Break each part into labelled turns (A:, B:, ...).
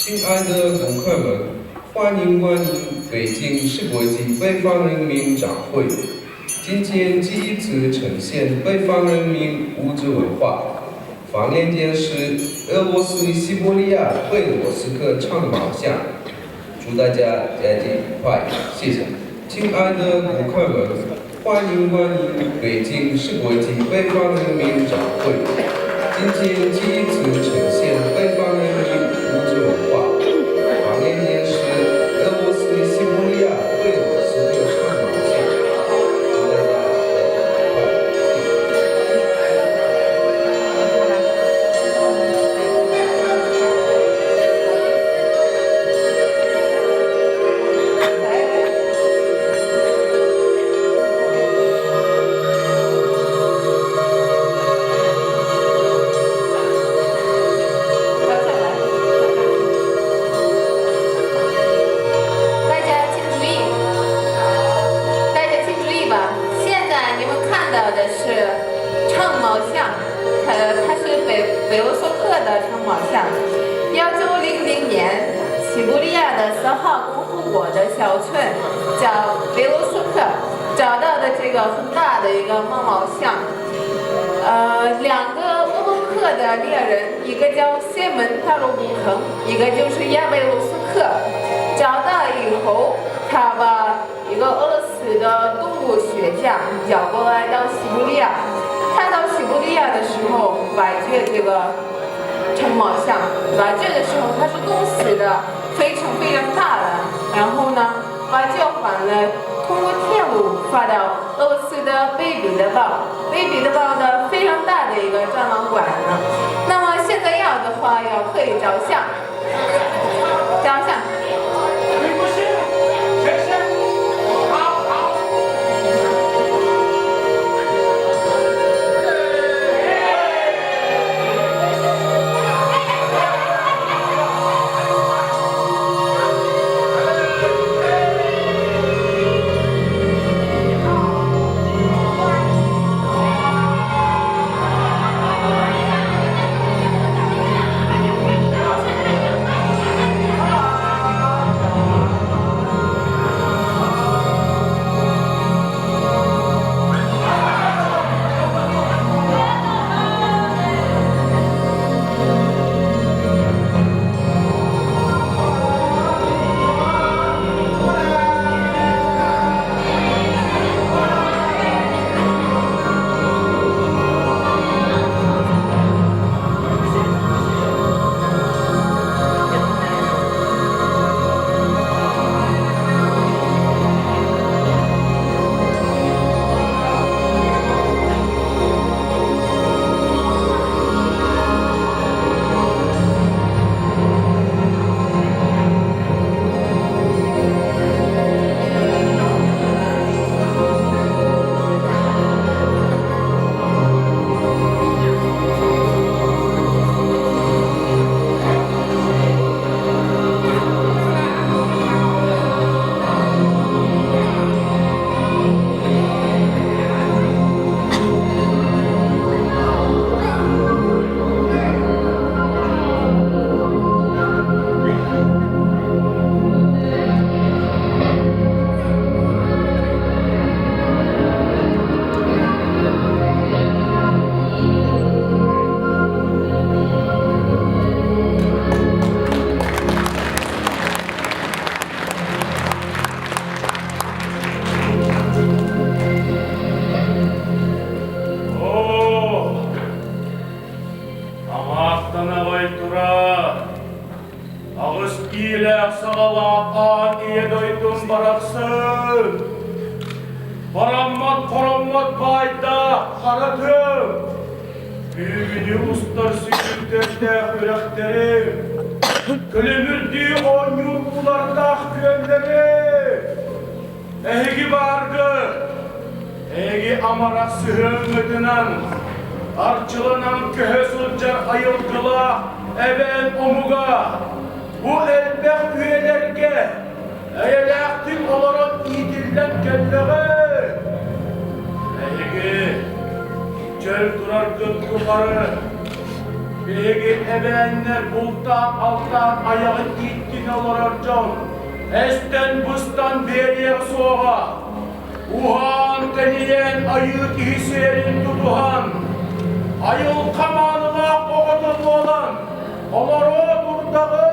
A: 亲爱的顾客们，欢迎光临北京世博会北方人民展会。今天第一次呈现北方人民物质文化。房间间是俄罗斯西伯利亚贝罗斯克长毛象。祝大家佳节愉快，谢谢。亲爱的顾客们，欢迎光临北京世博会北方人民展会。今天第一次呈现北方人民物质文化。房间间是俄罗斯西伯利亚贝罗斯克长毛象。祝大家佳节愉快，谢谢。
B: 照相来，大家请注意，大家请注意吧。现在你们看到的是长毛象，它是北罗索克的长毛象。1900年，西伯利亚的三号共和国的小村叫北罗索克，找到的这个很大的一个毛毛象。两个鄂温克的猎人，一个叫谢门塔罗布坑，一个就是亚贝罗斯克。找到以后，他把一个俄罗斯的动物学家叫过来到西伯利亚。他到西伯利亚的时候，挖掘这个长毛象，挖掘的时候他是冻死的，非常非常大的。然后呢，挖掘完了，通过铁路发到俄罗斯的北彼得堡，北彼得堡的非常大的一个展览馆呢。那么现在要的话，要可以照相，照相。
C: Оо, амаахтан аҕай турар, аҕыс иилээх саҕалаах аан ийэ дойдум барахсан, бараммат хороммот баайдаах хара тыам, Күүгүнү устар сүтүктэрдээх үрэхтэри, көлөмүрдүү оонньуур уулардаах күөллэри, эһиги бааргыт, эһиги амарах сыһыаҥҥытынан, арчыланан көһө сылдьар айылгылаах эбээн омуга бу элбэх үйэлэргэ эйэлээхтик олорон иитиллэн кэллэҕэ. Эһиги чөл тураргыт тухары. Биһиги эбээннэр бултаан-алтаан айаҕын ииттинэ олорор дьон эстэн-быстан биэриэх суоҕа. Уһаан-тэнийэн айыы киһи сиэрин тутуһан, айылҕа маанылаах оҕото буолан олоруо турдаҕын!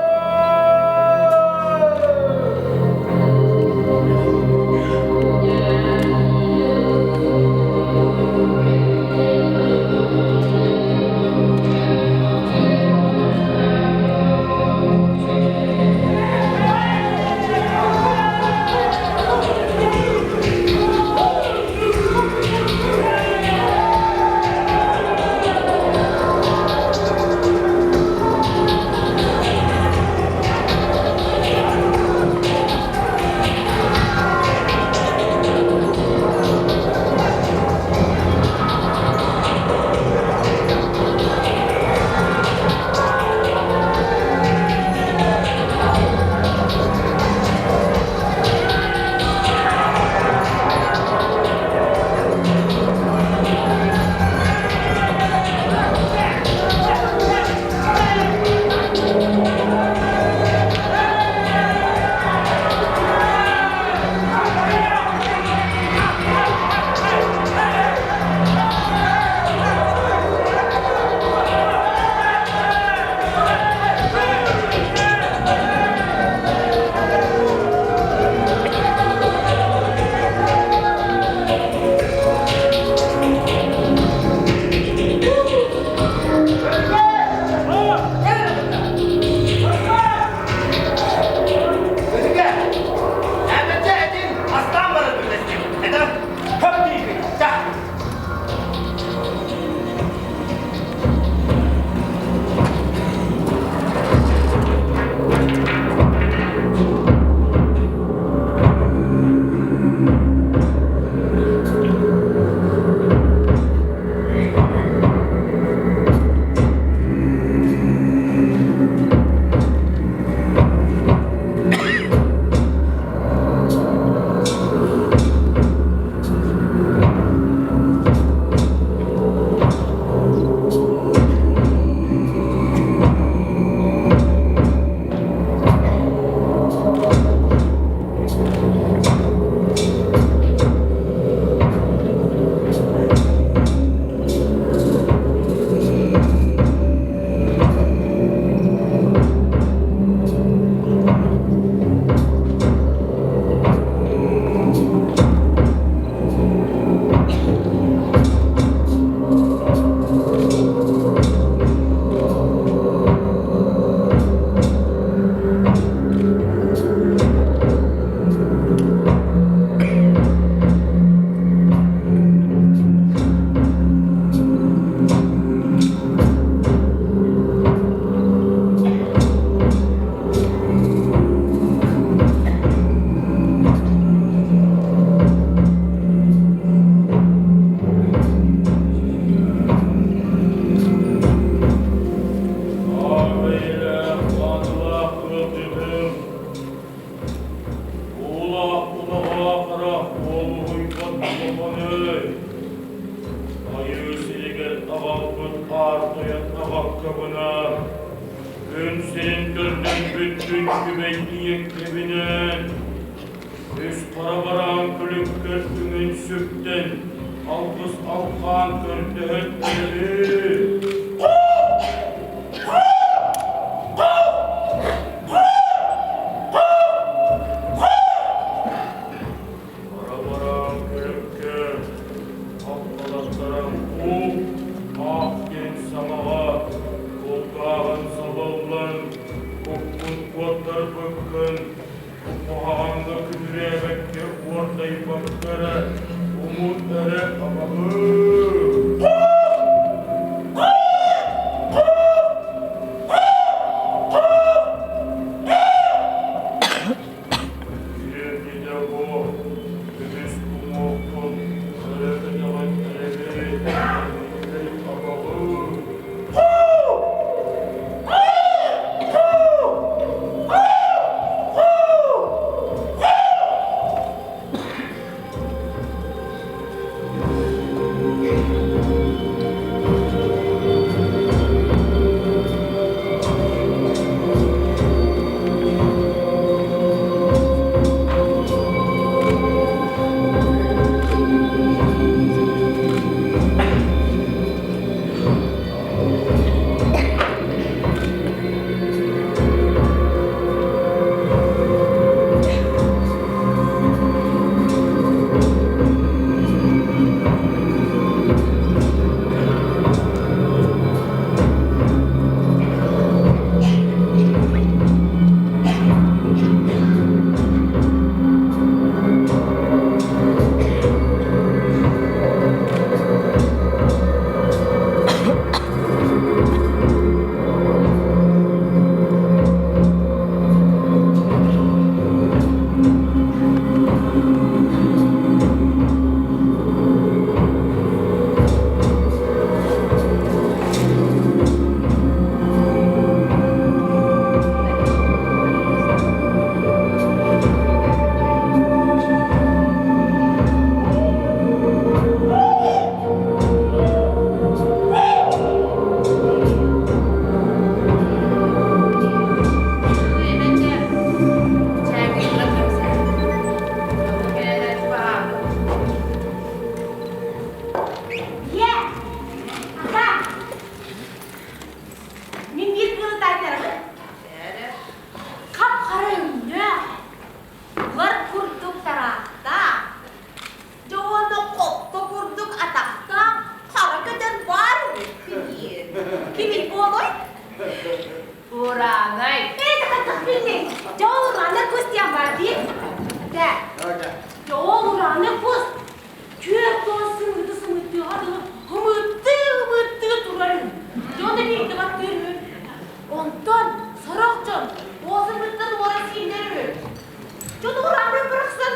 C: Айыы сиригэр аҕалбыт аар тойон аҕаккабына, күн сирин көрдөн бүттүн күбэй ийэккэбинэн, үс хара бараан күлүккэр үҥүн сүктэн, алгыс алхаан көрдөһөн эрэбит. Хара-бараан күлүккэ хаппалаттаран уу, аах диэн саҥаҕа кулгааҕын сабыллан, куккун куоттарбыккын, куһаҕаҥҥа күбүрээбэккэ уордайбакка эрэ умут эрэ абаҕыы. Үөрдүтэ буо, көмүс уҥуоххун өрө көтөҕөн эрэбит, абаҕыы.
B: Ураанай.
D: Это хайдах биллиҥ? Дьэ ол ураанай кус диэн баар дии. Дэ. Дьэ ол ураанай кус 40 сымыыты сымыыттыаҕа дылы ымыттыы-ымыттыы турар үһү. Дьон эмиэ баттыыр үһү. Онтон сорох дьон ол сымыыттан уора сииллэр үһү. Дьон ураанай барахсан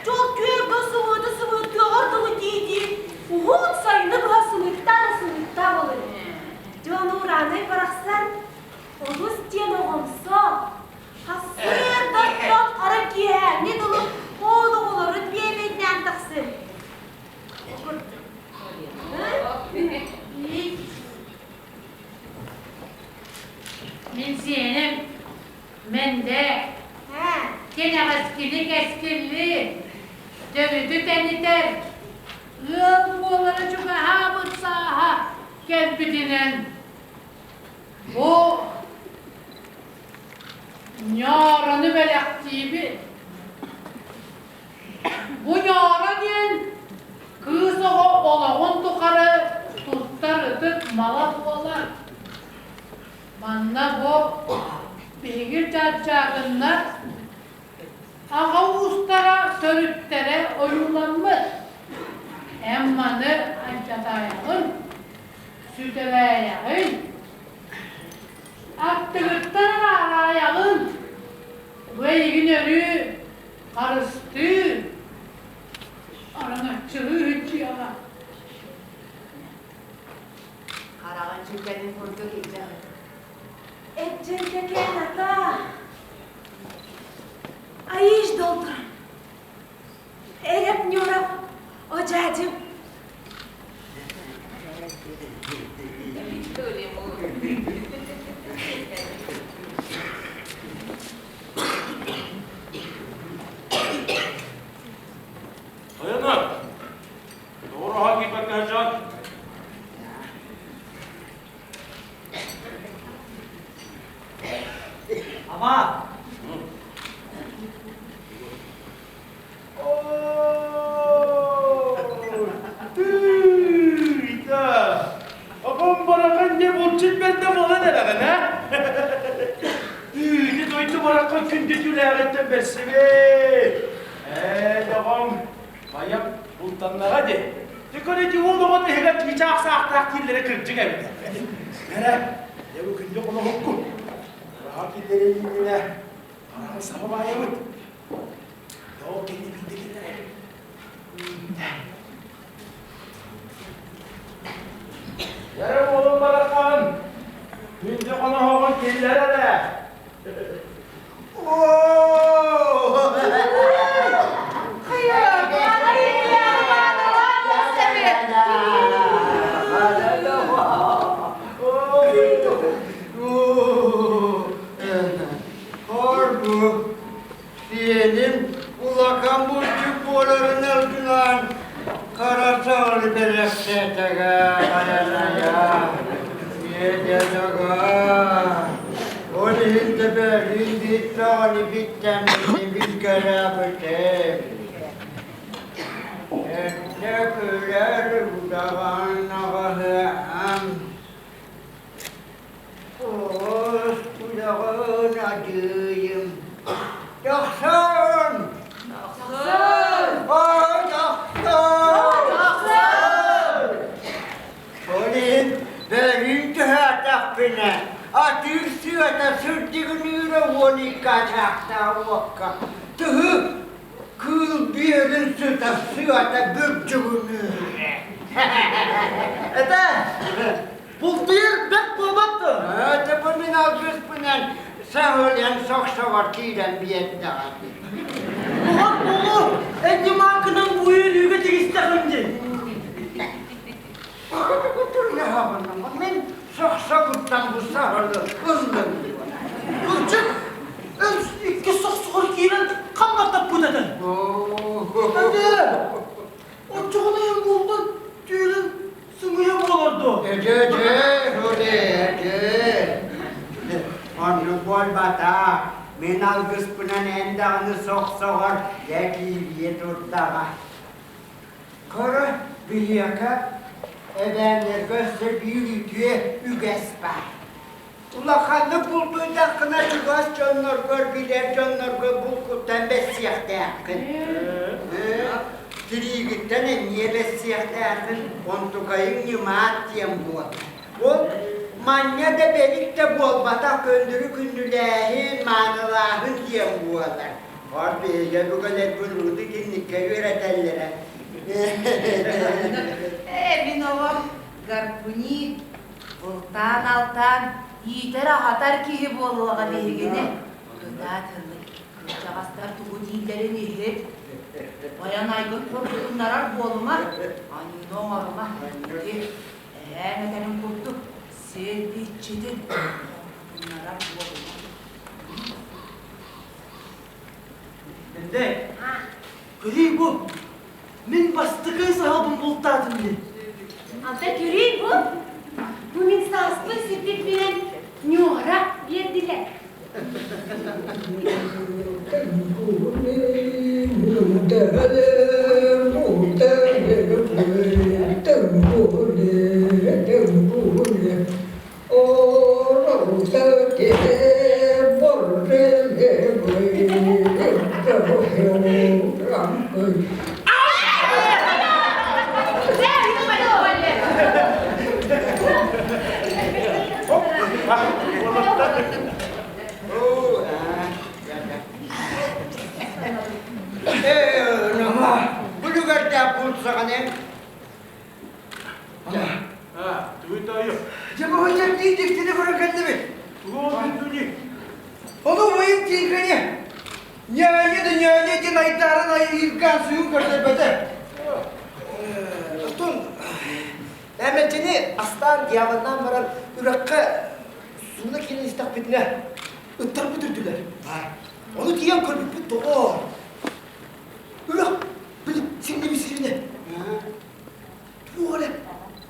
D: дьол 40 сымыыты сымыыттыаҕар дылы дии-дии уһун сайыны быһа сымыыттаан да сымыыттаан ылар үһү. Дьон ураанай барахсан олус диэн оҕомсо, Сарсыардаттан хара киэһээҥҥи дылы ол оҕолорун биэбэйдээн тахсар.
E: Мин сиэним Мэндэ кэнэҕэскини кэскилли төрүтү тэнитэр ыал буолара чугаһаабыт сааһа кэлбитинэн бу Ньоорону бэлэхтиибит. Бу ньооро диэн кыыс оҕо олоҕун тухары туттар ытык мала буолар. Манна бу биһиги чарчаагыннар аҕа уустара төрүттэрэ ойууламмыт. Эн маны алдьатаайаҕын, сүтэрээйэҕин. Аттыгыттан араараайаҕын, бу эйигин өрүү харыстыыр, араҥаччылыыр дьиэҕэ.
B: Хараҕын сүгэнин курдук илдьэҕин.
D: Эдьэнтэкээн ата, Аиш долтурам, Эрэп Нюров, Одьаадьым.
C: Тойонор, доҕороһо киирбэккэ сылдьан.
F: Ама!
G: Оҕом барахан дьэ булчут бэрдэ буолан эрэҕин, а? Ити дойду барахан күндү түүлээҕиттэн бэрсибит. Ээ, доҕом, байам бултаннаҕа дии. Дикон ити уол оҕо иһигэр чыычаах саахтаах кииллэрэ кырдьык эбит. Эрэ, дьэ бу күндү холоһукку. Хараҕа киллэрин иннинэ хараҕын саба баайабыт. Ол кэннэ биирдэ киллэрэр.
C: Эрэ уолум барахан, күндү хоноһоҕун киллэр эрэ.
H: Хор бу Сиэним улахан булчут буоларын ылгынан хара саҕалы бэлэхтээтэгэ айанайа иэдэтэгэ ол иһин да бэриин биир саҕаны биттэммитин билгэлээбитим эрдэ күлэр удаҕан аҕаһыам Оҕус кудаҕын адьыйым Тахсан!
B: Тахсан!
H: Ой, тахсан!
B: Тахсан!
H: Ол иһин бөлүүн түһээтэхпинэ, атыыр сыата сырдыгыныыра 12 ачаахтаах уокка тыһы кыыл биэрин сыта сыата бүрдьүгүнүүрэ.
F: Это Бултуйар бэрт буолбат дуо?
H: Это бу мин алгыспынан саһылыан сохсоҕор киирэн биэрдэҕэ дии.
F: Оҕор буолуо, энди маакынан буйун үүгэ тигистэҕим дии.
H: Мин сохсоҕуттан бу саһылы ыллым.
F: Ылчык, икки сохсоҕор киирэн ханна таппыт этэн? Эдэ, оччоҕуна эн бултан түүлүн Сымыйа буолар дуо?
H: Эдьэ-дьэ, эдьэ. Оннук буолбатах. Мин алгыспынан эн даҕаны сохсоҕор дьэ киириэ турдаҕа. Көрө, биһиэхэ эбээннэргэ өссө биир үтүө үгэс баар. Улаханнык бултуйдаххына чугас дьонноргор, билэр дьоннорго булкуттан бэссиэхтээххин. Тириигиттэн эмиэ бэссиэхтээххин, онтукайыҥ ньымаат диэн буол. Ол манньа да бэрик да буолбатах көннөрү күндүлээһин, маанылааһын диэн буолар. Ор биһиги өбүгэлэрбит урут итинниккэ үөрэтэллэрэ.
B: Ээ, мин оҕом гарпуни бултаан-алтаан иитэр-аһатар киһи буолуоҕа биһигини. Кытаат ыллык, кырдьаҕастар тугу дииллэрин иһит. Байанайгын хоргутуннарар буолума, аньыыны оҥорума. Эһээм этэрин курдук, сир иччитин хоргутуннарар буолума.
F: Эндэ, көрүй бу, мин бастакы саһылбын бултаатым дии.
D: Ата көрүй бу, бу мин сааспын сиппит билэн ньуора биэрдилэр.
H: Бу үлүгэрдээх булсаҕын
F: Дьэ бу дьэ дьиктини көрөн кэллибит. Ону убайым Тиикэни ньээни да ньээни диэн айдааран айыыргаан суйун көрдөрбөтө. Оттон Эмэлдьини астаан дьяволнаан баран үрэххэ сууна киирэн истэхпитинэ ыттарбыт үрдүлэр. Ону тиийэн көрбүппүт доҕоор. Үрэх били сиҥнэбит сиринэ. Туох эрэ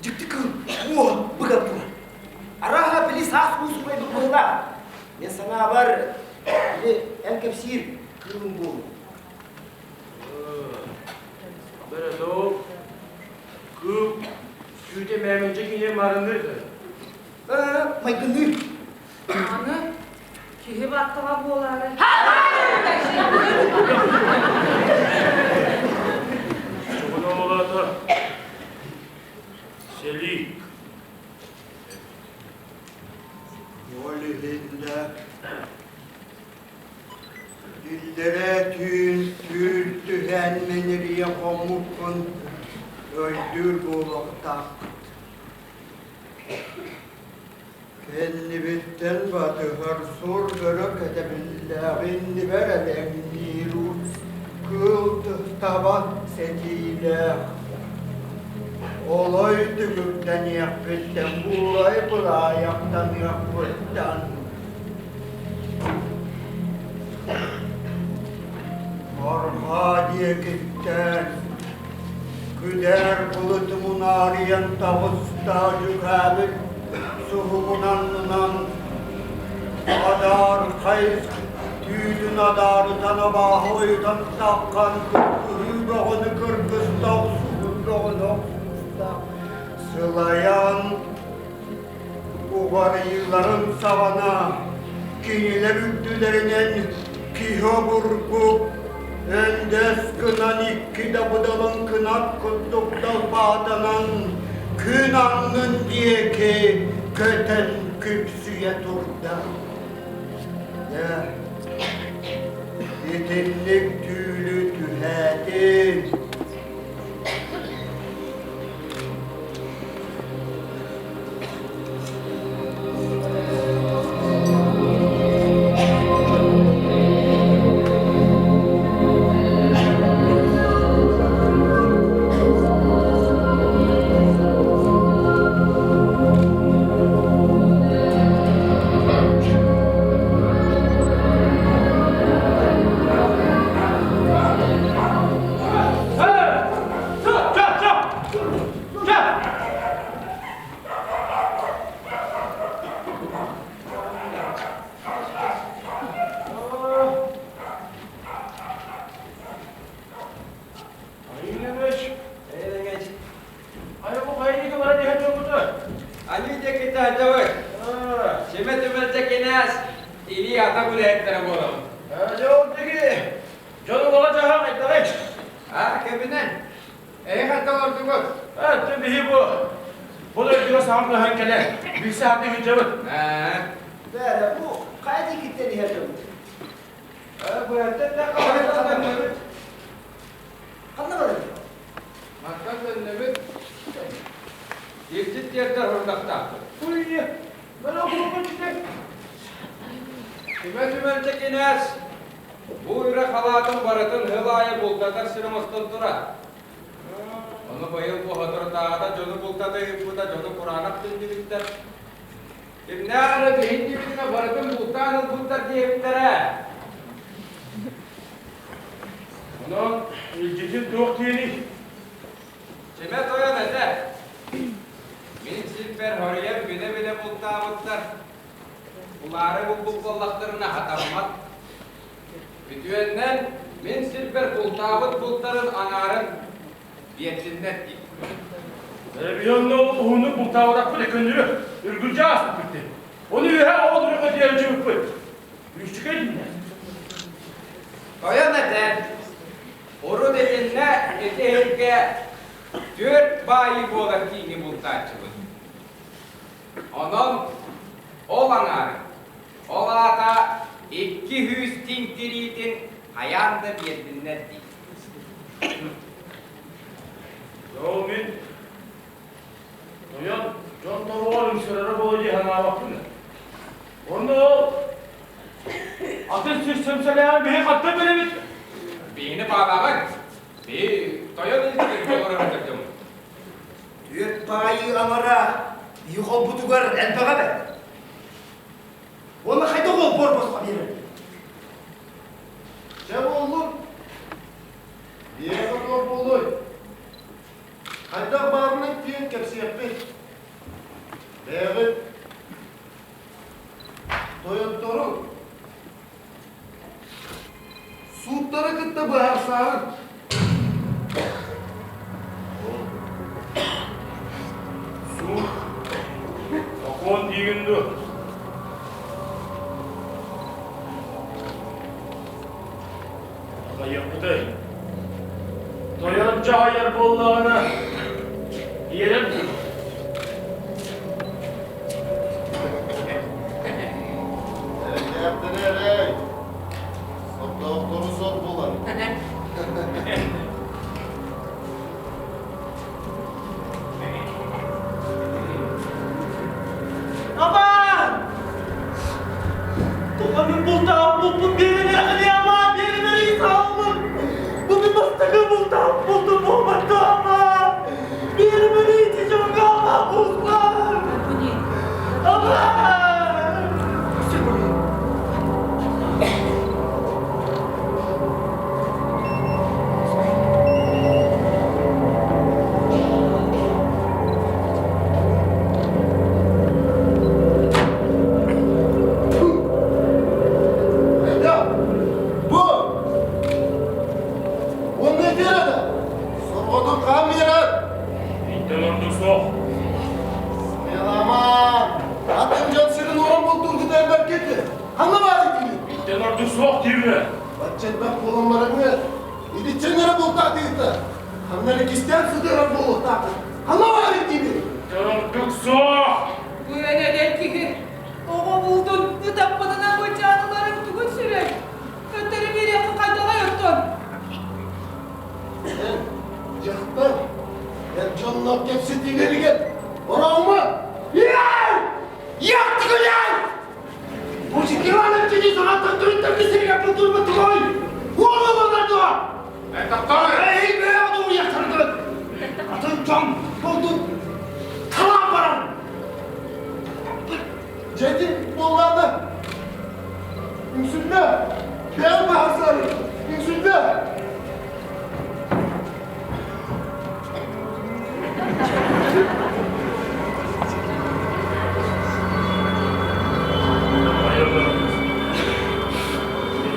F: дьикти кыыл уо быган турар.
G: Арааһа били саас уу субайбыт быһыылаах. Мин санаабар, били эн кэпсиир кыылым буолуо.
C: Бөрөтөө кыыл сүүтэ мээмэнчэ киһи марыныр
F: Майгынныыр.
E: Аны киһи баттаҕа буолаары.
C: Чугуна олата Сэлии.
H: Ол иһиннэ иллэрээ түүн түүл түһээн мэнэрийэ хоммуппун өйдүүр буолуохтааххыт. Кэннибиттэн батыһар сур бөрө кэтэбиллээх иннибэр элэҥниир кыыл таба сэтиилээх. Олой түгүрдэниэхпиттэн буурай быраайахтаныахпыттан Арҕаа диэкиттэн күдээр былыт мунаарыйан таҕыста дьүкээбил суһумун аннынан адаархай түүтүн адаарытан абааһы ойутан таххан кыргыһыы бөҕөнү кыргыста охсуһуу бөҕөнү охсуста сылайан Уҕарыйыыларын саҕана кинилэр үрдүлэринэн киһи обургу өндөс гынан икки дабыдалын кынат курдук далбаатанан күн аннын диэки көтөн күпсүйэ турда. Дьэ, итинник түүлү түһээтин.
I: Илии-атах үлэһиттэрэ буолабыт.
G: Дьэ ол диги дьон олоҕо-дьаһах хайдаҕый?
I: А, кэбинэн. Эһи ханна олордугут?
G: А, ты биһи бу бу дойдуга саҥа көһөн кэлэн билсэ сатыы сылдьабыт.
I: Аа.
F: Бээрэ, бу хайа диэкиттэн иһэр дьоммут?
I: Быһаттан да ханна
F: Ханна барабыт?
I: Мантан төннөбүт. Илдьит тиэрдэр сорудахтаахпыт.
G: Уй, мен окулуга түтек.
I: Түмэ түмэлчэ кинээс бу үрэх халаатын барытын сыл аайы бултатар сир оҥостон турар. Ону быйыл бу соторутааҕыта дьону бултата ыыппыта дьону кураанах түннүбүттэр. Кимнээх эрэ биһин барытын бултаан ылбыттар диэбиттэрэ.
C: Онон илдьитин туох диэний?
I: Чимэ тойон этэ. Мин сирбэр хоруйан билэ-билэ бултаабыттар. Улаары булбут буоллахтарына хатаммат. Үтүөннэн мин сирбэр бултаабыт бултарын аҥаарын биэрдиннэр дии.
C: Эбиһи онно уһуннук бултаабатахпыт көннөрү үргүлдьү ааспыппыт дии. Ону үөһэ оҕо дурукка тиэрдибиппит. Үчүгэй диннэ.
I: Тойон этэ, урут итиннэ ити иһиргэ түөрт баайыы буолар кииҥи бултааччыбыт. Онон ол аҥаары, ол аата 200 тиҥ тириитин хайаан да биэрдиннэр дии.
C: Ол мин тойон дьон тобоҕор үҥсэрэрэ буолуо дии санаабаппын. Онно ол атын сир сөмсөлөөҕүн биһи хантан билэбит?
I: Биһини баалааҕын. Би тойон илдьитин олорор дьоммут.
F: Түөрт баайыы аҥара биһи холбутугар элбэҕэ бэрт. Уонна хайдах ол бор босхо биэрэр?
J: Чэ буоллун. Биэс отуор буолуой. Хайдах баарынан тиийэн кэпсиэхпит. Бэйэҕит тойоттору сууттары кытта быһаарсаарын.
C: Суут сокуон диигин дуо? Хайыахпытый? Тойон дьаһайар буоллаҕына, биэрэр дуу?
J: Эрдээхтэри эрэй, сордоохтору сор булар.
G: Аман! Туханын бултаан булпут биэрин аман биэрин саалмын. Бу мин бастакы бултаан бултум буолбатта аман. Биэрин дьоҥҥо аман бултаан. Аман!
J: Бу! Уонна этэр этэ. Сорҕотун хаан биэрэр.
C: Интэн ордук суох.
J: Сымыйаламаан. Атын дьон сирин уоран бултуургут элбэккит. Ханна баар итини?
C: Интэн ордук суох диибинэ.
J: Бачча элбэх буолан бараҥҥыт. Итиччэн эрэ бултаатыгыта. Ханна эрэ кистээн сытыарар буолуохтааххыт. Ханна баар итини?
C: Интэн ордук суох.
E: Бу эн эдэр киһи оҕо булдун ытаппытынан быдьааныларыҥ тугун сүрэй? Төттөрү биэриэххэ хайдаҕай оттон?
J: Эн, дьахтар, эр дьонноох кэпсэтиилэригэр ороома!
F: Яктыгыйай! Мужикилар саҕаттан төрүттэрги сиргэ бултурбут тугой! Уолу дуо? Эй, бэйэҕит уйахтаргыт! Атын дьон булдун талаан баран!
J: Дьэти буоллаана! Үҥсүллэ! Бэйэм баһарсаары! Үҥсүллэ!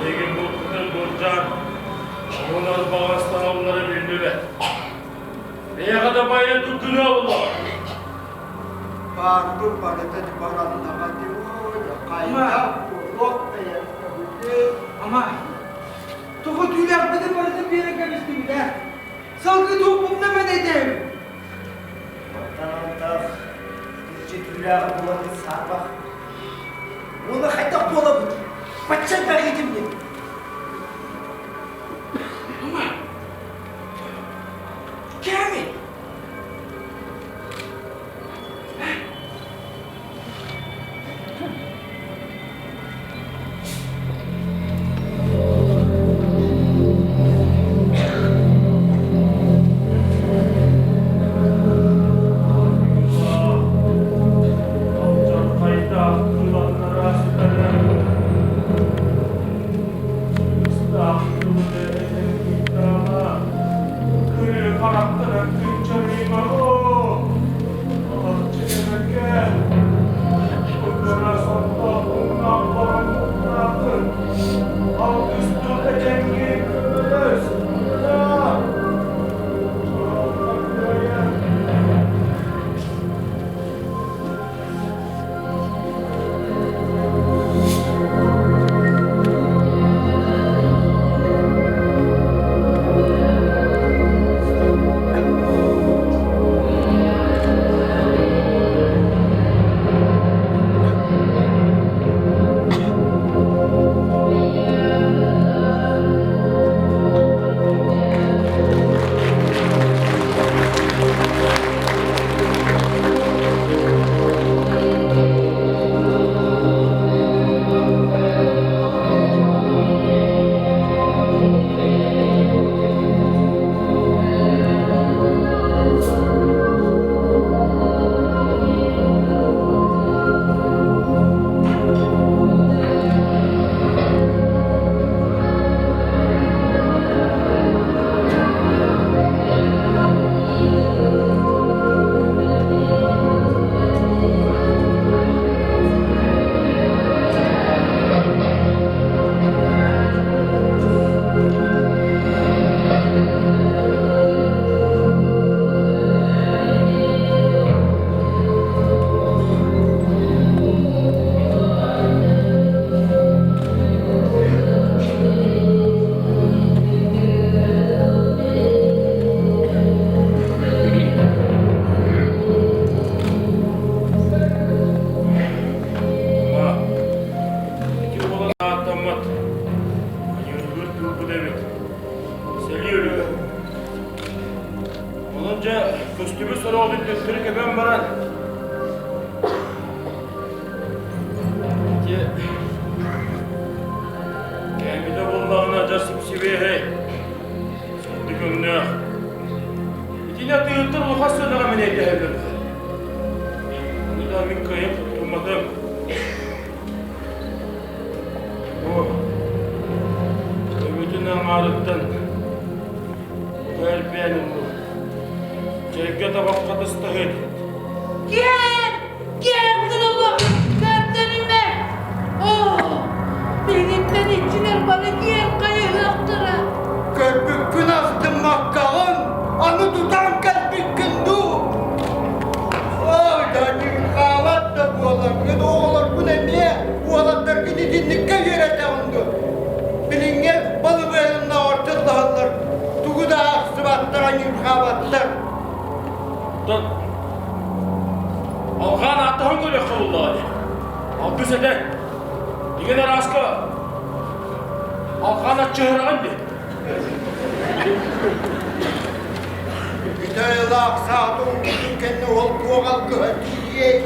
C: Биһиги булпутун былдьаан, оҕолор баҕастаналлара биллибэт. Бэйэҕэ да байа тугуна олор.
H: Баарбын барыта бараннаҕа дии, хайдах буолла? Туох бэйэбитэ
E: Ама, тоҕо түүлээхпитин барытын биэрэн кэбистибит ээ? Салгыы туохпутуна мэнэйдэһэбит?
F: Мантан антах иччи түүлээҕи буларбыт саарбах. Уонна хайдах буолабыт? Бачча элбэх итимник.
E: Ама, кэми?
C: Алдьархайдаах кыланнара сытарын Сыстаах тылы этэн ыйдаҕа Кырыы харахтара кынчарыйма Ити уола ааттаммат, аньыыргыыр кыылбыт эбит. Сэлии өлүгэ. Онон дьэ көстүбүт сороҕун төттөрү кэбэн баран, ити кээмитэ буоллаҕына дьэ сип-сибиэһэй, сырдык өҥнөөх. Итини атыыһыттар улахан сыанаҕа мэнэйдэһэллэр. Ону да мин кыайан туттумматым. Бу төбөтүн аҥаарыттан быһа элбээн ыллым. Чэйгэ табахха тыстаһыт.
D: Киэр! Киэр гыныллар! Көрдөрүмэ! Оо! Биһигиттэн иччилэр бары киэр хайыһыахтара!
H: Көрбүккүн астыммаккаҕын, аны тутан кэлбиккин дуу? Ой, хаалат да буоларгын, оҕолоргун эмиэ уолаттаргын итинниккэ үөрэтэҕин дуо? Билиҥҥи балыбыайыннаҕар тыллаһаллар, тугу да аахсыбаттар, аньыырҕаабаттар.
C: Оттон алҕаан ааттаһан көрүөххэ буоллаҕа дии. Алгыс этэ. Игин арааска алҕаан аччыһыраҕын дии.
H: Итайлаах саатын кутун кэннэ ол туох алгыһа тиийиэй?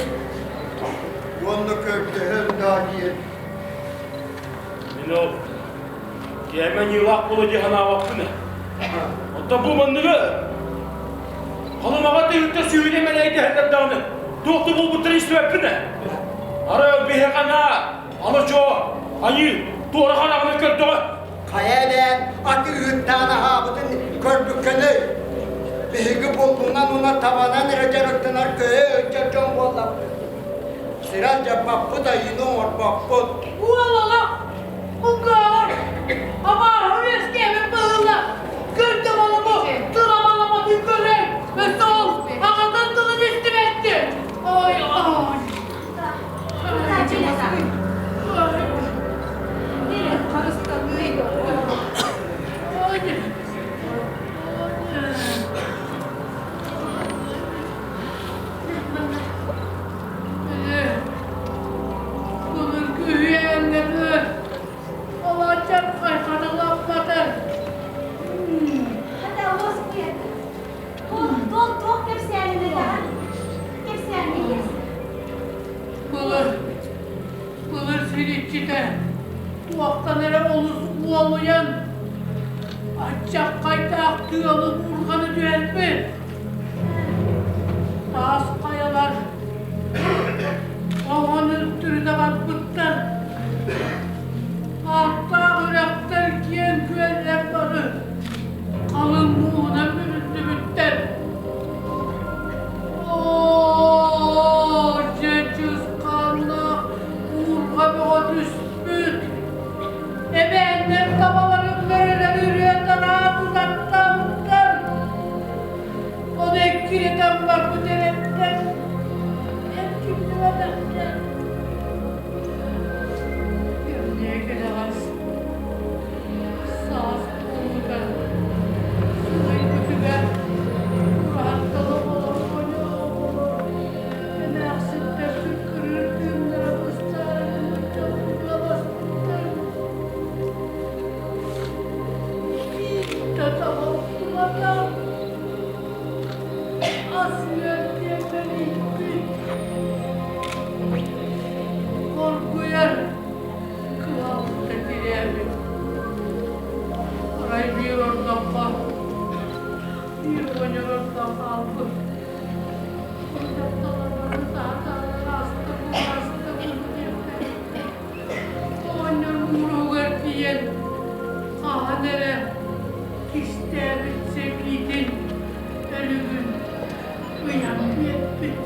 H: Уонна көрдөһөр даа диэн.
C: Мин ол кээмэ ньыылаах буола дии санаабаппын ээ. Оттон бу манныгы халымаҕа тыһыттан сүүрэ мэлэйдэһэллэр даҕаны туох да буолбуттарын истибэппин ээ. Арай ол биһиэхэ наа, аны чоо, аньыы, туора хараҕынан көрдөҕө.
H: Хайа эбээт атыыһыттаан аһаабытын көрбүккүнүй? Биһиги булдунан уна табанан эрэ дьарыктанар көһө сылдьар дьон буоллахпыт. Сирэ алдьаппаппыт, айыыны оҥорбоппут.
D: Уолала, кулгааҕар, абааһы үөскээбит быһыылаах. Көрдөм олоҕу, тыламаламатын көрөн, өссө ол аҕатын тылын истибэттин. Ой, ой.
E: эрэ олус уолуйан, аччаххайдаах тыалы буурҕаны түһэрбит. Таас хайалар оҥон үлтүрүтэ барбыттар. Ааттаах үрэхтэр киэҥ күөллэр бары халыҥ мууһунан бүрүллүбүттэр. Оо, дьэ чысхааннаах уурҕа бөҕө түспүт. Эбээннэр табаларын мөрөлөр үрүө-тараа тутаттаабыттар. Ону эккирэтэн барбыт эрэттэр эргиллибэтэхтэр. Кэмниэ кэнэҕэс саас буолуута сылайбытыгар ураһаттан оҕолор оҕолор эмээхситтэр сүркырыыр тыыннара быстаары гыммыт дьон Хоргуйар кыһалҕа тирээбит. Арай биир ордоххо биир оҕонньор ордо хаалбыт. Оҕонньор мууругар тиийэн хаһан эрэ кистээбит сэбиитин өлүгүн ыйан биэрбит.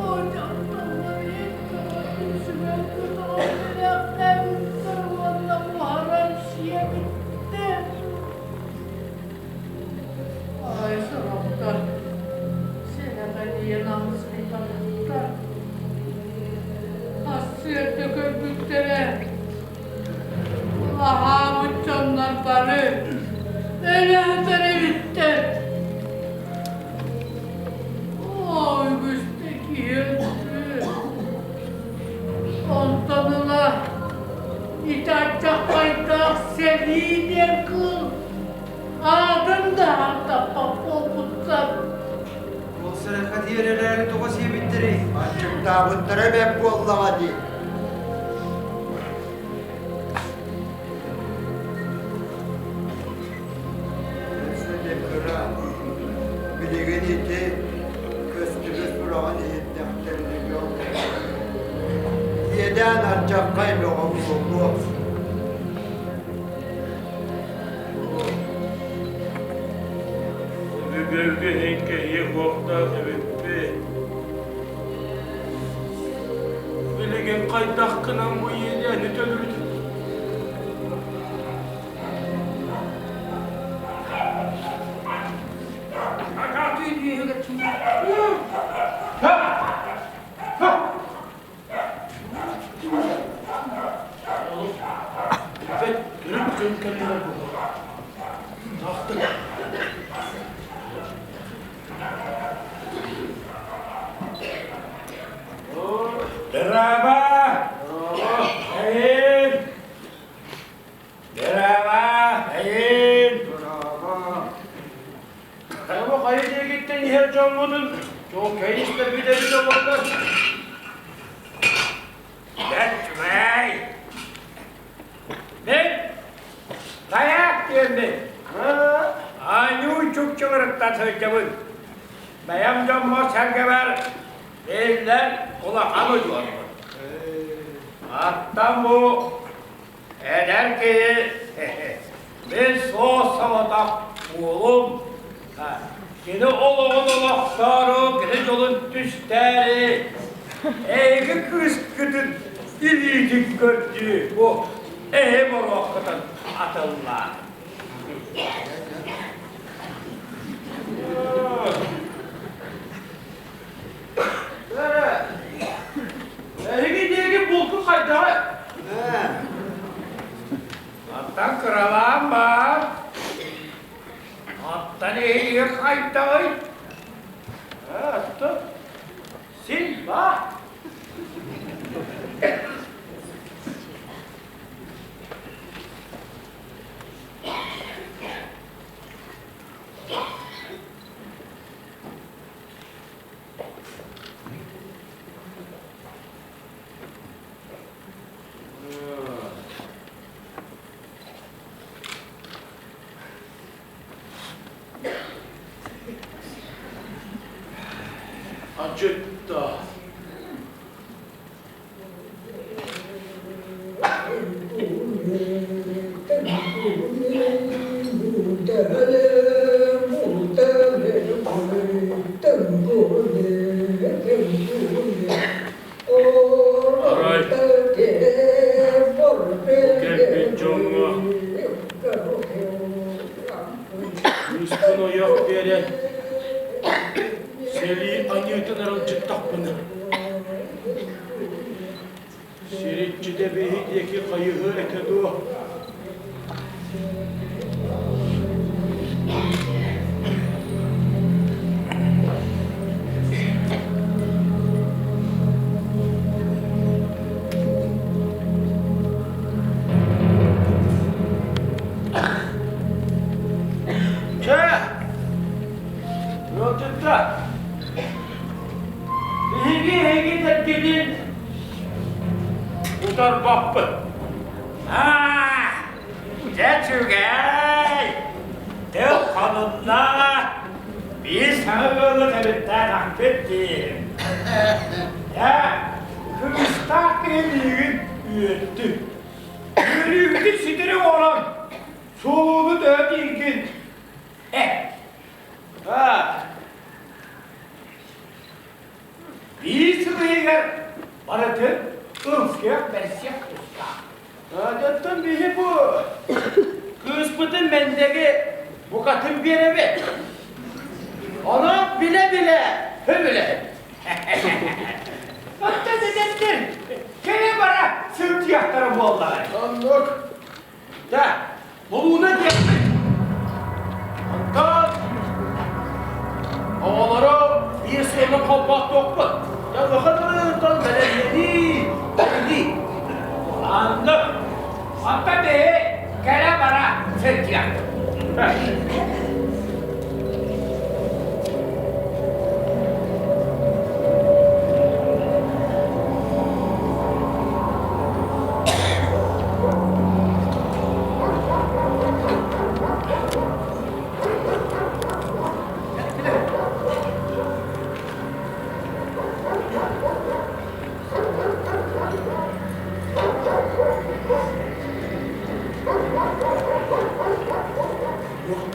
E: Оо, дьахталлар иһит сүмэн көтөҕөн бэлэхтээбиттэр уонна буһаран сиэбиттэр. Арай сорохтор сэрэхэдийэн аҥсыйтарбыттар. Сарсыарда көрбүттэрэ, аһаабыт дьоннор бары өлөөтөр эбиттэр. Оо, үгүстэ киһи өлбүт. Онтон ыла ити аччаххайдаах сэлии диэн кыыл аатын да ааттаппат буолбуттар.
K: Ол сэрэхэдийэр эрээри тоҕо сиэбиттэрий?
H: Аччыктаабыттара бэрт буоллаҕа дии. Өссө да кыра, билигин ити көстүбүт сураҕын иһиттэхтэринэ дьол иэдээн ардьаххай бөҕө буолуо.
C: Өбүгэлэргэ эҥкэйиэ суохтаах эбиппит. Билигин хайдах гынан бу иэдээни төлөрүт? Билбэт төрүт дьон кэллилэр буолуо. Таахтык.
L: Драба! Эйин! Драба! Эйин!
C: Бу хайа диэкиттэн иһэр дьоҥҥутун чуолкайын истэрбит эбитэ буоллар.
L: Бэт Мин тайаак диэммин. Аньуу чукчуларыттан сылдьабын. Бэйэм дьоммор-сэргэбэр биллэр улахан удьуорбун. Аттан бу эдэр киһи мин суос-соҕотох уолум. Кини олоҕун олохтоору, кини дьолун түстээри, эйиги кыыскытын илиитин көрдүү бу эһи боруоккутун атыллаан.
C: Эһиги диэки булку хайдаҕай?
L: Оттон кыралаан баар. Оттон эһиги хайдаҕый?
C: Оттон син баар. Ыалдьытта. Арай, бу кэлбит дьоҥҥо кыыспын ойох биэрэн, сэлии аньыытын аралдьыттахпына, сириччитэ биһи диэки хайыһыа этэ дуо? Чэ, ыалдьытта, биһиги эһиги тэргитин утарбаппыт.
L: Аа, дьэ үчүгэй! Тыл хонунна, биир саҥа ыалы төрүттээтэхпит дии. Дьэ, кыыстаах киһи миигин үөртү. Үөрүүбүтүн ситэри оҥорон, суолууну төһө тиийгин эт.
C: Аа,
L: Биир сыл иһигэр барытын ылсыах-бэрсиэх тустаах.
C: Оттон биһи бу кыыспытын Мэндэги букатын биэрэбит. Ону билэ-билэ сөбүлэһэбит.
L: Оттон эдэрдэр кэлэ-бара сылдьыахтара буоллаҕай.
C: Оннук. Да, Булууна диэхпит. Онтон оҕолору биир сылынан холбоохтуохпут. Дьэ, улахан ырыытан бэлэмнэнии, бэлэмнии.
L: Аннык. Оттон биһи кэлэ-бара сылдьыахпыт.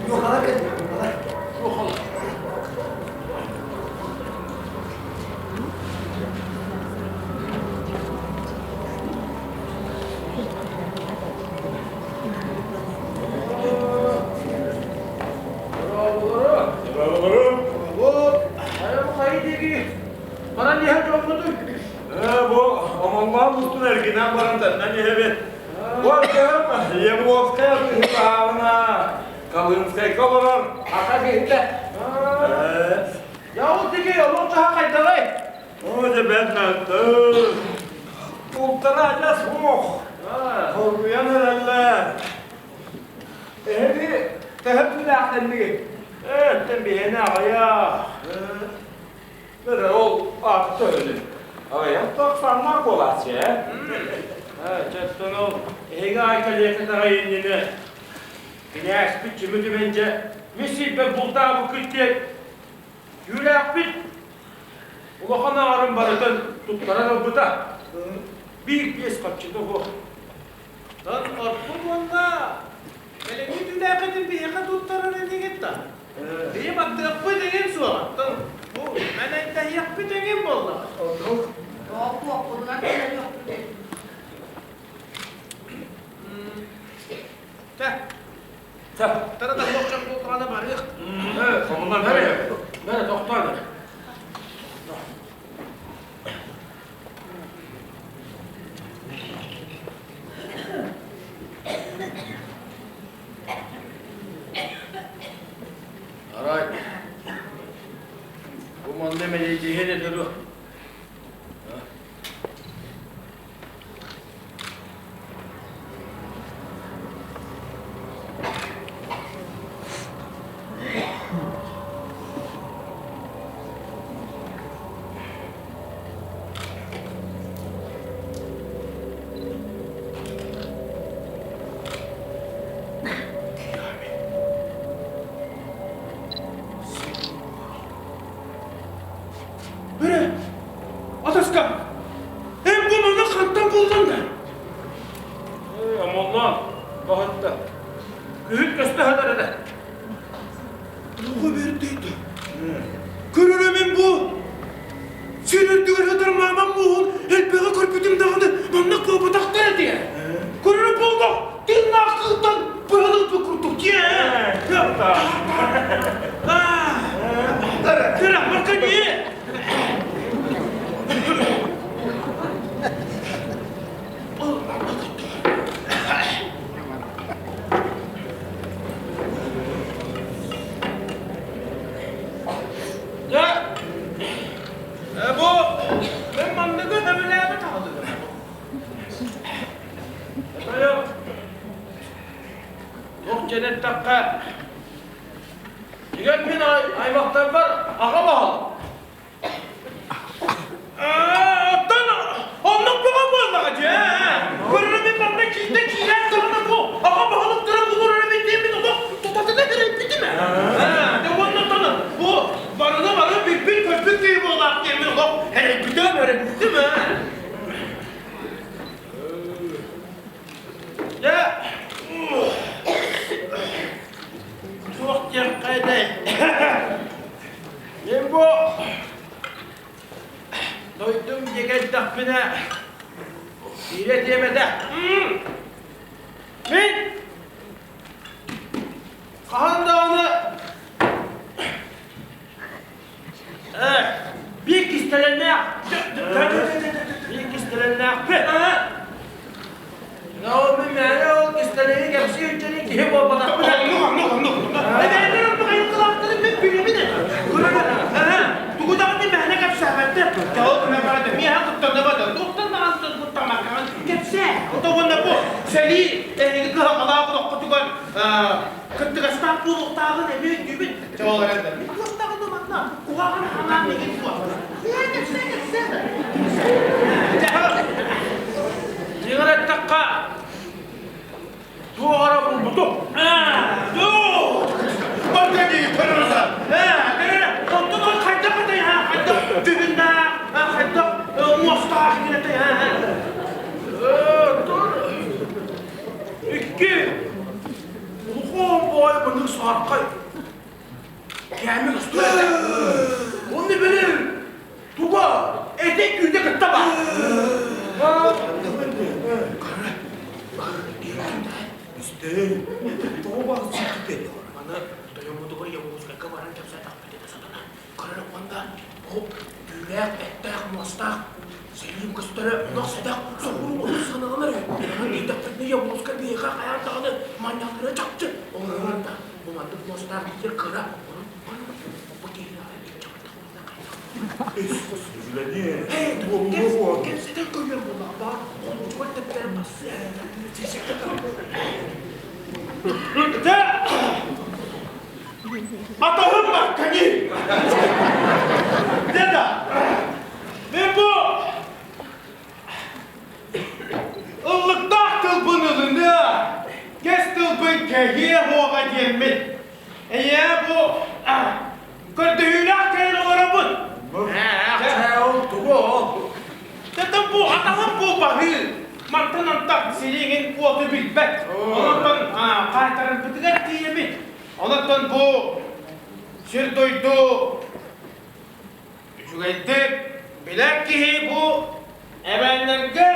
F: Ньуохала кэллэ, ньуохала.
C: Ньуохала. Баран иһэр дьоммутуй?
M: Ээ, бу омоҥҥоон устун эргинэн баран төннөн иһэбит. Бу аргыһым Емловскай атыыһыт Калынскайга олорор аха киһитэ.
C: Я ол тиги олох чаһа хайдаҕый?
M: Оо, дьэ бэрт мөлтөх. Бултара адьас суох. Хоргуйан эрэллэр.
G: Эһиги төһө түүлээхтэннигит?
M: Ээ, биһиэнэ аҕыйах. Бэрэ ол ааты төһөнүй? Аҕыйах тахсаннаах буолааччы, ээ?
C: Ээ, чэттэн ол эһиги айка лиэкэтэҕэ иннинэ кинээспит чүмү түмэнчэ мис сирбэр бултаабыккыт диэн Түүлээхпит улахан аҥарын барытын туттаран ылбыта. Биир биэс харчыта суох.
G: Тан орпун уонна кэлиҥҥи түүлээххитин биһиэхэ туттарар инигит да. Биһи баттыахпыт эҥин суоҕа. Бу мэнэйдэһиэхпит эҥин буоллаҕа.
E: Тоҕо кэлэриэхпит.
G: Чэ, Тара да туох буоллаҕына барыах.
M: Хомунан
C: Бэрэ, бэрэ, тохтоо эрэ. Арай, бу манна мэлийдиһэн этэ дуо? Онон баһытта. Күһүн көстө сытар этэ.
G: Тугу бердейді? Көрөрө мен бу сир үрдүгэр сытар маамам мууһун элбэҕи көрбүтүм даҕаны маннык буолбатахтар этэ. Көрөрө буоллах тыыннаах кыылтан быһан ылбыт курдук дии. Кыра, марка дии.
C: Дьэ, бу мен манныгы сөбүлээбит аҕалыгым. Тойон, туох диэн эттэххэ, дьиҥэр мин аймахтарбар аҕа баһылык.
G: Оттон оннук бөҕө буоллаҕа дьэ. Көрөрө мин манна киирдэ киирэн даҕаны бу аҕа баһылыктара булар эрэ диэммин олох тутатына кэрэйбитим ээ. Дьэ уонна оттон бу барыны бары билбит көрбүт киһи буолаах диэммин олох эрэйбитим эрэйбитим ээ.
C: Дьэ, туох диэххэ этэй? Мин бу дойдум диэки эрдэхпинэ биирэ этиэм этэ. Мин хаһан даҕаны биир кистэлэннээх биир кистэлэннээхпин. Ол мин мээнэ ол кистэлэҥи кэпсии илдьэрин киһи буолбатахпын.
G: Оннук, оннук, оннук. Эбээннэр оннук айылгылаахтарын мин билэбин. Тугу даҕаны мээнэ кэпсээбэттэр. Ол гынан баран миэхэ куттанабат. Туохтан даҕаны куттаммаккаҕын кэпсээ. Ото уонна бу сэлии эһиги кыһалҕалаах олоххутугар кыттыгастаах буолуохтааҕын эмиэ өйдүүбүн. Дьэ ол эрэн мин туох даҕаны манна куһаҕан санаам игин суох. Кэпсээ, кэпсээ.
C: Дьиҥэр эттэххэ, туох эрэ булбутум.
G: Барда дии, көрөрө. Онтон ол хайдах этэй, хайдах дьүһүннээх, хайдах муостаах игин этэй,
C: Икки улахан баай маннык сааркай кээмик устур этэ. Онно били туга этэй күүтэ кытта баар.
G: Истэн, тоҕо баар сүүтүтэ?
C: Маны тойоммутугар Явузскайга баран кэпсээтэхпитинэ сатана. Көрөр уонна бу түүлээх, эттээх, муостаах Сэлиим көстөрө онох сэдэх соҕуруу олус санаалар үһү. Онон диэтэхпитинэ Явузскай биһиэхэ хайаан даҕаны манньаллара чахчы. Ол да бу маннык муостаах биир кыра, онон бу киһини арай илдьэ бардахпытына хайдах? Кэпсэтэн көрүөм буоллаҕа баар, холуочугар тэптэрэн тахсыа.
G: Дьэ, атаһым Маркани! Деда, мен бу ыллыктаах тылбын ылыныа, кэс тылбын кэһиэ уоҕа диэммин. Эйээ бу көрдөһүүлээх кэлэн олоробут.
C: Ээ, ол тугу ол?
G: Тэтим бу атаһым бу баһыы. Мантан антах сириҥин уоту билбэт. Онон хаайтарарбытыгар тиийэбит. Онон бу сир-дойду үчүгэйдик билэр киһи бу эбээннэргэ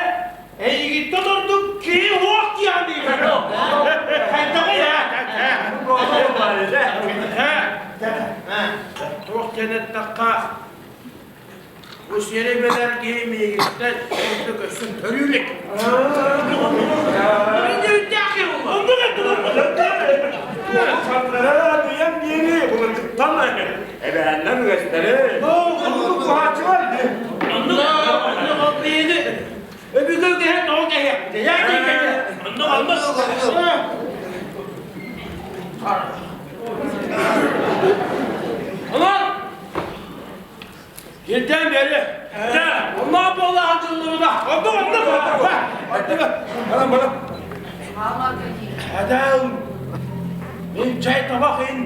G: эйигиттэн ордук киһи уох диэн Хайдаҕый
C: Туох диэн эттэххэ, бу сири билэр киһи миигиттэн ордук өссө төрүү илик.
M: Сандара дуйан диэри былыргыттан эбээннэр үгэстэри. Оннук куһааччылар
C: Оннук оннук биһиги өбүгэ үгэһэ тоҕо кэһиэхпит. Оннук оннук. Онон Кирдээн бери. Дьэ, онно буола сылдьыллыбыта. Оннук оннук.
M: Оннук. Баран баран.
C: Адал. Мин чай табах ин.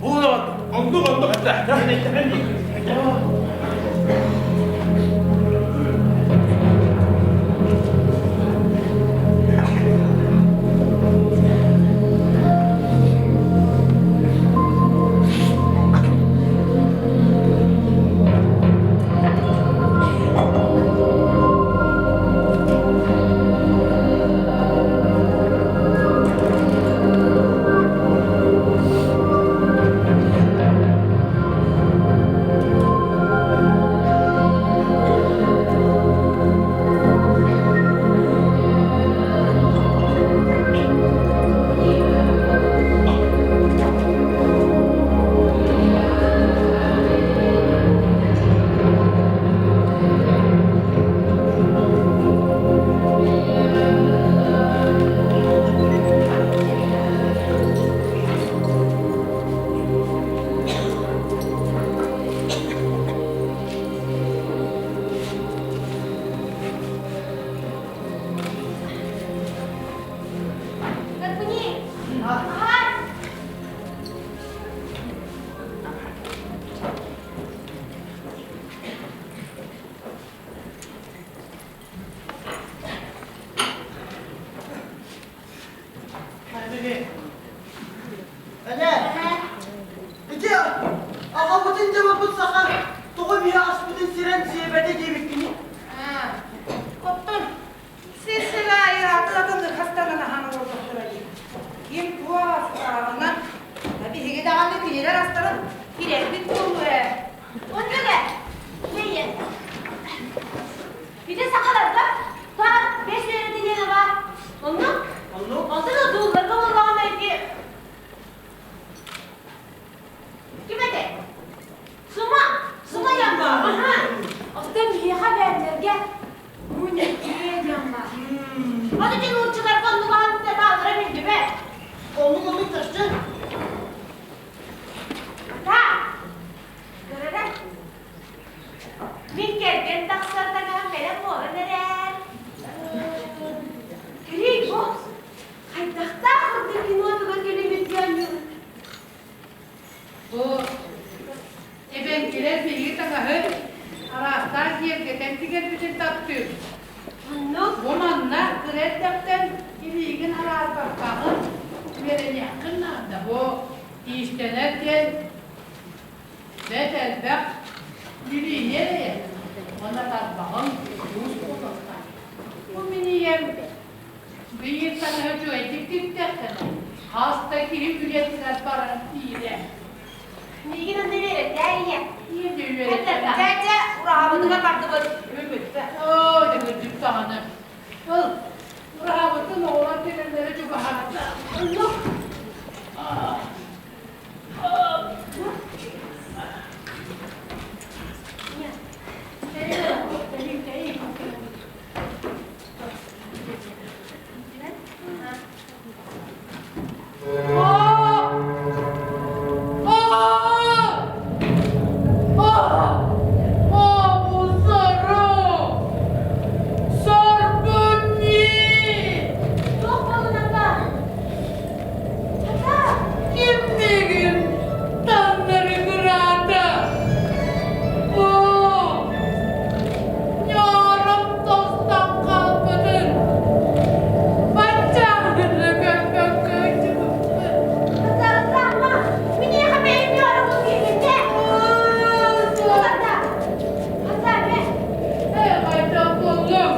C: Була оннук оннук.
F: Эне, ити аҕабытын дьабаппыт саха тоҕо биһи аспытын сирэн сиэбэтэ диэбиккиний?
E: Оттон сир-сир аайы атын-атын хастанан аһаан олордохторо дии. Ким туох астааҕынан, биһиги даҕаны кинилэр астарын кирэрбит буолуо ээ.
D: Онно эрэ, Мэйэ, ити сахаларга таар бэс үөрэтэ диэн баар. Онно?
F: Онно?
D: Онтон одуулларга буоллаҕына ити Ким этэ? Сума! Сума диэн баар. Аха. Оттон биһиэхэ бээннэргэ Мунеккиэ диэн баар. Аны ити нууччаларга оннук ааттар бааллара биллибэт.
F: Оннук оннук чахчы.
D: Ата! Көрөрө. Мин кэргэн тахсар таҥаһым бэлэм буолан эрээр. Кирий бу хайдахтаах курдук кинотугар кэлибит диэн
E: Бу эбэҥкилэр биһиги таҥаһы араастаан киэргэтэн тигэрбитин таптыыр.
D: Оннук.
E: Бу манна кыра эрдэхтэн илиигин араарбаккаҕын үөрэниэххин наада. Бу иистэнэр диэн бэрт элбэх билиини эрэйэр уонна тарбаҕын уус буолуохтаах. Бу мин ийэм биир таҥаһы үчүгэйдик тиктэххинэ, хас да киһи үлэтигэр баран тиийэр.
D: Миигин онно үөрэтээ ийэ.
E: Ийэ да үөрэтэр.
D: Дьэ, дьэ, ураһабытыгар бардыбыт. Үмүттэ.
E: Оо, дьэ даҕаны. Ыл, ураһабытын оҕолор кэлэллэрэ чугаһаата.
D: Оннук. Туох буоллун ата? Ата!
E: Ким миигин таҥнары кыраата? Оо, ньоором тостон хаалбытын, баччааҥҥыны көрбөккө ыччыбыппын.
D: Ата, ата, ама, миниэхэ бэйэм ньоором киирбитэ. Ата, ата, бэ.
E: Ээ, хайдах буоллуҥ?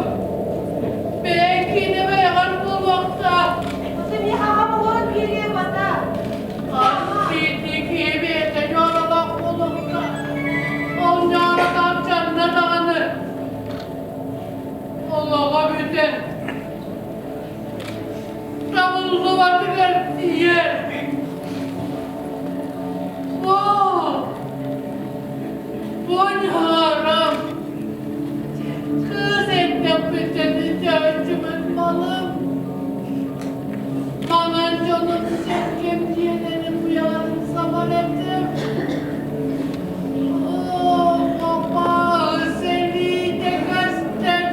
E: Бэйэҥ киинэ бэйэҕэр буолуохтаах.
D: Ата, миэхэ аҕам оҕорон биэриэм, ата.
E: Биирдии киһи бэйэтэ ньооролоох буолуохтаах. Ол ньооротоох дьонно даҕаны олоҕо бүтэн табыллыбатыгар тиийэр. Бу, бу ньоором кыыс эрдэхпиттэн итээччибин малым. Маҥан дьонум сэргэм дьиэлэрин уйаларын сабар этим. Оо, папа, сэриитэ көстөн,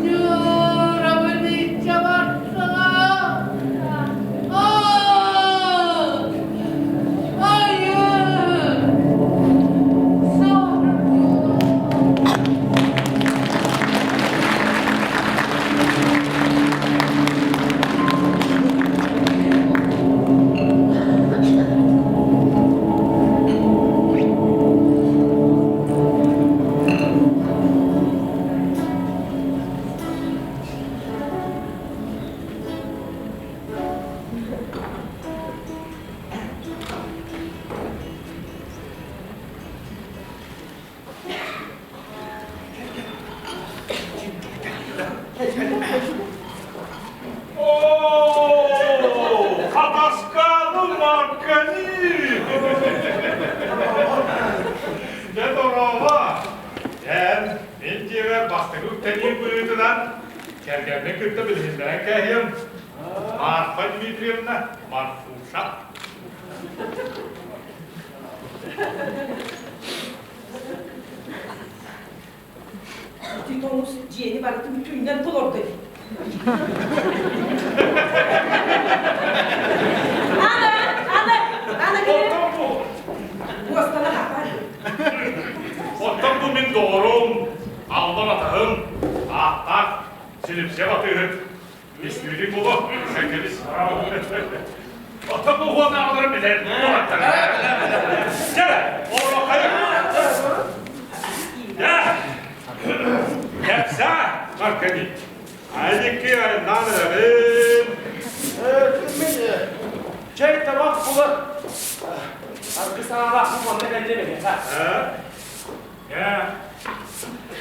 E: Ньуурабын илдьэ бартаҕа. Аа, айыы, соргу.
M: О, Хатаскану Маркани! Дьэ, дорообо! Эн, мин дьиэбэр бастакы үктэнии быһыытынан кэргэммин кытта билиһиннэрэн кээһиэм. Марфа Дмитриевна Марфуша.
E: Ити тоҥус дьиэни барытын түүннэн толордо дии.
N: Үстүүрүк боло, кэбис. Оттон бу уонааҕылары билэр. Чэ, олорохайы. Я, кэпсээ, Маркани. Айдикки айаннаан эрэбин.
C: Чэй табах була. Аргы саҥалаах бу манна кэллэ эһиэхэ.
N: Я,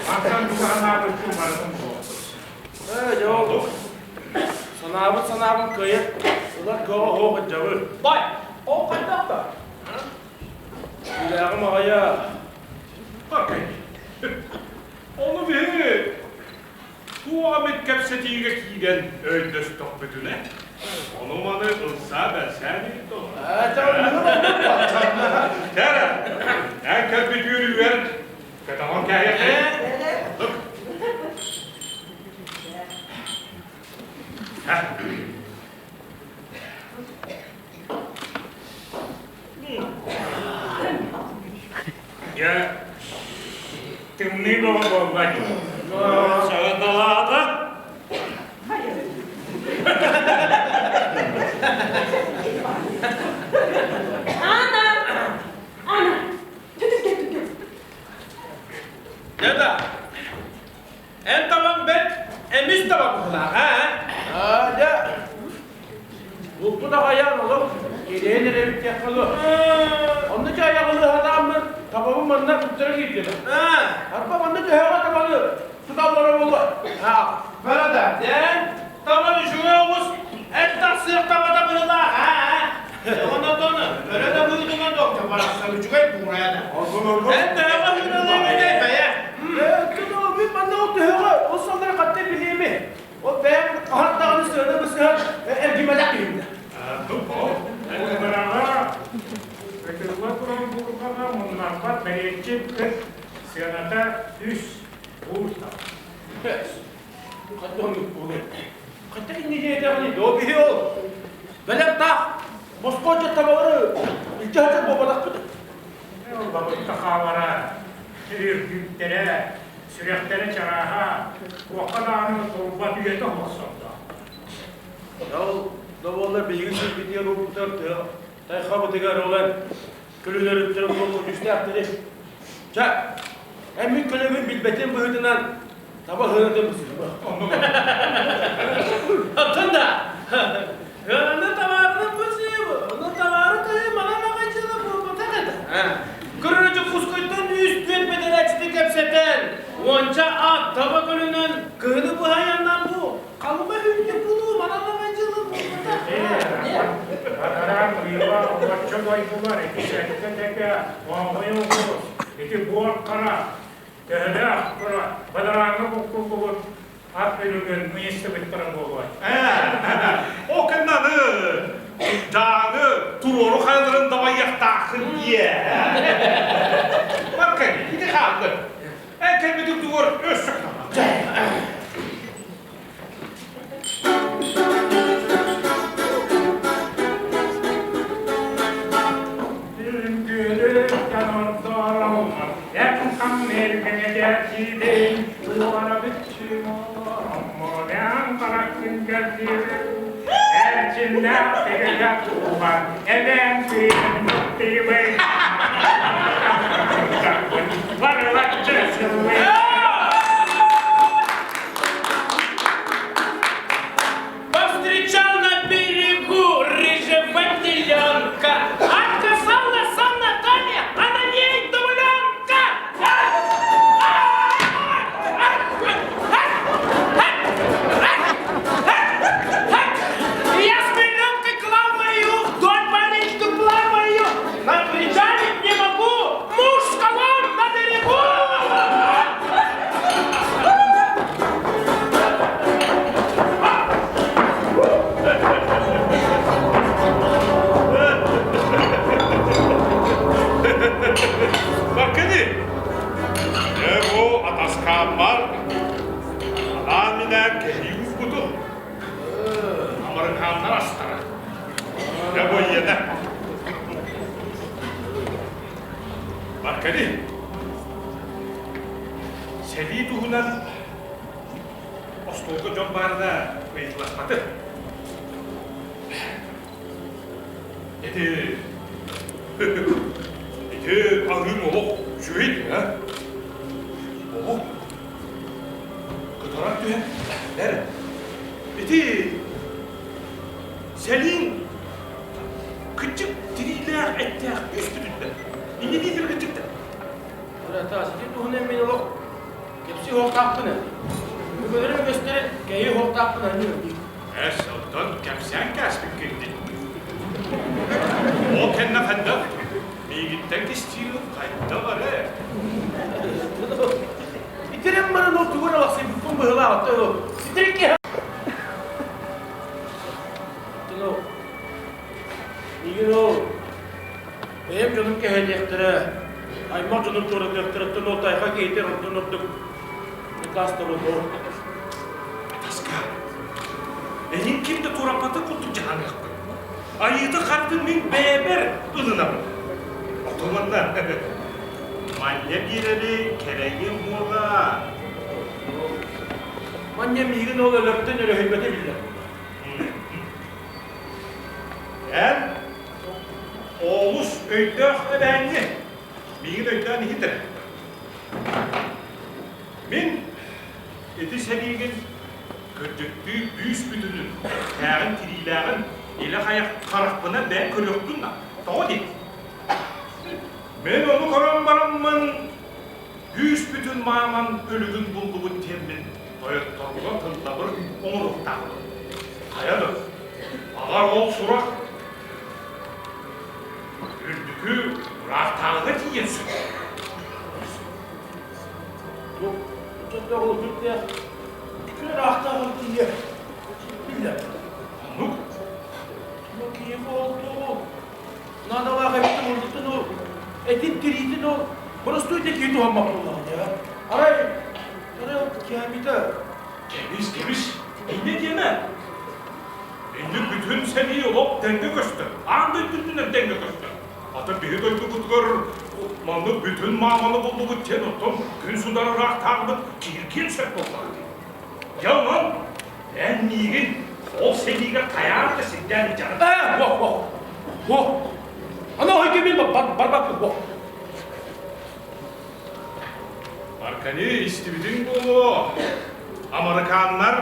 N: мантан туһанаабыккын барытын буол.
C: Ээ, дьэ ол санаабыт санаабын кыайа ылар кыаҕа оһох ыдьабы. Бай, ол хайдах да? Үлээҕим аҕайа.
N: Окей. Ону биһи туох эмит кэпсэтиигэ киирэн өйдөстөхпүтүнэ, ону-маны ылсаа-бэрсээн иһит Кэрэ, эн кэлбит үөрүүгэр көтөҕөн кээһиэххин. Дьэ, тымныы бөҕө буолла дии. Саҕаталаата.
D: Ана! Ана! Түтүккэ, түтүк.
G: Деда, эн табаҥ бэрт эмис таба быһыылаах, ээ?
C: Аа, дьэ, булпут аҕайаан олох кириэн эрэбит диэххэ дуо? Онно дьэ айаҕалыһанааммын табабын манна туттара киирдим. Арба манна төһөҕө табаны туталлара буолуо?
L: Барада.
G: Дэн, табан үчүгэй оҕус, эт тахсыах табата быһыылаах, аа?
L: Онотон өрө да быһыытынан доктор барахсан үчүгэй буурайа да.
G: Эн төһөҕө ыыралыыр
L: Бэйэ.
C: Мин манна ол төһөҕө ол саллары хатта билиэми. Ол бэйэм хаһан даҕаны сыана бысыһан эргимэлэх киһим да.
N: Быраҕа ытылла туран буурҕаҕа муннарбат бэриэтчит кыт сыаната үс буур
C: Хатта оннук буолуо. Хатта инники доо биһи ол. Бэлэм таах Москва табалары илдьэ сылдьар буолбатахпыт.
N: Ол бабытта хаалара, үргүттэрэ, сүрэхтэрэ чарааһа, туохха даҕаны турбат үйэтэ охсордо.
C: Ол да буоллар биһиги сирбитигэр уоппутар тыа тайхабытыгар олан көлөлөрүттэрин буолуох үстээхтэри. Чэ, эн мин көлөбүн билбэтин быһыытынан таба ыһыанатын бысыһыма.
G: Оттон да, ыананы табаарына бысыыбы, ону табаары тыһы манан аҕай дьыла буолбатах этэ. Көрөрө Дьокуускайтан үс түөрт бэдэрээччити кэпсэтэн, уонча ат таба көлөнөн кыһыны быһа айаннаан бу халыма үүннэ булуу манан аҕай дьыла буолбатах.
N: Бадараа быыла оччо дойдулар ити сэттэ тэкэ оҥой оҕус, ити буор хара Төһөлөөх бадарааҥҥа буккуллубут ат өлүгүн мыйыстыбыттара буолуой? Ол кэннэ аны дааҥы туруору хайаларын дабайыахтааххын диэ. Баркай, ити хаалгын. Эн кэлбитиҥ тугар өссө
G: Повстречал на берегу рыжего теленка. Отказала сам Наталья, а на ней дубленка. Я с пеленкой плаваю, вдоль по речке плаваю, на причалить не могу, муж с колом на берегу.
N: Бакыны! Дьэ бу атаскааммар анаан минээн кэһии уурбутум. Амарыкааннар астара. Дьэ бу ийэнэ. Баркани! Сэрии туһунан остуолга дьон баарына ыйытла. Атастаспаты. Ити ити аһыым олох үчүгэй а? Олох кытаран түһэн эр. Ити сэлиин кыччык тириилээх эттээх үс бүтүннэр. Инни диэтэр кыччыктар.
C: Быратаас, ити туһунан мин олох кэпсии уохтаахпын ээ. Өбүгэлэрим үгэстэрин кэйии уохтаахпын анньыы дии.
N: Эс, оттон кэпсээн кээспиккин дии. Ол кэннэ хайдах? Миигиттэн кистиирин хайдах эрэ?
C: Итирэн баран ол тугу эрэ лахсыйбыппын быһыылаах, оттон итирик киһи Оттон ол миигин ол бэйэм дьонум кэһэлиэхтэрэ, аймах дьонум туоратыахтарыттан ол тайҕа киһитэ онтон ордук накаастабыл
N: Таска, эйин ким да туораппатын курдук дьаһаныахпын. Айыыта хартын мин бэйэбэр ылынабын. Оттон манна манньа биэрэри кэрэйиэм буола.
C: Манньа миигин ол өлөртөн өрөһүйбэтэ биллэр.
N: Эн олус өйдөөх эбээҥҥи. Миигин өйдөөн иһит эрэ. Мин ити сэриигин кырдьыктыы бүүс-бүтүнүн, этээҕин-тириилээҕин илэ хайах харахпынан бэйэм көрүөхпүн да, тоҕо диэн. Мин ону көрөн бараммын бүүс-бүтүн мааман өлүгүн буллубут диэммин тойотторго тыллабыр оҥоруохтаахпын. Хайа да, баҕар ол сурах үрдүкү ыраахтааҕыга тиийэн сөп.
C: Күн ыраахтааҕы тиийэ биллэр.
N: Оннук.
C: Киһи буолту, наадалаах эбитин урдутун ол, этин тириитин ол, боростуой да киһи туһаммат буоллаҕа дии. Арай, арай ол кээмитэ.
N: Кэбис, кэбис, инньэ диэмэ. Инник бүтүн сэрии олох тэҥҥэ көстөр. Аан дойду үрдүнэн тэҥҥэ көстөр. Атын биһи дойдубутугар маннык бүтүн мааманы буллубут диэн оттон күн судар ыраахтааҕыбыт кииргиэн сөп буоллаҕа дии. Дьэ онон эн миигин ол сэриигэ хайаан да сирдээн илдьэҕин.
C: Ээ, во, во, во. Аны ойго мин барбаппын, во.
N: Маркани истибитиҥ буолуо. Амарыкааннар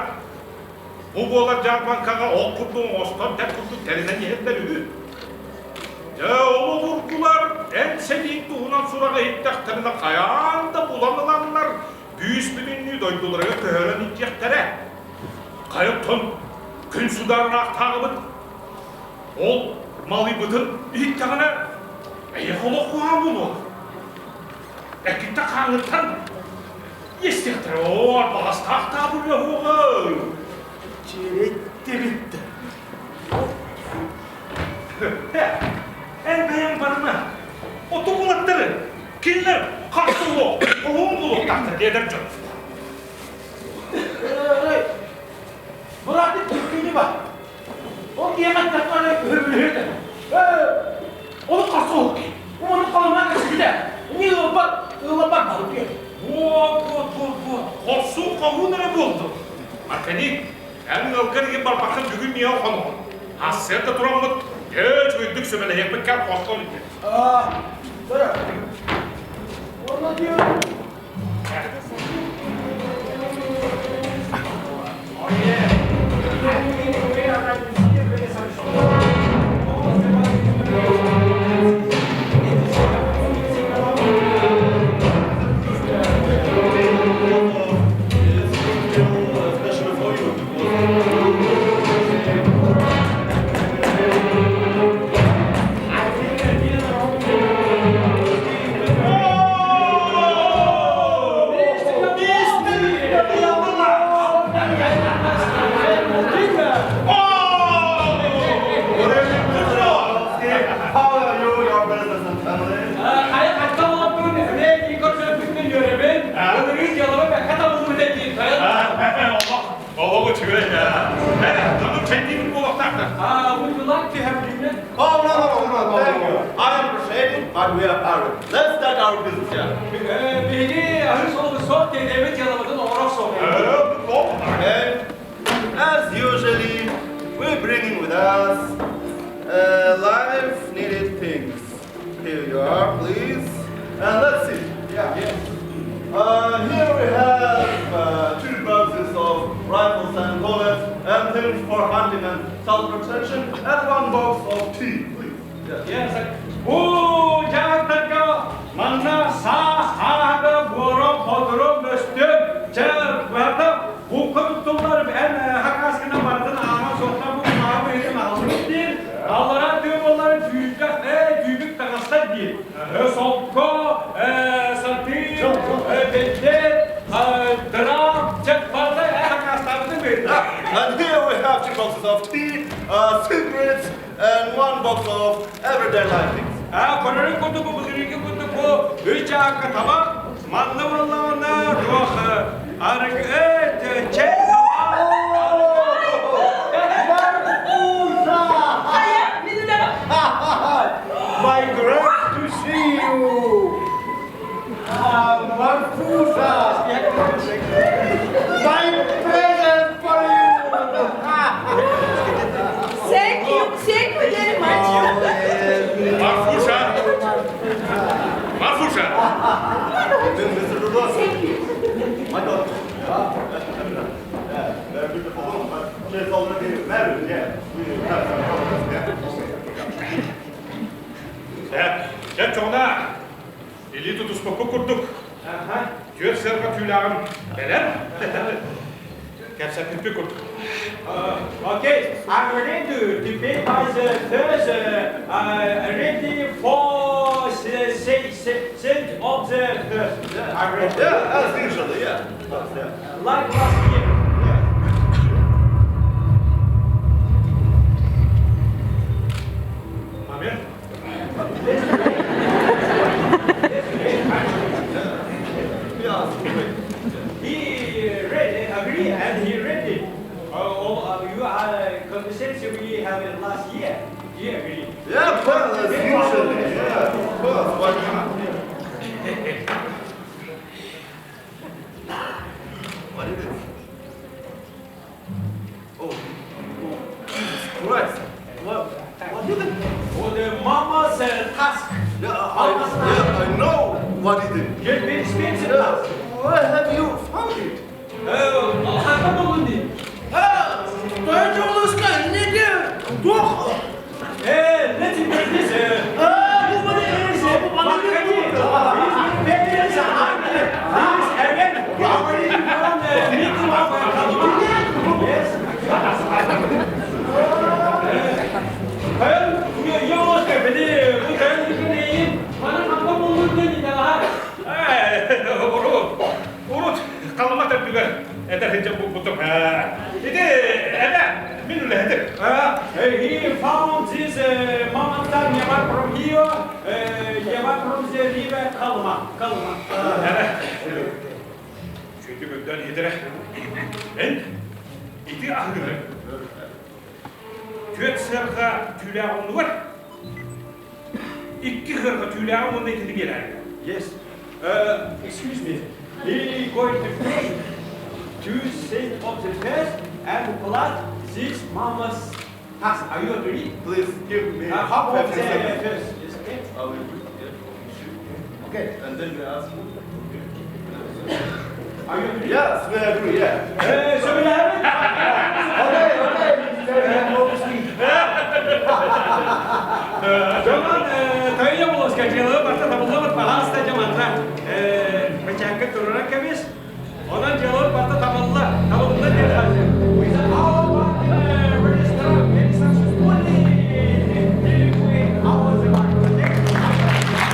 N: Бу буолар дьаарбаҥкаҕа ол курдук оҥостон тэп курдук тэринэн иһэллэр үһү. Дьэ, ол обургулар эн сэрииҥ туһунан сураҕы иһиттэхтэринэ хайаан да булан ыланнар бүүс бүтүннүү дойдуларыгар көһөрөн илдьиэхтэрэ. Хайа оттон күн судаарынаахтааҕыбыт ол малыйбытын иһиттэҕинэ эйиэхэ олох куһаҕан буолуо. Эккиттэн хааҥҥыттан Истиэхтэрэ, оо, арбаҕастаах таабырыа уоҕа.
C: Чириттибит.
N: Эн бэйэҥ барыма. Оту булаттары. Кинилэр харсы уох, хоһуун булуохтаахтар диэтэр дьон.
C: Бырааты түккүнү бар. Ол киэмэт тахханы өһөбүлүһүтэ. Onu қарсы ол ки. Оны қаламан кісібіде. Не ылбат, ылбат балып
N: Вот, вот, вот, вот. Хорсун хоһуун эрэ буолду. Маркани, эн ыалгар иһин барбаккын бүгүн миэхэ хоноҕун. Ассыарда тураммыт, ээ, үчүгэйдик сөбэлэһиэхпит кэм хостон илдьэ.
C: Аа, бара. Онно диэн.
N: Олоҕу үчүгэй Ону кэннин буолуохтаахтар.
C: Would you like to have dinner?
O: Oh, no, no, no, no, thank you. I appreciate it, but we are hurried. Let's start our business here.
I: Биһиги аһыы солобу суох тиэтэйбит дьыалабытын оҥоро охсуох.
O: Okay. As usual, Usually, we're bringing with us uh, life needed things. Here you are, please. And let's see. Yeah. Uh, here we have uh, two boxes of rifles and bullets and things for hunting and self-protection, and one box of tea, please. Yes.
M: Yes. Бу дьаһалтарга манна саа ааһыга буором хотурум мөстүм чэ быһата булка туттуллар эн хакааскына барытын ааҕан суохтан бу кумааҕы быһыытын аҕалбыт диир аллараа тыа буоллары түүкэх ээ түүбүк таҥастар диир солко сатыы бэддет дыраап чэ барыта ээ хакаастаабытын быһыыта.
O: And here we have two boxes of tea, cigarettes, and one box of everyday life things.
M: Аа, көрөрүн курдук бу былырыыҥҥы курдук бу үс чаакка таба манна буоллаҕына туох арыгы чэй
H: Марфуша! My glad to see you! Ah, Marfusa! My present for you!
E: Thank you, thank you very much.
N: Марфуша! Марфуша!
O: Mr. Rudolph.
E: Thank you.
O: My daughter. Yeah, very beautiful woman, but she's already married, yeah. We have some problems, yeah.
N: Дьэ, чоҕуна, илии тутуспакка курдук, түөрт сыарҕа түүлээҕим кэлэн, кэпсэппиппит курдук.
M: Okay, I'm ready to pay by the first, ready for cent of the first. I'm ready.
O: Yeah, as usually, yeah. Yeah.
M: Like last year.
O: Yeah.
N: Amen.
O: Yeah, wait.
M: He ready, agree, and he ready. All of you are conversation we had last year. He agree.
O: Yeah, well, as usually, yeah. Of course, why not? Yeah. What is it? Oh, oh, Jesus Christ. What is it?
M: Oh, the mama's task.
O: Yeah, I know what it is.
M: Get very expensive
O: Yeah.
M: task.
O: Where have you found it?
M: Ханна буллуҥ дии.
F: Тоҕо не туох
M: Let's introduce. This is Makani. He's He's again already from the middle of Kalma. Yes. Хайа, били бу тойон маны ханна буллуҥ диэн итэҕэ.
N: Урут, урут, Халыма төрдүгэр эдэр сылдьан булбутум. Ити, эбэ, мин үлэһитим.
M: He found this mountain near from here, near from the river Kalma. Kalma.
N: Эбэ, Çünkü бөгдөн иһитэрэ. Эн, ити аһыгы. Түөрт сыарҕа түүлээх оннугар. Икки сыарҕа түүлээҕи уонна итини биэрэр.
M: Yes. Excuse me. He going to pay 2 cents of the first and plus this mama's tax. Are you agree?
O: Please give me
M: Half of
O: 15
M: the
O: seconds.
M: first. Yes, okay.
O: I will agree. Yeah. Okay. And then we ask you.
M: Are you agree?
O: Yes, we agree, yeah.
M: So we have it?
H: Okay, Mr. Yamovsky.
M: Дьонон тойон булуска дьыала барыта табыллыбыт пожалуйста дьэ манна бэчээккэ туруоран кэбис. Онон дьыала барыта табылла. Табылла диэн хаалла. We said all register very successfully dealing with our department.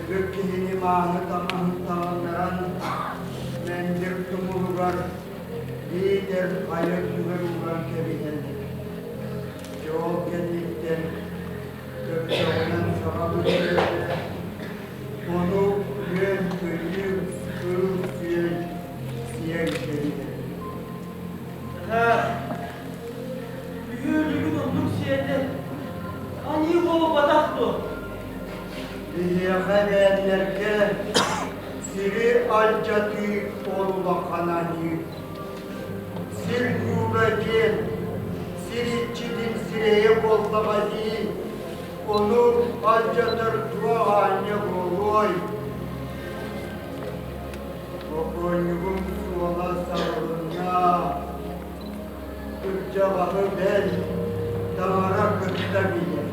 H: Өлбүт киһини мааны таҥаһын таҥыннаран, мэлдьир тумулугар биитэр хайа үрдүгэр ууран кэбиһэллэр. Дьэ ол кэнниттэн көпчөҕүнэн саҕа быһыылара, ону үөн-көйүүр, кыыл-сүөл сиэн кэбиһэр.
G: Үһүөлүгүн оннук сиэтэ, аньыы буолбатах дуо?
H: Биһиэхэ эбээннэргэ сири алдьатыы ол улахан аньыы. Сир ньуура диэн сир иччитин сирэйэ буоллаҕа дии, ону алдьатар туох аанньа буолуой? Бокуонньугум суола сабылынна, кырдьаҕаһы бэл, таҥара кытта билэр.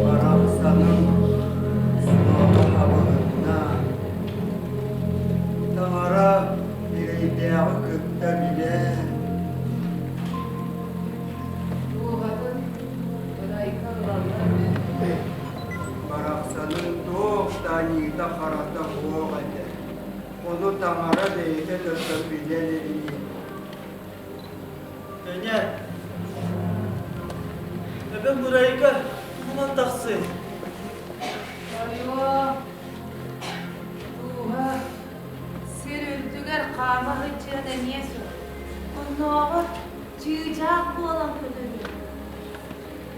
H: Барахсаным суола хабылынна, Таҥара эрэйдээҕи кытта билэр.
B: Дууһатын ырайга ылаллар.
H: Барахсаным туох да аньыыта-харата суох этэ. Ону таҥара бэйэтэ төртөн билэн ини.
G: Эне, эбэм ырайга тугунан тахсыы?
B: Ойуо, дууһа сир үрдүгэр хаама сылдьыан эмиэ сөп. Оннооҕор чыычаах буолан көтөрүө.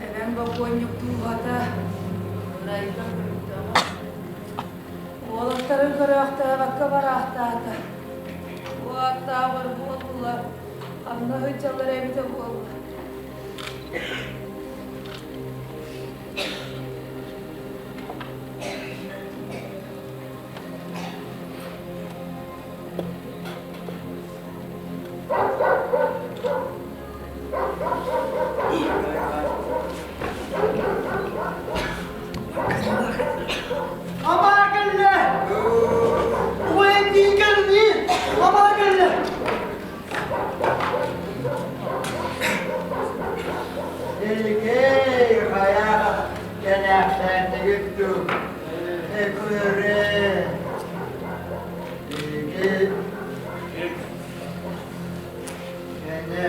B: Эбэм бокуонньук дууһата ырайга көттөҕө. Уолаттарын көрөөхтөөбөккө бараахтаата. Уоттааҕар буоллулар, ханна сылдьаллар эбитэ буолла.
F: Амаа кэллэ! Убайым дии кэллии! Амаа кэллэ!
H: Иликэй хайа кэнээхтээтигит дуу? Экөрэ. Биһиги Эне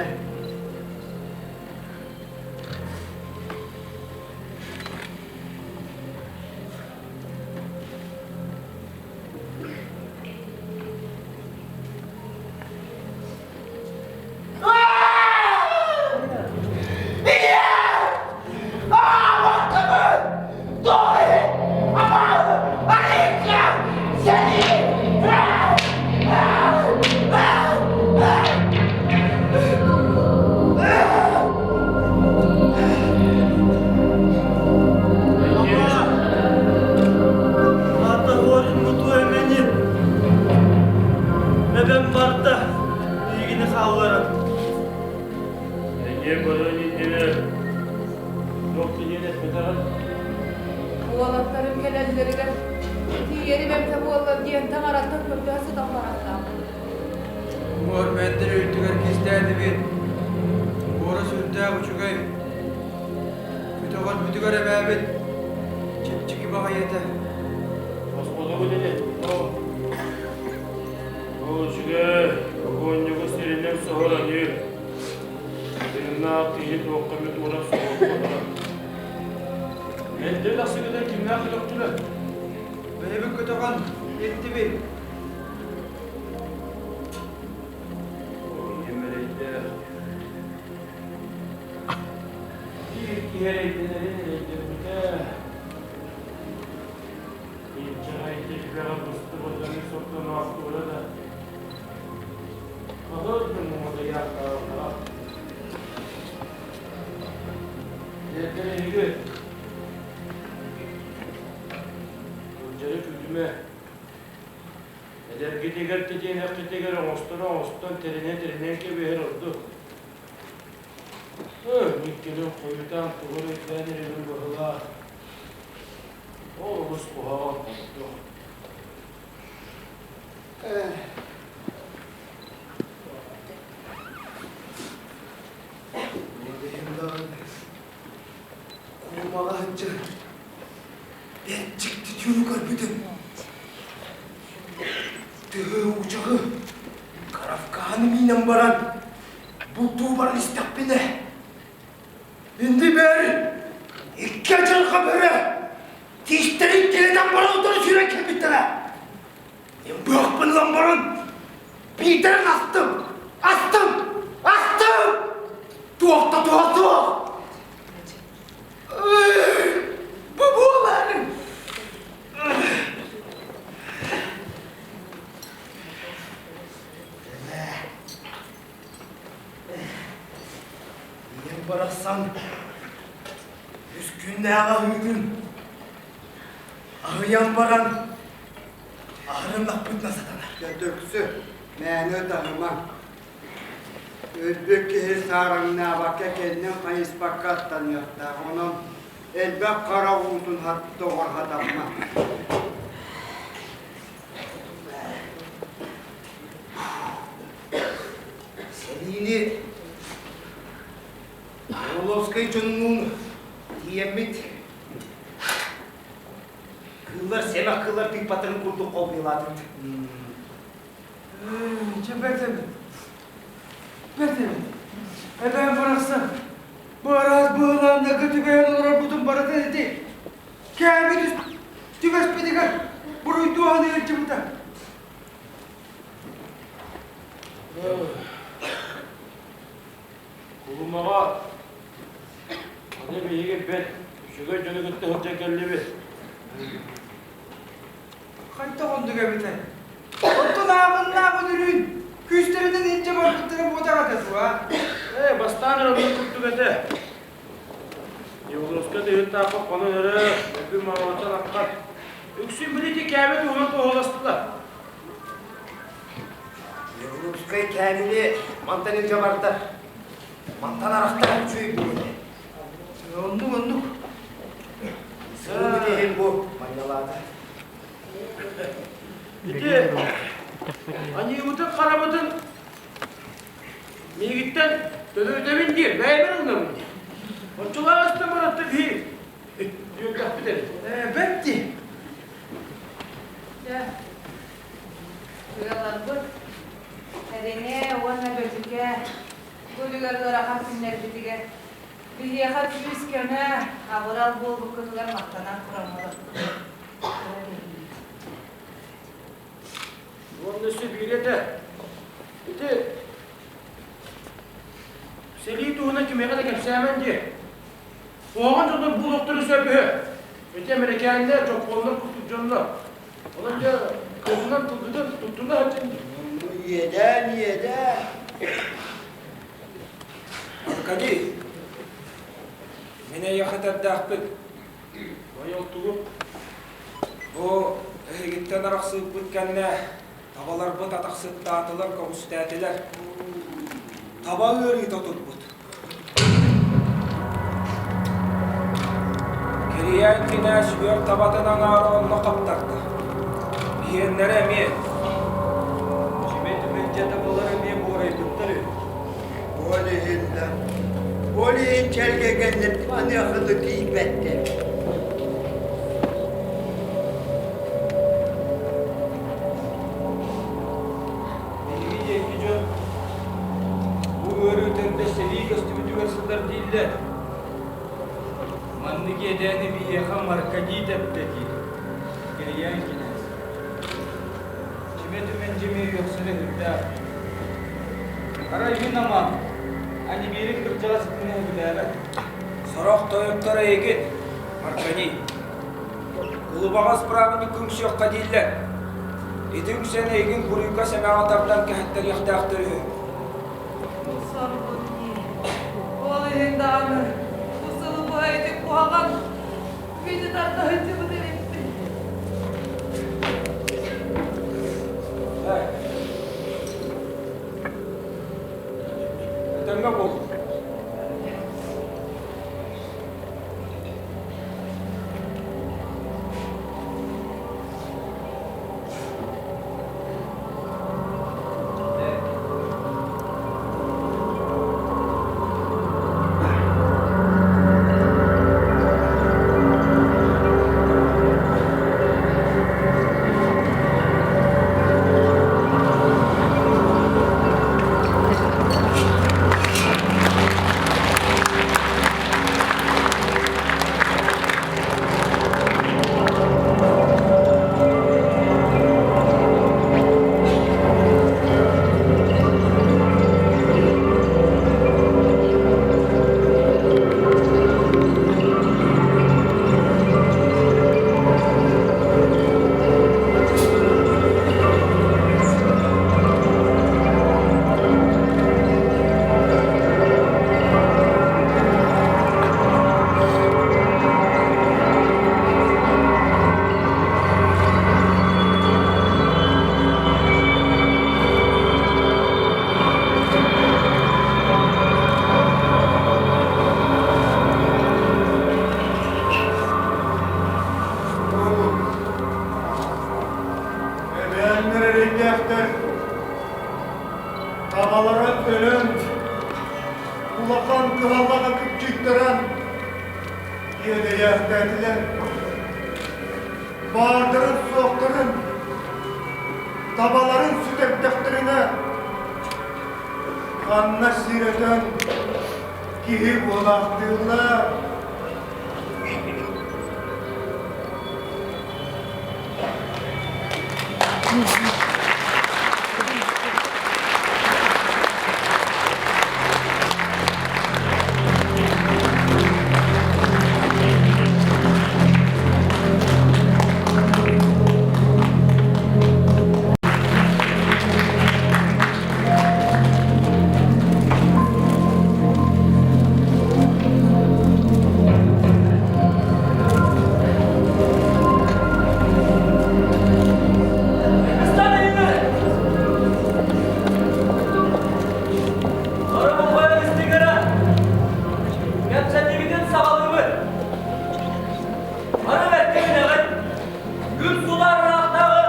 G: Эбэм барда, миигини хаалларан.
C: Эйиэ көрөн иннинэ туох диэн эппэтэҕин?
B: Уолаттарым кэлэллэригэр тиийэрим эбитэ буолла диэн таҥараттан көрдөһө сытан барахтаах.
K: Уҥуор мээттэр үрдүгэр кистээтибит. Буора сүрдээх үчүгэй. Көтөҕөрбүтүгэр эбээбит чэпчэки баҕайы этэ.
C: Господу ини. Оо, үчүгэй, огонньугу сиринэн
K: көтөҕөн илтибит.
C: Биир киһи эрэйдэнэрин эрэйдэммитэ. Инчэҕэйдик түгэҕэ быстыбытын сордоноохтуура да, хаһыс да муҥатыйаахтаабатаҕа. Дьиэтин эһиги Ылдьары күүтүмэ. Эдэргитигэр тэтиэнэххитигэр оҥосторо оҥостон тэринэн-тэринэн кэбиһэр ордук. Миккелин хойутаан тугу эрэ өйдөөн эрэбин быһыылаах. Ол олус куһаҕан курдук.
F: Куумаҕа сылдьан бэрт дьикти түүлү көрбүтүм. Тыһы уучаҕы Каравканы миинэн баран бултуу баран истэхпинэ, иннибэр икки адьырҕа бөрө тиистэрин килэтэн баран утары сүүрэн кэлбиттэрэ. Мин быһахпын ылан баран биирдэрин астым, астым, астым! Туох да туһа суох! Бу буолар! Ийэм барахсан үс күннээҕи аһыытын аһыйан баран аһарыннахпытына сатанар.
H: Дьэ, мээнэ ытаһыма. Өлбүт киһи саараҥнаабакка кэннин хайыспакка аттаныахтаах. Онон элбэх хара уутун тоҕор хатаммат.
F: Сэриини Орловскай дьоннуун тиийэммит кыыллар сэмэх кыыллар тыыппаттарын курдук холбуйалаатыбыт.
K: Чэ бэрт эбит. Бэрт эбит. Эбээм барахсан бу араас быһылааннарга түбэһэн олорорбутун барытын ити кээбит түбэспитигэр буруйдуу аныырдьыбыта.
C: Кулумаҕа аны биһиги бэрт үчүгэй дьону кытта сылдьан кэллибит.
K: Хайдах оннук эбитэ? Оттон ааҕыннаах үнүрүүн күүстэринэн илдьэ барбыттара буотах этэ дуо?
C: Ээ, бастаан эрэ оннук курдук этэ. Явловска тыһыттаахха хонон эрэ, өбүм маҥаатан аккар. Үксүн били кээбэ туһунан туоһуластылар.
F: Явловскай кээмили мантан илдьэ барда. Мантан арахтар үчүгэй буолуо.
K: Оннук, оннук.
F: Сылгы иһин бу манньалаата.
C: Ити аньыыбытын харабытын миигиттэн төлөтөбүн диир, бэйэбэр ылынабын диир. Оччолоох ыстан баратта биһи үөрдэхпит эбит.
K: Бэрт дии.
E: Дьэ, ыалларбыт Эриҥэ уонна Бөтүкэ бу үлүгэр ыарахан күннэрбитигэр биһиэхэ күүс-көмө, абырал буолбуккутугар махтанан тураммыт.
C: Уонна өссө биири этэ. Ити сэлии туһунан кимиэхэ да кэпсээмэн диэ. Куһаҕан дьоннор буолуохтарын сөп үһү. Ити эмэрикээннэр, дьоппуоннар курдук дьоннор. Онон дьэ кылынан тылгытын туттуна сылдьын.
H: Иэдээн, иэдээн.
I: Аркадий, мин эйиэхэ этэрдээхпин.
C: Ой, тугу?
I: Бу эһигиттэн арахсыыппыт кэннэ табаларбыт атахсыттаатылар, көҕүстээтилэр. Таба ыарыыта турбут. Кирийээн кинээс үөр табатын аҥаара онно хаптарда. Биһиэннэрэ эмиэ. Чимэ түмүлдьэ табалар эмиэ буорайбыттар үһү.
H: Ол иһин да, ол иһин чэлгэгэннэр аныаханы тиийбэттэр.
I: Биһиги диэки дьон бу ыарыы төрдө сэрии көстүбүтүгэр сытар дииллэр. Маннык иэдээни биһиэхэ Маркадий тэптэ диир. Кирийээн кинээс.
K: эмиэ үөхсэрэ сүрдээх. Арай мин ама, Анибиэрин кырдьаҕас итини сөбүлээбэт.
P: Сорох тойоттор эйигин, Аркадий, кулубаҕас быраабыны күҥсүөххэ дииллэр. Ити үҥсэн эйигин буруйга сэмэҕэ тардан кэһэттэриэхтээхтэр үһү.
Q: Сорбут дии. Ол иһин даҕаны бу сылы быһа ити куһаҕан күнү тарда сылдьыбыт эбиппин.
P: Этэҥҥэ буол.
O: Эбээннэр эрэйдээхтэр табалара өлөн, улахан кыһалҕаҕа кыпчыйтаран иэдэйээхтээтилэр. Баардарын-суохтарын, табаларын сүтэрдэхтэринэ, ханна сир өтөн киһи буолаахтыыллар.
R: Кэпсэтиибитин саҕалыыбыт. Бары бэркэ билэҕит, күн сулар ыраахтааҕы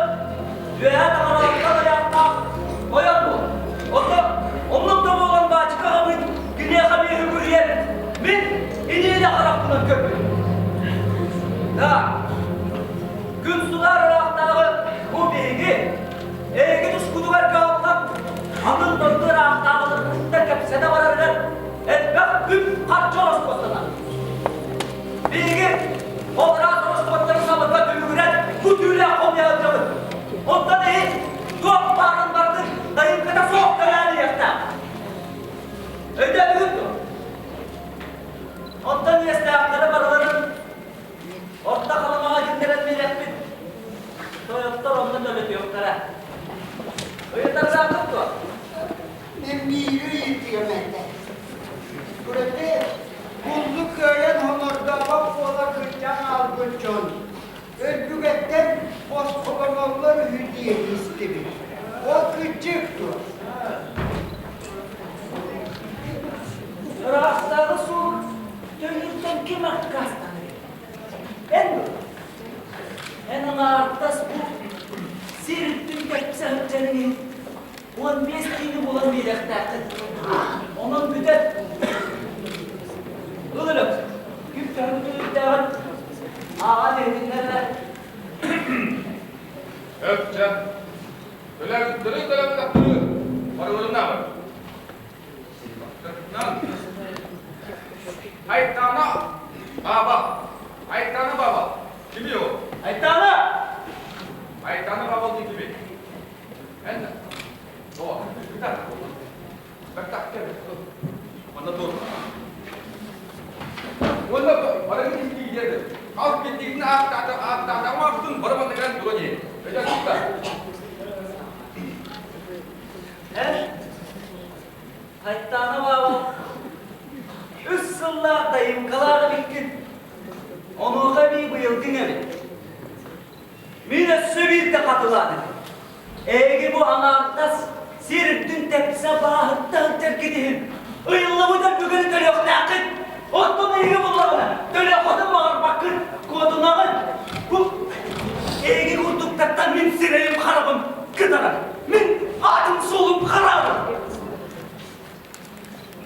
R: үөһээ таҥаралартан айаахтаах тойон буол. Онно оннук да буолан баачыка аҕабыт киниэхэ миэхэ күрүйэн, мин илиилэ харахпынан көрбүтүм. Да, күн сулар ыраахтааҕы бу биһиги, эһиги тускутугар кыһаллан, атын дойду ыраахтааҕытын кытта кэпсэтэ барарыгар элбэх үп-харчы ороскуоттанар. Биһиги ол ыраах ороскуоттары сабыта түбүгүрэн бу түүлээх хомуйа сылдьабыт. Онтон иһин туох баарын барытын дайыҥката суох төлөөн иһиэхтээх. Өйдөөтүгүт дуо? Онтон иэстээхтэрэ барыларын орто халымаҕа киллэрэн биэриэхпит. Тойоттор онно төлөтүөхтэрэ. Ыйытардааххыт дуо?
H: Мин биири ыйытыам этэ. Ураты булду кыайан хонордообот буола кырдьан хаалбыт дьон өлбүгэттэн босхолоноллор үһү диэн истибит. Ол кырдьык дуо?
R: Ыраахтааҕы суол төлүүртэн ким аккаастанар? Эн дуо? Эн аҥаардас бу сир үрдүн кэпсэ сылдьарыҥ иһин 15 киһини булан биэриэхтээххин. Онон бүтэр. Ыл өлөк, күп төһө бүтүнүктээҕин ааҕан иһитиннэрэ.
I: Өп, чэ. Төлөбүттэрин төлөбүттэрин барыларына Айтана баба. Айтана баба. Кими ол?
R: Айтана!
I: Айтана баба дии кими? Эн. Кырдьыктаах буолла. Бэртаах кэбит. Манна туох? Уонна барыгын истиилэрбит. Хас биирдиитин ааттаата ааттаатаҕым ахсын бары манна кэлэн туруо дии. Өйдөөн тутта.
R: Эн Хайтаана баба үс сыллаах дайымкалаах эбиккин. Онуоха эбии быйылгыҥ эбит. Мин өссө биирдэ хатылаан этим. Эһиги бу аҥаардас сир үрдүн тэпсэ бааһырта сылдьаргыт иһин ыйыллыбыт өлбүгүнү төлүөхтээххит. Оттон эһиги буллаҕына төлүөххүтүн баҕарбаккыт, куотунаҕыт. Бу эһиги курдуктартан мин сирэйим харабым кытарар. Мин аатым-суолум хараарар.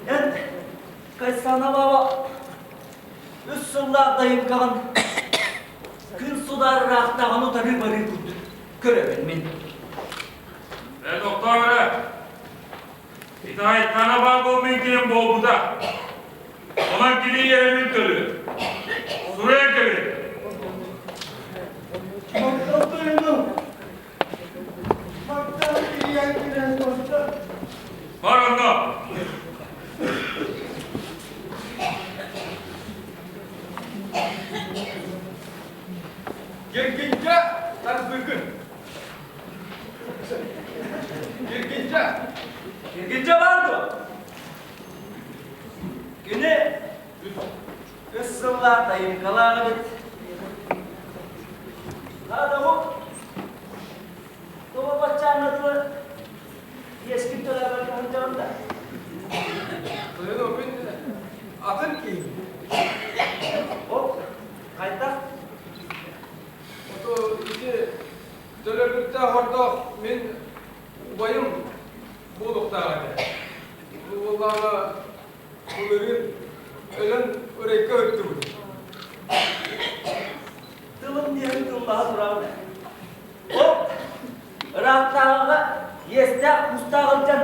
R: Эн Кайсана баба үс сыллаах дайымкаҕын күн судаар ыраахтааҕын утары барыы курдук көрөбүн мин.
N: Ээ, тохтоо эрэ. Ити Айтана баар буолмун киһим буолбута. Онон кини иэһимин төлүө. Суруйан кэбиһин. Бар онно.
I: Киргинчэ тарбыгын. Киргинчэ.
R: Киргинчэ бар дуо? Кини үс сыллаах тайымкалаах эбит. Наада бу. Тоҕо баччааҥҥа дылы иэскин төлөөбөккө сылдьаҕын да?
I: Тойону мин атын киһи.
R: Ол хайдах?
I: Ото ити төлөбүрдээх ордоох мин убайым буолуохтаах этэ. Бу буоллаҕына былырыын өлөн ырайга ыттыбыт.
R: Тылым диэһин тыллаһа тураҕын ээ. Ол ыраахтааҕыга иэстээх кустаах ылдьан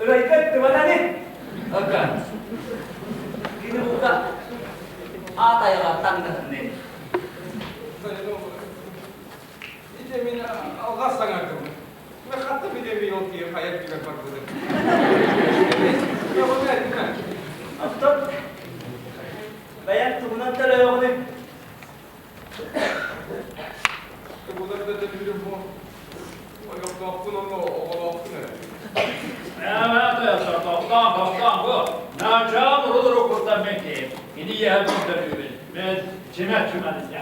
R: ырайга ыттыбатаны. Ага. Кини бука аат айаҕа таҥнатын ини.
I: Ити мин алҕас саҥардым. Мен хатта билеми ол киһи хайа түгэн барбытын.
R: Оттон бэйэҥ тугунан төлөөҕүнүй?
I: Тугунан да төлүүрүм бу. Ойохтоохпун онно оҕолоохпун эрэ.
M: Тохтоон, тохтоон бу. Наачаан урулуру курдан мен киһим. Кини иэһэ көрдөрүүбүн. Мен чимэ чуманытя.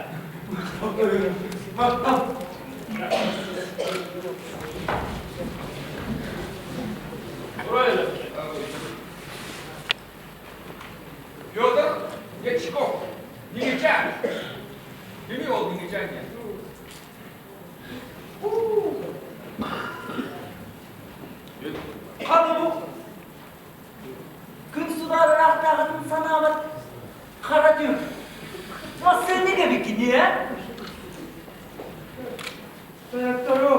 I: Петр Дьячков, Нигичан. Кими ол Нигичан диэн?
R: Ханы бу күн судаар ыраахтааҕытын санаабат хара түҥ. Массыынньык эбиккин ээ?
K: Тойоттору,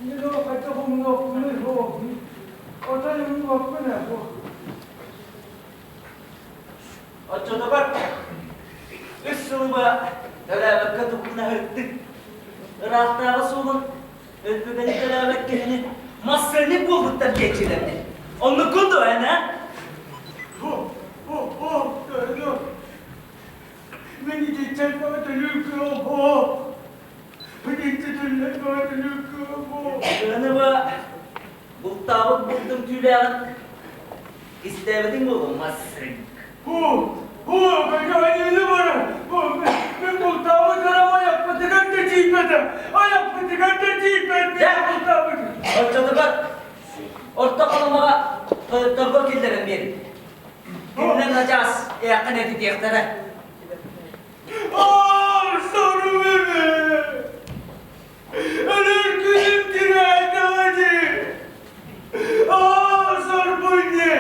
K: мин ол хайдах умнуохпунуй отой умнубаппын ээ
R: Оччотугар үс сылы быһа төлөөбөккө туккуна сырыттык. Ыраахтааҕы суолун өлбүгэни төлөөбөт киһини массыынньык буолбуттар диэччилэрдин. Оннуккун дуо эн, а?
K: О, о, о, тойону, мен итиччэн баҕа төлүүр кыаҕым суох. Итиччэ төллөр баҕа төлүүр кыаҕым суох.
R: Тыаны ба бултаабыт булдуҥ түүлээҕин Истээбитиҥ буолуо массыынньык.
K: Һуу, һуу, көтөҕөнүүнү баран, мин бултаабыт эрэ айахпытыгар да тиийбэтэ, айахпытыгар да тиийбэт мин бултаабыт.
R: Оччотугар орто халымаҕа тойотторго киллэрэн биэрин. Кинилэр начаас ээххин этитиэхтэрэ.
K: Аа, сорум эбэ! Өлөр күнүм тирээтэҕэ дии! Аа, сорбун дии!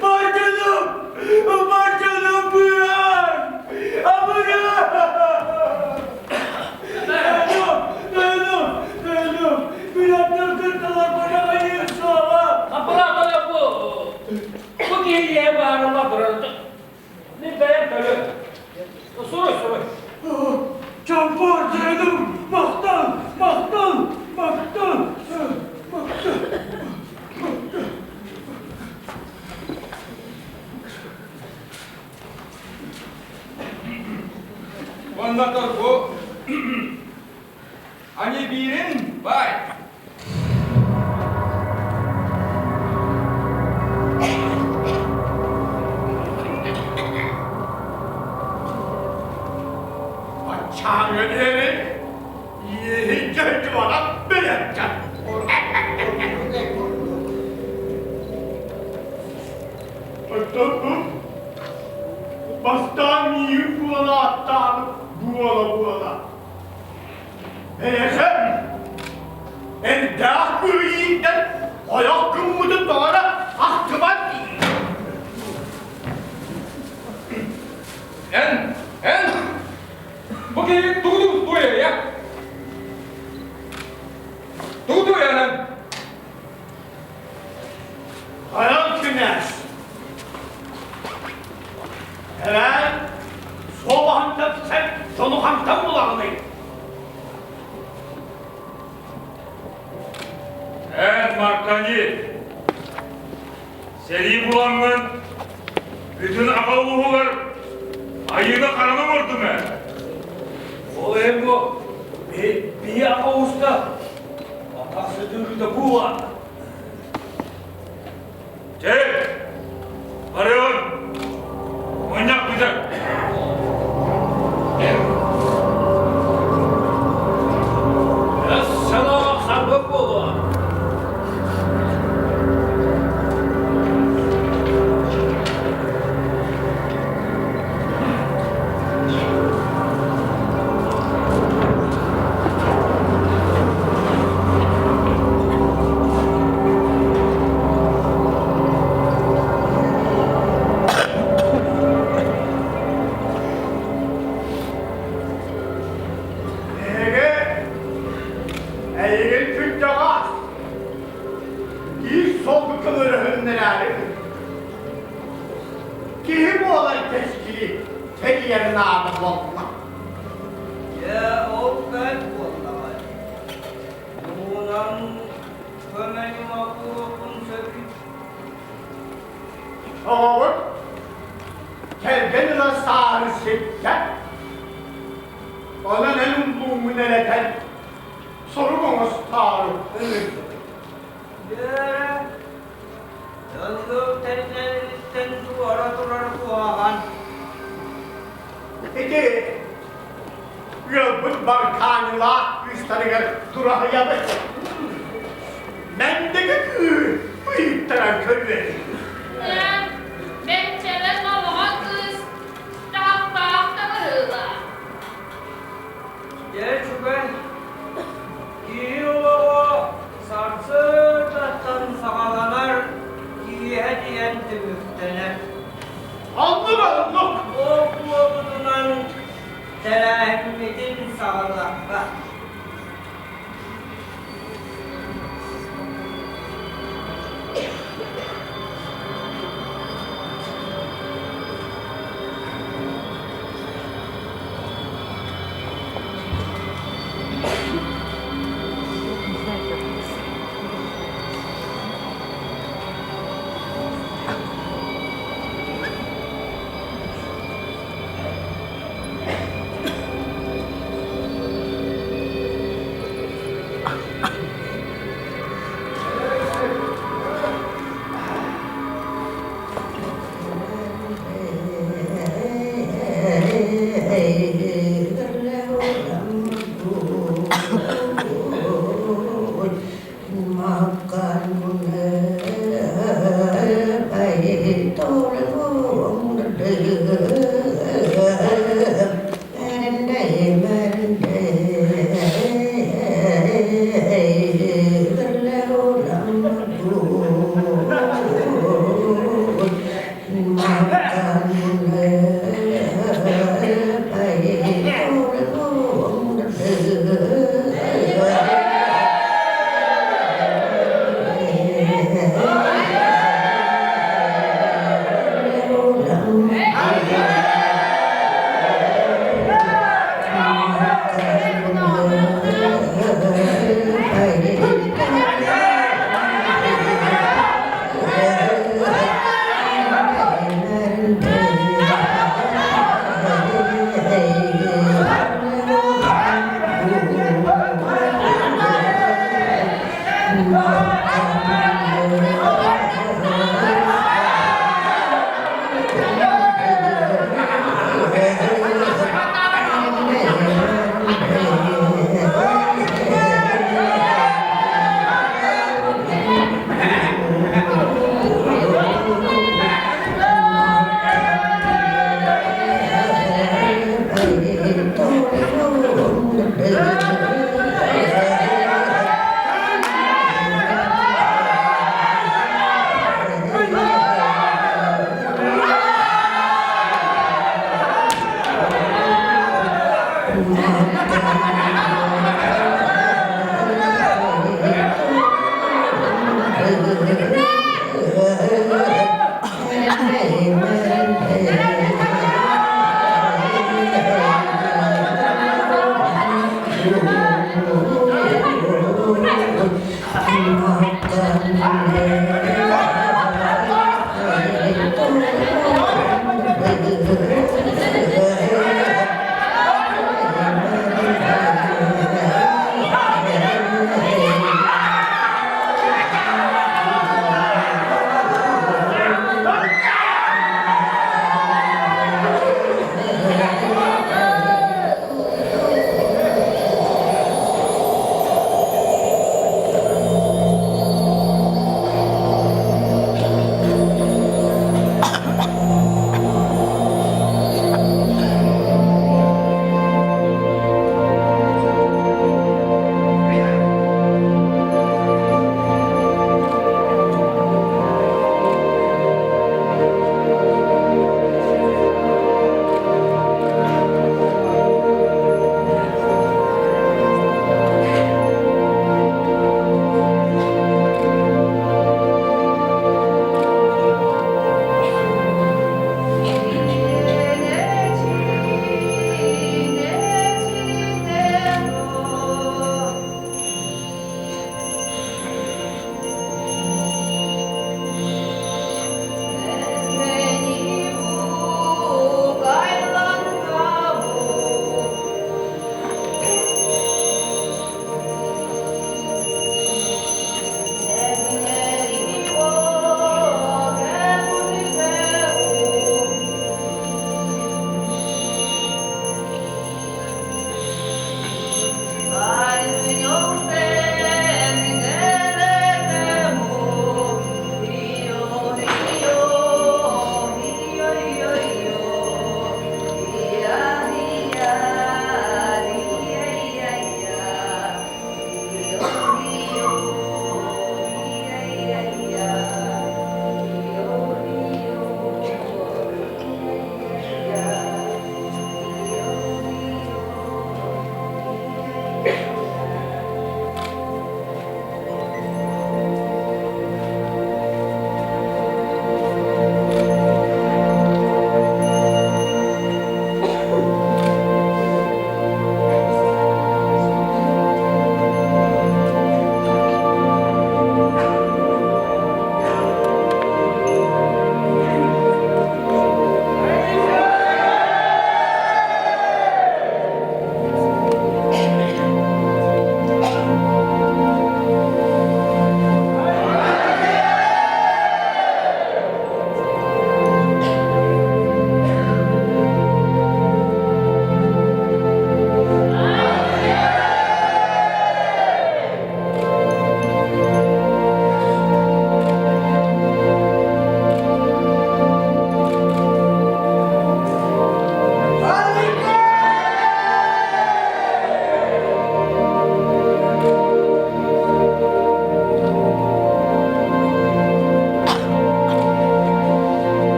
K: Бар дьонум! Бар дьонум быыһаан! Абыраа! Тойонум! Тойонум! Тойонум! Билэттэн кытталар бадаҕайыыр суоҕа!
M: Аппараатара бу бу киһи ийэ баарыма турар. Мин бэйэм төлөм. Суруй, суруй.
K: Чомпой!
I: Онна бу Ани биирин бай.
K: Баччааҥҥа диэри иэһин дьайдыбатах бэйэккэ. Оттон бу бастаан миигин буола аттаабыт буола-буола. Эйэхэ элбэх кыайыыттан ойох гыммытын тоҕо ахтыбат
I: Эн, эн, бу киһи тугу туйа Тугу туйанан?
K: Айан кинээс. Эрэн, суобаһын тэпсэн, дьону хантан булаҕыный?
N: Эн, Маркани, сэрии буламмын бүтүн аҕа улууһугар айыыны хараны оҥордум ээ.
C: Ол иһин бу биһи аҕа ууска атах сытыырыыта бу
N: Чэ, барыаҕын. Мунньах бүтэр.
C: Өссө сарбык буолуо.
K: Эһиги эйигин күндэҕэ биир солбу көмөлөһүннэрээри киһи буолар кэскили тэрийэр наада буолла.
R: Дьэ, ол бэрт буоллаҕа. Тугунан көмө-ньыма буолуохпун сөбүй?
K: Оҕоҕут кэргэн ыла саары ситтэ. Онон эн умнууҥҥун элэтэн сорук оҥостоору ыҥырдым.
R: Дьэ, дьоннук тэринэриттэн туора турар куһаҕан.
K: Ити ыалбыт баркаанылаах кыыстарыгар тураһыйабыт. Мэндиги кыыр ыйыттаран көрүө.
S: Бэччэбэ номоҕо кыыс таһахтаах да быһыылаах.
R: Дьэ, үчүгэй. Киһи олоҕо сарсыардаттан саҕаланар, киэһэ диэн түмүктэнэр.
K: Оннук, оннук.
R: Ол буолбутунан тэрээһиммитин саҕалыахха.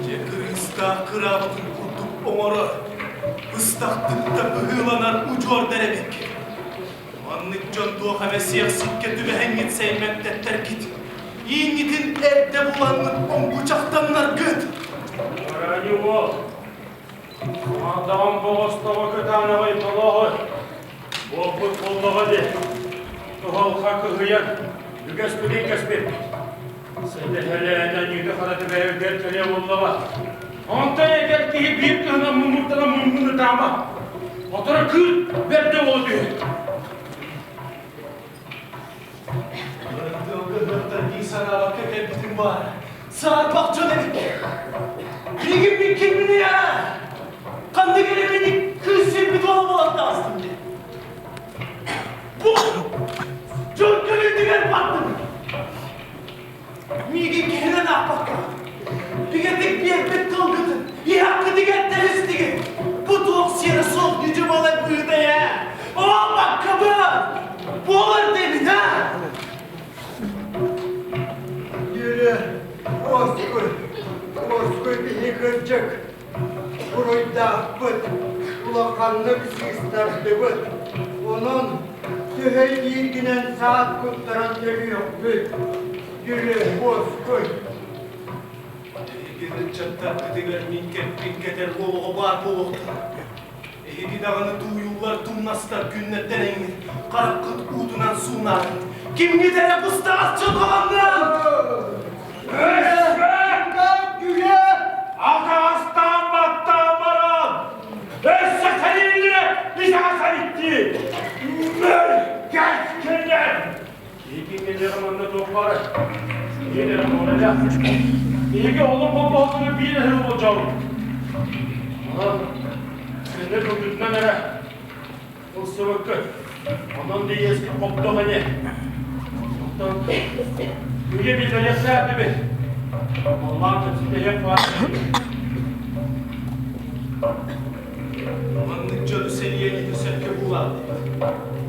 K: Дьэ кырыыстаах кыраабытын курдук оҥорор, быстахтык да быһыыланар удьуордар эбиккит. Маннык дьон туох эмэ сиэхсиккэ түбэһэҥҥит сэймэктэттэргит, ииҥҥитин эрдэ булаҥҥыт оҥкучахтаннаргыт.
C: Арани уол, Саҥардаҕым боҕостоҕо кытаанаҕай толооһой, буолбут буоллаҕа дии, туһалха кыһыйан, үгэспитин кэспиппит. Сэтэһэлээн аньыыта-харата бэйэбитигэр кэлиэ буоллаҕа. Онтон эдэр киһи биир кыһынан муммуттана муҥмун ытаама. Отура кыыр бэрдэ буола түһэр.
K: Тыалга ыһыахтар дии санаабакка кэлбитим баара. Саарбах дьон эбит. Билигин мин кимминий аа? Ханнык эрэ мини кыыс сирбит уола буолан таҕыстым дии. Бу дьон көрүүтүгэр бардым. Миигин киһинэн аахпакка, бигэтик биэрбит тылгытын иһэххитигэр тэһистигит. Бу туох сиэрэ суох ньүдьү-балай быһыытай ээ? Оо, баккабыт! Буолар диэбит, аа?
H: Юрий, уоскуй, уоскуй биһи кырдьык, буруйдаахпыт, улаханнык сыыстардыбыт. Онон төһө дииргинэн саат куттаран төлүөхпүт. Юрий, уоскуй.
K: Эһиги ыччаттаргытыгар мин кэппин кэтэр олоҕо баар буолуохтара. Эһиги даҕаны тууйуллар тумнастар күннэртэн эҥин хараххыт уутунан суунаатын. Кимҥит эрэ быстаҕас чылҕаланнын!
N: Атаҕастаан баттаан баран, өссө сэриилэрэ итэҕэс эбиттии! Мөлкөскүнэн!
C: Киһи кэлиэҕэ манна туох баарай? Биир эрэ буолла. Биһиги олох холбоһотуна биир эһэ болдьообут. Онон сэнэ кылгытынан эрэ ылсыбыккыт. Онон диэски хопдох ини. Оттон үйэ биллэриэхтээх Аллаан кэпсэтэһиэх баар.
K: Маннык дьону сэрийэн сөпкө булаат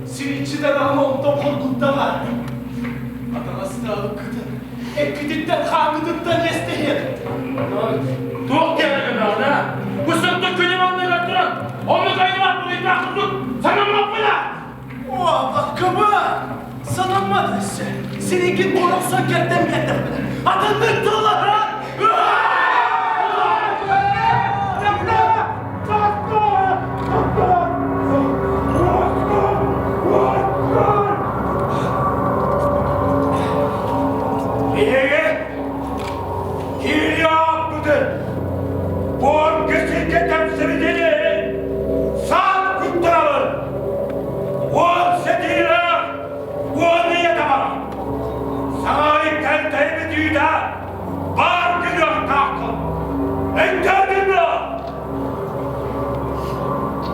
K: Сириччи даҕаны онтон хоргуттаҕа. Атаҕастаабыккытын, эккититтэн хааҥҥытыттан иэстэһиэх.
C: Туох диэҕэ гынаҕын, а? Бу сырдык күнүм анныгар туран, оннук айылаах буруйдаах курдук санаммаппын, а?
K: О, баккаба! Санаммат өссө. Сиригин буорахсан кэрдэн биэрдэхпинэ, атыннык тыллаһа!
N: Биһиги киирии ааппытын буорга сиргэ тэпсибитин иһин саат куттарабын! Уон сэтиилээх, уон ийэ таба! Саҥа ый кэлтэйбит үүтэ баар гыныахтааххын! Өйдөөтүҥ дуо?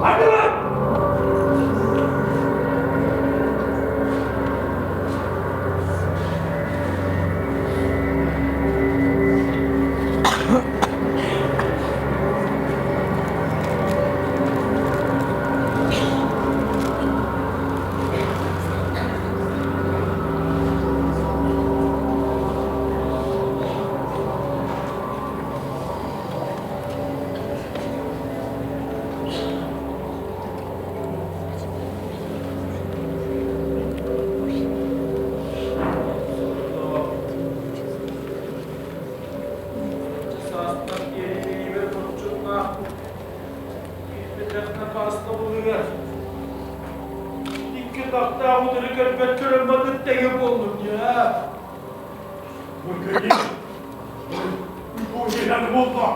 N: Айдыбыт!
C: Саастар диэри боччумнаахпыт. Киирбэтэххэ хаастабылыгар икки тахтаах утары көрбөт көрөрбөтүн тэҥэ буоллум дьэ.
N: Бургани, бу иһэн буолла.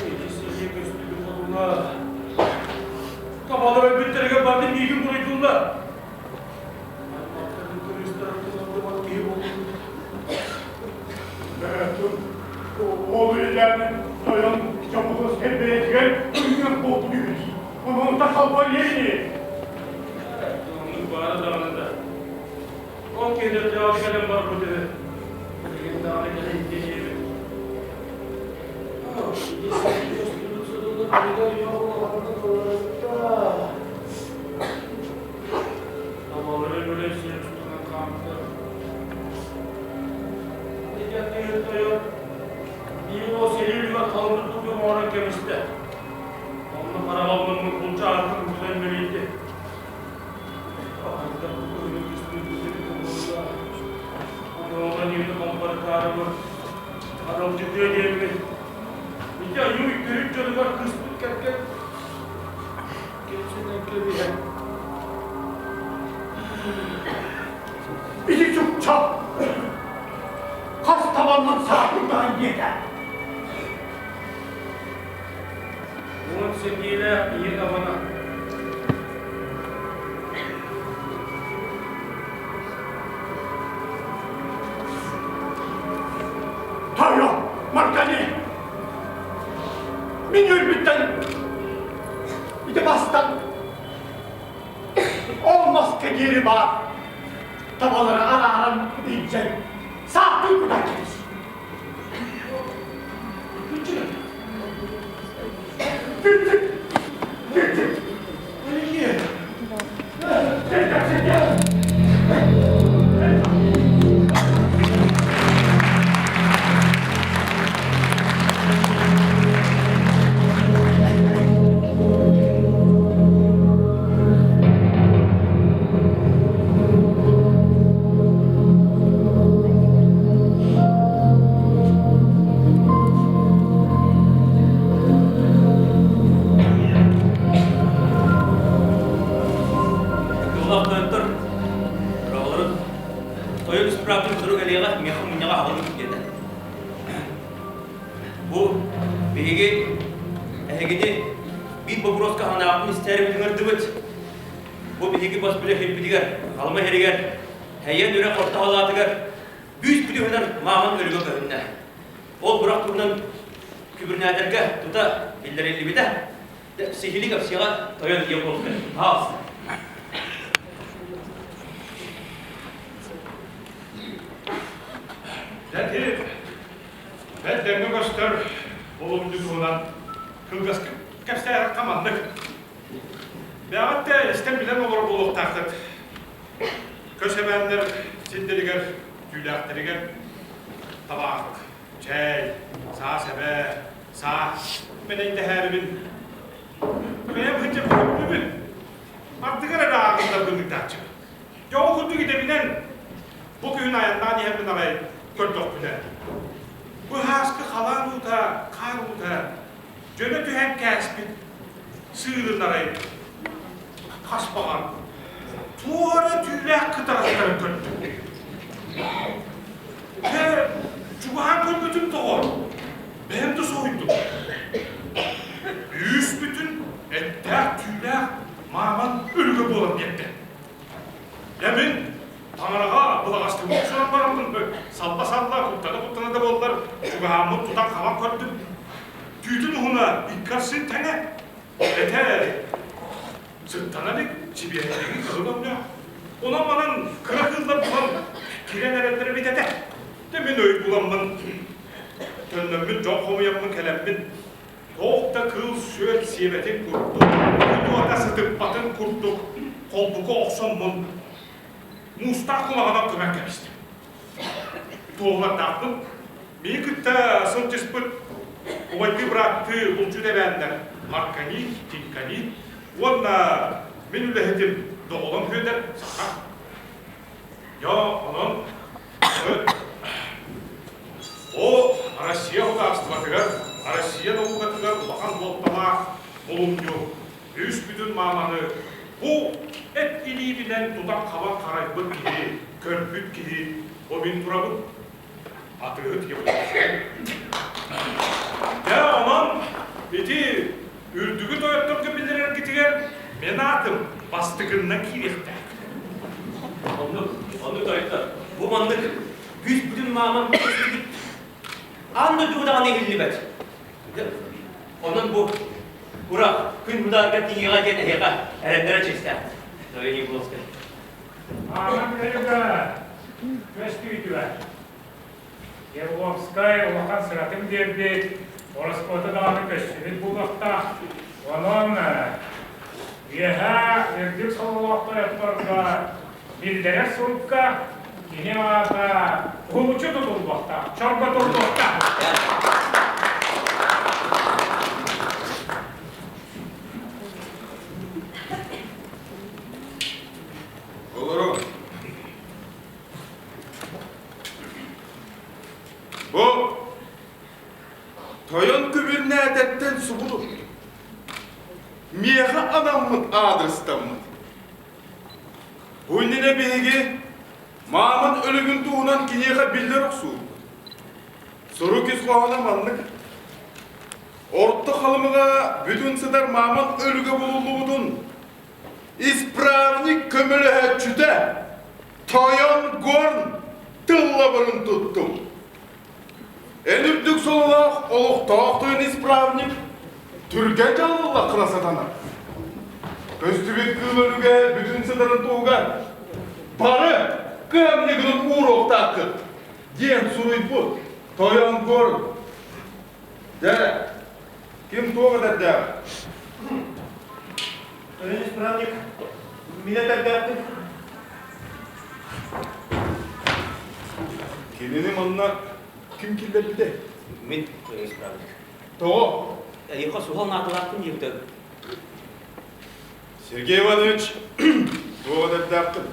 C: Ити сиһи көстүбүт холуна. Табалар өлбүттэригэр барды миигин буруйдууллар. Аймахтарын кырыыстарыттан ордубат киһи буоллум.
M: Ол үлэлээн тойон Чопулускай бэйэтигэр күҥҥэ буолбут үһү. Онон тахалба лени.
C: Оннук баара даҕаны да. Ол киһи дьаалы кэлэн барбыт үһү. Билигин даҕаны кэлэн диэбит. Табалары өлөн сиэн тутунан хаамта. Тойон биир уол сэрии үлүгэр халыммыт курдук оҥорон кэбистэ. Онно хараҕалламмыт булчаатын кутан мэлийдэ. Хайдах бу кыһыны кистиирбит эбитэ буолла. Онуоха диэни хомпарытаарыбын аралдьытыа диэммин. Ити айыы төрүт дьонугар кыыспыт кэргэн кэпсэнэн кэбиһэн.
F: Ити чукча хас табаннан саатырдаан диэтэ.
C: Уон сэтиилээх ийэ табана.
F: Тойон, Маргани! Мин өлбүттэн ити бастан ол маска диэри баар табалары арааран илдьэн сааттыы кутан кэбис. Бүттүк! Бүттүк!
R: Кыллаах тойоттор быраҕаларын тойон исправник сорук элиэҕэ миэхэ мунньаҕа аҕалын диэтэ. Бу биһиги эһигини биир боппуруоска ханаабытын истээрибит ыҥырдыбыт. Бу биһиги бас билэ иһиппитигэр, Халыма иһэригэр, Һэйэн үрэх орто халаатыгар бүүс бүтүһүнэр мааман өлүгэ көһүннэ. Ол бырах туһунан күбүрнээтэргэ тута биллэриллибитэ. Сиһилик Апсиаҕа тойон ийэ буолбута. Пожалуйста.
N: Дьэ, бэрт дэҥҥэ көстөр олумньу туһунан кылгастык кэпсээтэххэ маннык. Бэҕэт да истэн билэн олорор буолуохтааххыт. Көс эбээннэр сирдэригэр, түүлээхтэригэр табаах, чээй, саас эбээ, саа мэнэйдэһээрибин бэйэм сылдьан көрбүппүн. Ардыгар эрэ ааҕылларбын ыытааччыбын. Дьэ ол курдук идэбинэн бу күһүн айаннаан иһэрбин аҕай көрдөхпүнэ, быһааскы халаан уута, хаар уута дьөлө түһэн кээспит сыырын арай хаспаҕар туора түүлээх кытарахтарын көрдүм. Дьэ, чугаһаан көрбүтүм тоҕо? Бэйэм да соһуйдум. Үүс бүтүн эттээх түүлээх мааман өлүгэ буолан биэрдэ. Дьэ мин таҥараҕа былаҕастыбыт охсорон бараммын салла-салла, куттана-куттана да буоллар, чугаһааммын тутан-хабан көрдүм. Түүтүн уһуна икки арсыын тэҥэ. Этэ сыттана илик, сибиэһэйдиги кыһыл өҥнөөх. Онон-манан кыра кыыллар булан кирэн эрэллэр эбит этэ. Дьэ мин өй буламмын, төннөммүн, дьон хомуйаммын кэлэммин, Туох да кыыл-сүөл сиэбэтин курдук, күн уота сытыппатын курдук холбука охсоммун муустаах кумаҕынан көмөн кэбистим. Туоһулардаахпын. Миигин кытта сылдьыспыт убайдыы бырааттыы булчут эбээннэр Марканит, Тинканит уонна мин үлэһитим Доҕолоҥ Сүөдэр саха. Дьэ, онон Ол Россия судаарыстыбатыгар, Россия наукатыгар улахан суолталаах булумньу, үс бүтүн мааманы бу эт илиибинэн тутан-хабан харайбыт киһи, көрбүт киһи бу мин турабын. Атыыһыт Евдокия. Дьэ, онон ити үрдүгү тойотторго биллэрэргитигэр Мен аатым бастыгынна киириэхтээх.
R: Оннук, оннук тойоттор. Бу маннык күүс бүтүн мааман көстүбүт. Аан дойдуга даҕаны иһиллибэт. Онон бу ура күн мудаарга тиийиэҕэ диэн эһиэхэ эрэннэрэ чиэстээх. Тойон Яблонскай.
M: Мааман өлүгэ көстүүтүгэр Яблонскай улахан сыратын биэрбит, ороскуота даҕаны көстүбүт буолуохтаах. Онон үөһээ үрдүк сололоох тойотторго биллэрэр сурукка кини аата уһулуччу тутуллуохтаах, чорботуллуохтаах.
T: Олору Бу тойон күбүрнээтэттэн субулу миэхэ анаммыт аадырыстаммыт. Бу иннинэ биһиги мааман өлүгүн туһунан киниэхэ биллэр охсуубут. Сурук ис хоһооно маннык. Орто Халымаҕа бүтүн сытар мааман өлүгэ булуллубутун Исправник көмөлөһөөччүтэ Тойон Горн тыллабырын туттум. Эн үрдүк сололоох олохтоох тойон исправник түргэн дьаллыллаххына сатанар. Көстүбүт кыыл өлүгэ бүтүн сытарын туһугар бары кыамньыгын ууруохтааххыт диэн суруйбут Тойон Горн. Дьэ, ким туох этэрдээх?
K: Тойон исправник, мин этэрдээхпин.
T: Кинини манна ким киллэрбитэй?
R: Мин тойон исправник.
T: Тоҕо?
R: Эйиэхэ суһал наадалаахпын диэбитэ.
T: Сергей Иванович, туох этэрдээххин?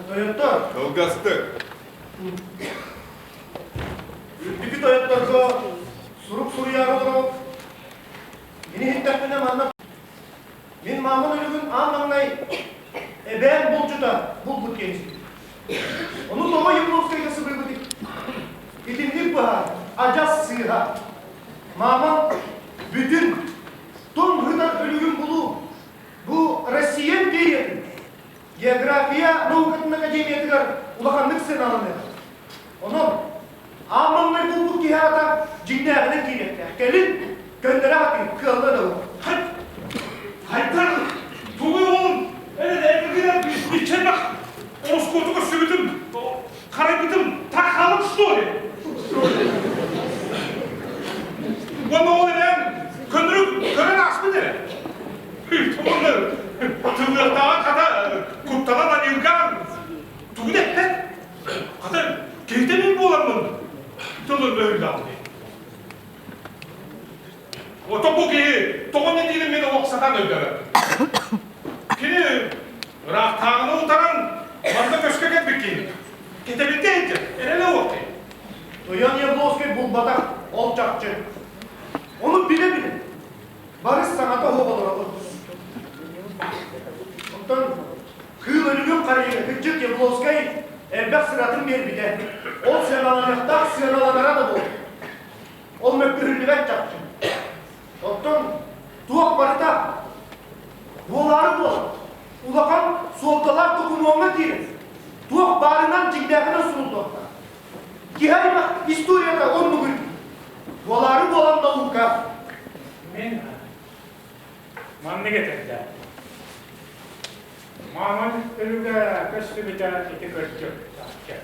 K: Тойоттор.
T: Кылгастык.
K: Үрдүкү тойотторго сурук суруйаары олоробут. Мин иһиттэхпинэ манна мин мааман өлүгүн аан маҥнай эбээн булчута булбут диэн истибит. Ону тоҕо Яблонскайга сыбыыбытый? Итинник быһаар, адьас сыыһа. Маамам бүтүн тоҥ һытар өлүгүн булуу бу Россия империятын География наукатын академиятыгар улаханнык сыаналаныаҕа. Онон аан маҥнай булбут киһи аата дьиҥнээҕинэн киириэхтээх. Кэлин көннөрө сатыыр кыалла да уһун.
N: Хайдар тугуй уолум эргинэн иччэллэх ороскуоту көрсүбүтүм харайбытым так хаалым что ли? Уонна ол эрэн көннөрү көрөн ааспыт эрэ. Уонна тыллыахтааҕар хата куттанан аньыыргаан тугу да эппэт. Хата киһитэ мин буоламмын тылын өһүллэҕим дии. Ото бу киһи тоҕо не диирин мин олох сатаан өйдөөбөппүн. Кини ыраахтааҕыны утаран манна көскө кэлбит киһи. Кэтэбилгэ илдьэр, эрэлэ уох киһи.
K: Тойон Яблонскай булбатах, ол чахчы. Ону билэ-билэ, бары саҥата оһох олоробут. Оттон кыыл өлүгүн харыйыга кырдьык Яблонскай элбэх сыратын биэрбитэ. Ол сыаналаныахтаах сыаналанара да буолуо. Ол мөккүһүллүбэт чахчы. Оттон туох барыта буолаары буолар. Улахан суолталаах докумуоҥҥа киирэр. Туох баарынан дьиҥнээҕинэн суруллуохтаах. Киһи аймах историята оннугуй. Буолаары буолан наука.
M: Мин маннык этэрдэ. Мааман өлүгэ көстүбүтэ ити кырдьык чахчы.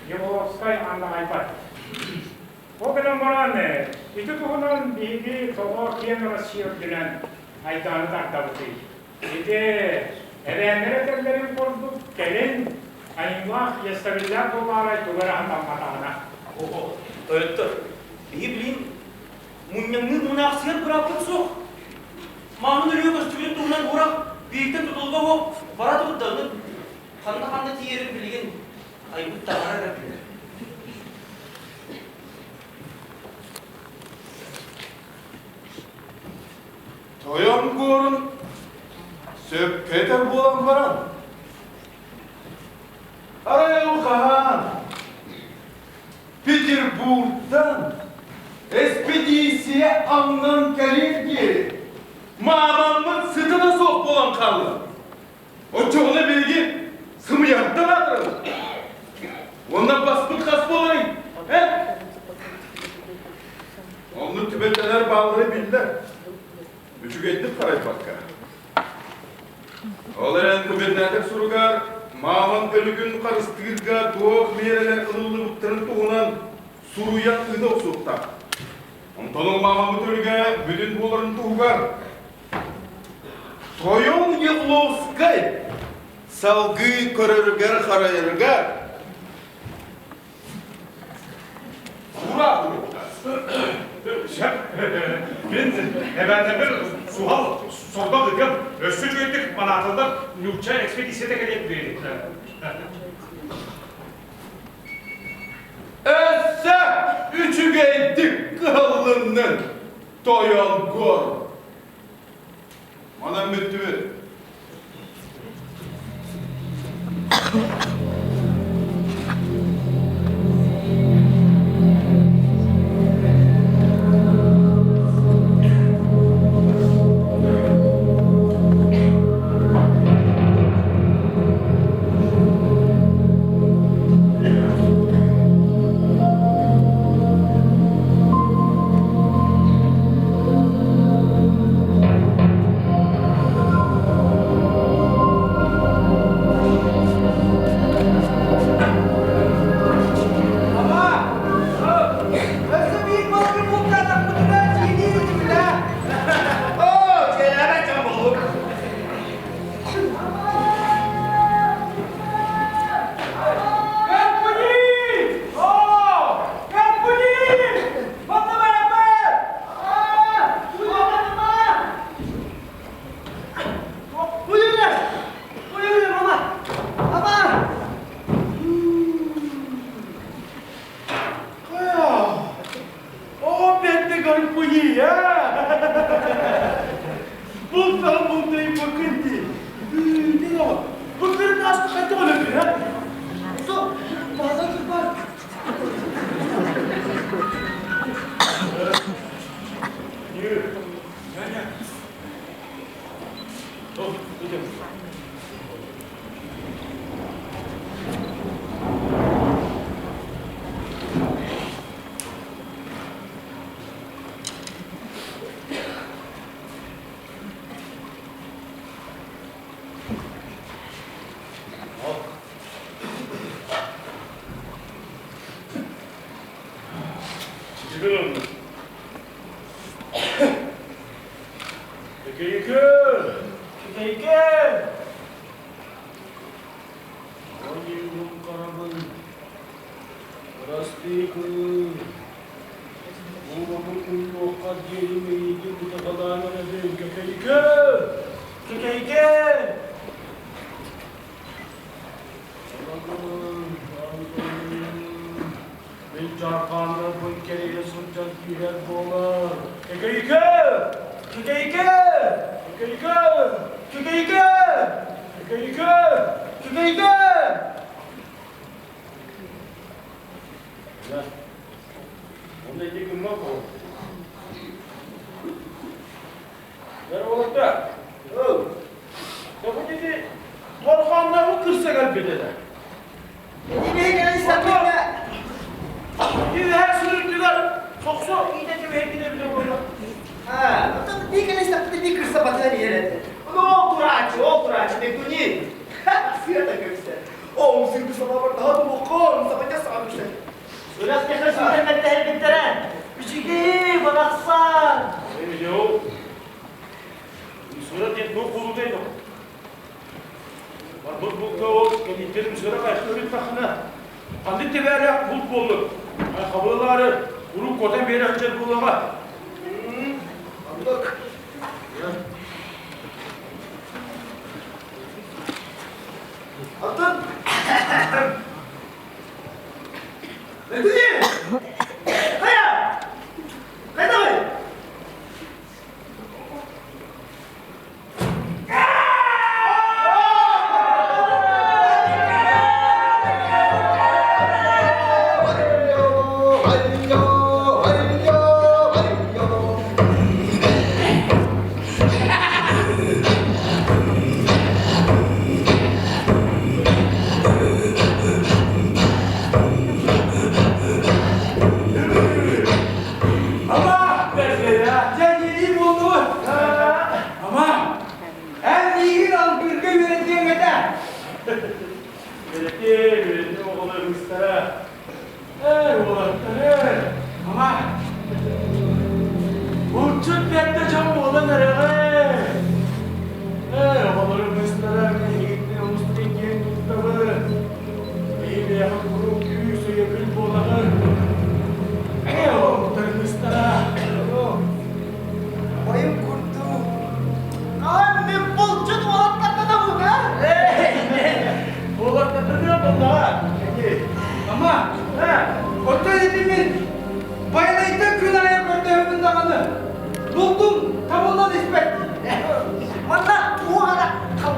M: Еволовскай андаҕайбат. Ол гынан баран, ити туһунан биһиги тоҕо киэҥ Россия үрдүнэн айдааны тардабытый? Ити эбээннэр этэллэрин курдук, кэлин айымлаах ястабиллаах буолаарай тугу эрэ хатамматаҕына.
R: Оо, тойоттор, биһи билин мунньаҥныыр мунаахсыйар бырааппыт суох. Маамын өлүө көстүбүтүн туһунан урах бииртэн тутулга суох бара турдаҕына ханна-ханна тиийэрин билигин айбыт таҥара эрэ билэр.
T: Тойон буорун сөпкө этэр буолан баран, арай ол хаһан Петербургтан эспедиция аҥнан кэлиэр диэри маамаммыт сыта да хаалла. Оччоҕуна биһиги сымыйаттан аатырабыт. Уонна баспыт хас буоларый? Э? Оннук түбэлтэлэр бааллара биллэр. Үчүгэйдик харайбакка. Ол эрэн губернатор суругар мааман өлүгүн харыстыырга туох миэрэлэр ылыллыбыттарын туһунан суруйан ыыта охсуохтаах. Онтон ол маамаммыт өлүгэ бүтүн буоларын туһугар Тойон Явловскай салгыы көрөрүгэр-харайарыгар
N: Ура! Сөп. Мин эбээннэрбэр суһал сордох ыгым. Өссө үчүгэйдик манаатыллар нуучча экспедицията кэлиэт диэри.
T: Өссө үчүгэйдик кыһаллыннын, тойон гор. Манан бүттүбүт.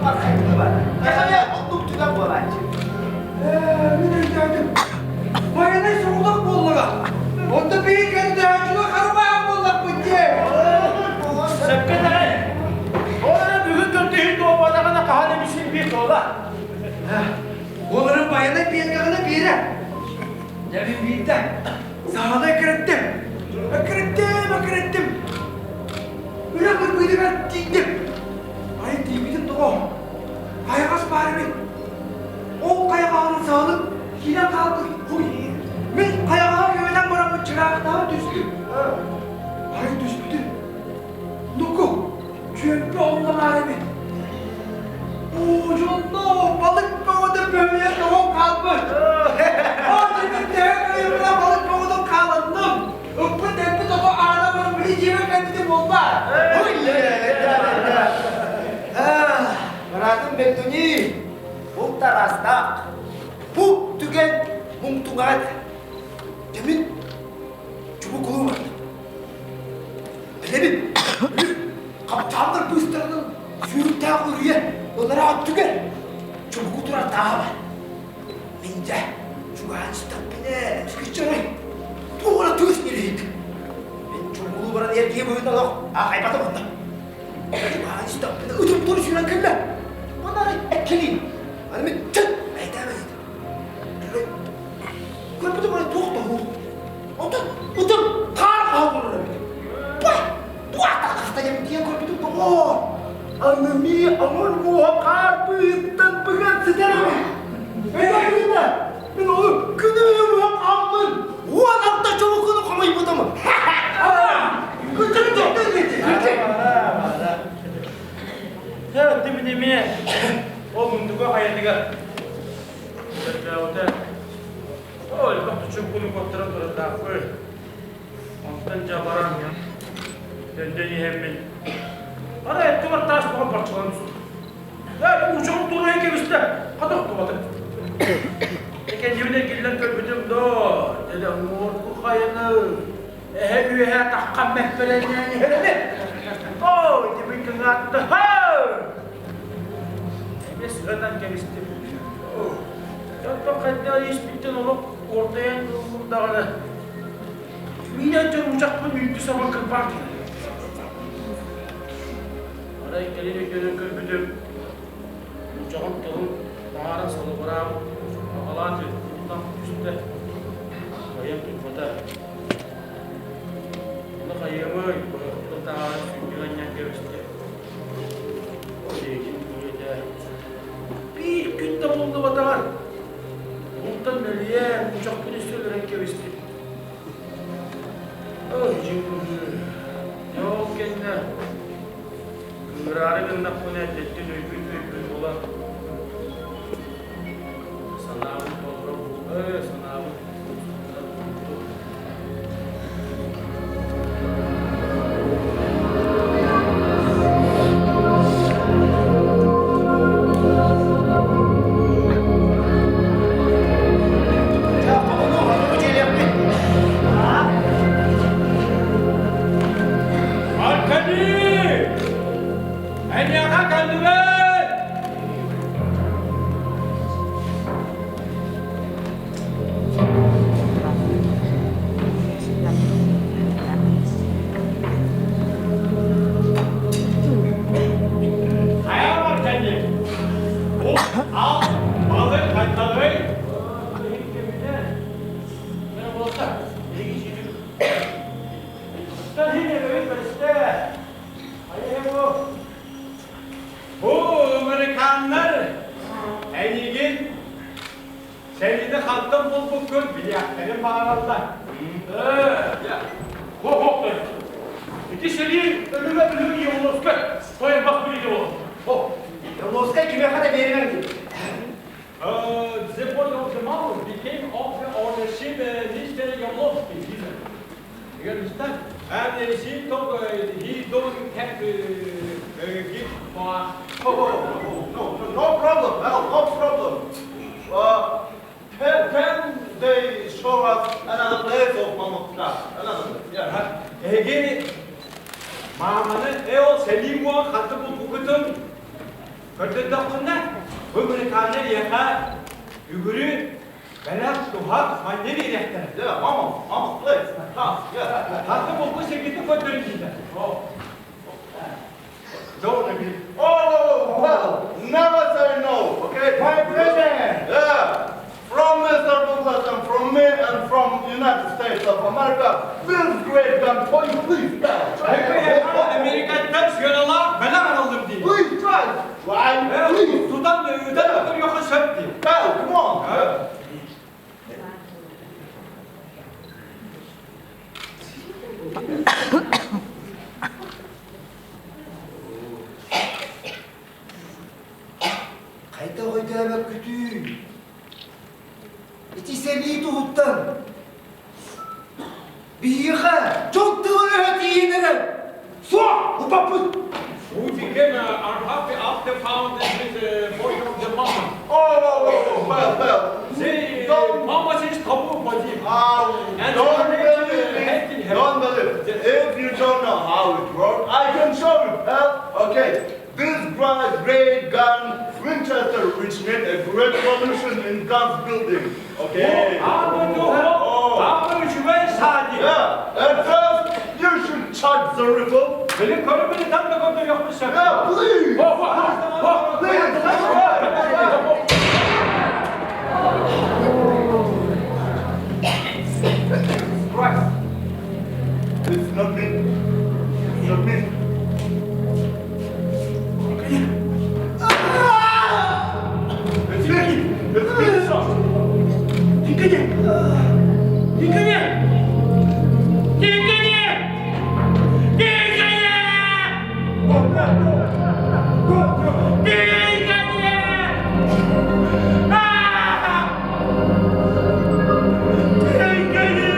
F: Хаппархайдыы бар. Кэхэмэ оннук түгэн буолааччы.
U: Ээ, мин өйдөөтүм. Байанай соҕотох буоллаҕа. Онто биир көрдөөччүнү харабаан буоллахпыт дии.
G: Сөпкө этэҕин. Ол эрэ бүгүн көрдөһүү туолбатаҕына хаһан эмисин биир туола.
U: Ол эрэ байанай биэрдэҕинэ биэрэ. Дьэ мин биирдэ саҕана эккирэттим. Эккирэттим, эккирэттим. Үрэх ырбыытыгар тиийдим. Ай тиийбитим тоҕо? Хайаҕас баар эбит. Ол хайаҕаһын саалым киирэн хаалбыт. Мин хайаҕаһа көмөнөн бараммын чыраахтаан түстүм. Арай түспүтүм. Нуку, чүөмпэ онно баар эбит. Оо, дьонноо, балык бөҕөтө бөһүйэн тоҕон хаалбыт. Оо, дьэ, төһө кыайымына балык бөҕөтө хааланным. Ыппыт эппит ото аана баран били дьиэбэр кэлбитим буолбаат.
F: Быраатым Бектуни, бұл тараастаах. Бу түгэн муҥтуҥаат. Дьэ мин чубукулуу бардым. Билэбин, хапчааннар быыстарынан сүүрүктээх үрүйэ ынараа өттүгэр чубуку турар тааһа бар. Мин дьэ чугаһаан истэхпинэ эмискэ туох эрэ тыас ньириһийдэ. Мин чубукулуу баран эр киһи быһыытынан олох аахайбатым онно. Чугаһаан истэхпинэ ытым тур сүүрэн кэллэ. Уонна арай эккэлиин. Аны мин чын мэйдээбэт этим. Көрбүтүм арай туох да уһун. Онтон ытым хаар хаһан турар эбит. Пай! Туох хаста диэн тиийэн көрбүтүм доҕоор! Анымыы аҥыр муоһа хаар быыһыттан быган сытар эбит. Өйдөөтүнэ, мин ону күнү быһа хааммын 16 чубукуну хомуйбутум.
G: Дьэ, мин эмиэ ол мундуга хайатыгар көрдөөҕүтэ Оо, элбэх чубукуну куоттаран турардаахпын. Онтон дьэ баран төннөн иһэммин арай өттүгэр таас тоҕо барчалан түстэ. Ээ, уучаҕым туруйан кэбистэ, хата охтубатым. Кэннибин эргиллэн көрбүтүм доо, дэлэ уҥуоргу хайаны эһэ үөһэ таххан мэппэрэннээн иһэр эбит. Оо, итибин кыҥаатта, Эмиэ сыһытан кэбистим. Онтон хайдах испиттэн олох ортайан ыллым даҕаны Миинэн дьон учахпын үүтү саба кырбаан кэлэр. Арай кэлин өйдөнөн көрбүтүм, учаҕым тылын таһааран салыбыраабыт, аҕалаан тылынан түстэ, кыайан турбата. Ону хайыамый, быһахпын таһааран сүнньүн анньан кэбистим. Ол диэки биир күн да буллубатаҕар, бултан мөлүйээн, учахпын өссө өлөрөн кэбистим. Ой, дьэ ол кэннэ кыҥыраары гыннахпына эрдэттэн өйбүн өйбүн булан санаабын толоро санаабын Аркадий! Эйиэхэ кэллибит! Хайа Аркадий! Бу ал балык хайдаҕый? Бу американнар эйигин Сэриини хантан булбуккун билиэхтэрин баҕараллар. Хо-хо, ити сэрии өлүгэ билигин Явловскай тойонбах билиитэ буолар.
F: Явловскай кимиэхэ да биэримэҥ диир.
M: The body of the mouse became of the ownership Mr. Yavlovsky. You understand? And he told he don't have to give for
O: Oh, oh, oh, no, no problem, no, no problem. Can they show us another place of Mammoth Another place, yeah.
M: Эһиги мааманы э ол сэлии уон ханты булбуккутун Көрдөрдөххүнэ, бу британнар эйиэхэ үгүрү бэлэх туһах манньа биэриэхтэрэ.
O: Yeah, mama, mama, please. Come, yeah.
M: Ханна булку сиргитин көрдөрүн дииллэр.
O: Don't be. Oh, well, never say no, okay?
M: My president!
O: Yeah. From Mr. Douglas and from me and from United States of America, this great gun for you, please, now. Try it.
M: Америкаттан сыаналаах бэлэх аналлым дии.
O: Please, try. Try, please.
M: Тутан ыытан көрүөххэ сөп дии.
O: Well, come on.
F: Хайдах өйдөөбөккүтүй? Ити сэлии туһуттан биһиэхэ дьон тыла-өһө тиийэн эрэр. Суох, упаппыт.
M: We became unhappy after found this body of the mama.
O: Oh, oh, oh, well, well.
M: See,
O: Don't-
M: mama says taboo body.
O: Oh, don't believe it. Don't believe it. If you don't know how it works, I can show you. Huh? Okay, this great, great gun, Winchester, which made a great revolution in guns building. Okay.
M: Oh.
O: Yeah. At first, you should charge the rifle.
M: Benim karımı tam da kontrol
O: Yeah, please. Please. Right. It's not me. It's not me. It's me. It's me, sir.
C: Тикини! Тикини! Тикини! Тикини! Тикини! Аа! Тикини!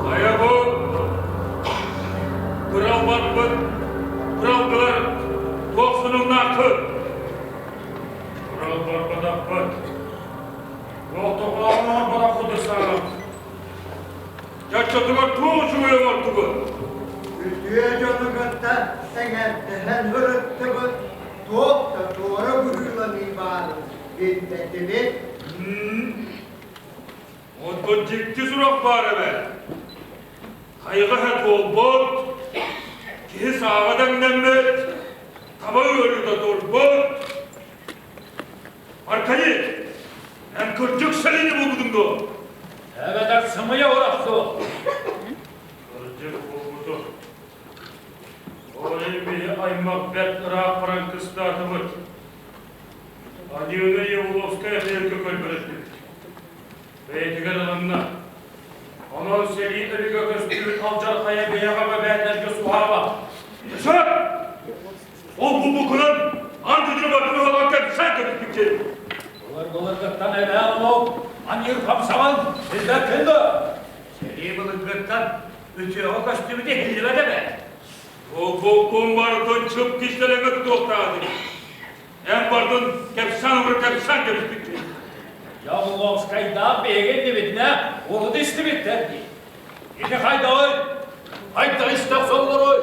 C: Хайа бу курал барбыт, куралгылар туох сонуннааххыт? Курал барбатахпыт. Туох тоҕооҕор бараххыт ысаанах. Чаччатыгар туох үчүгэй оҥортугут?
H: Үтүө дьону кытта эҥэрдэһэн ырыттыбыт, туох да туора быһыыланыы баарын билбэтибит.
N: Оттон дьикти сурах баар эбээт. Хайҕа иһэ туолбут, киһи сааҕа дэҥнэммит, таба ыарыыта турбут. Аркадий, эн кырдьык сэлиини булбутуҥ дуо?
A: Эбэтэр сымыйа урахсу.
N: Кырдьык булбутум. Ол иһин биһи аймах бэрт ыраах баран кыстаатыбыт. Адьыыны Явловская бэйэкэ көрбөрөттүбүт. Бэйэтигэр ылынна. Ону
C: Онон сэрии өлүгэ көстүүт алдьархайа бэйэҕэ бэбээннэргэ суһаабат.
N: Сөп! Ол булбуккунан аан дойдуну барытын ыһалаан кэпсээн кэбиспиккин.
A: Былыр-былыргыттан эбээ олох аньыыр хамсаҕын билбэккин дуо? Сэрии былыргыттан үтүөҕэ көстүбүтэ иһиллибэт эбээт.
N: Булбуккун барытын чып кистэлэҥҥэ тутуохтаах этиҥ. Эн бардын кэпсээн олору кэпсээн кэбиспиккин.
A: Явловскайдаах биһиги иннибитинэ урут истибиттэр дии. Ити хайдаҕый? Хайдах истэ охсоллоруй?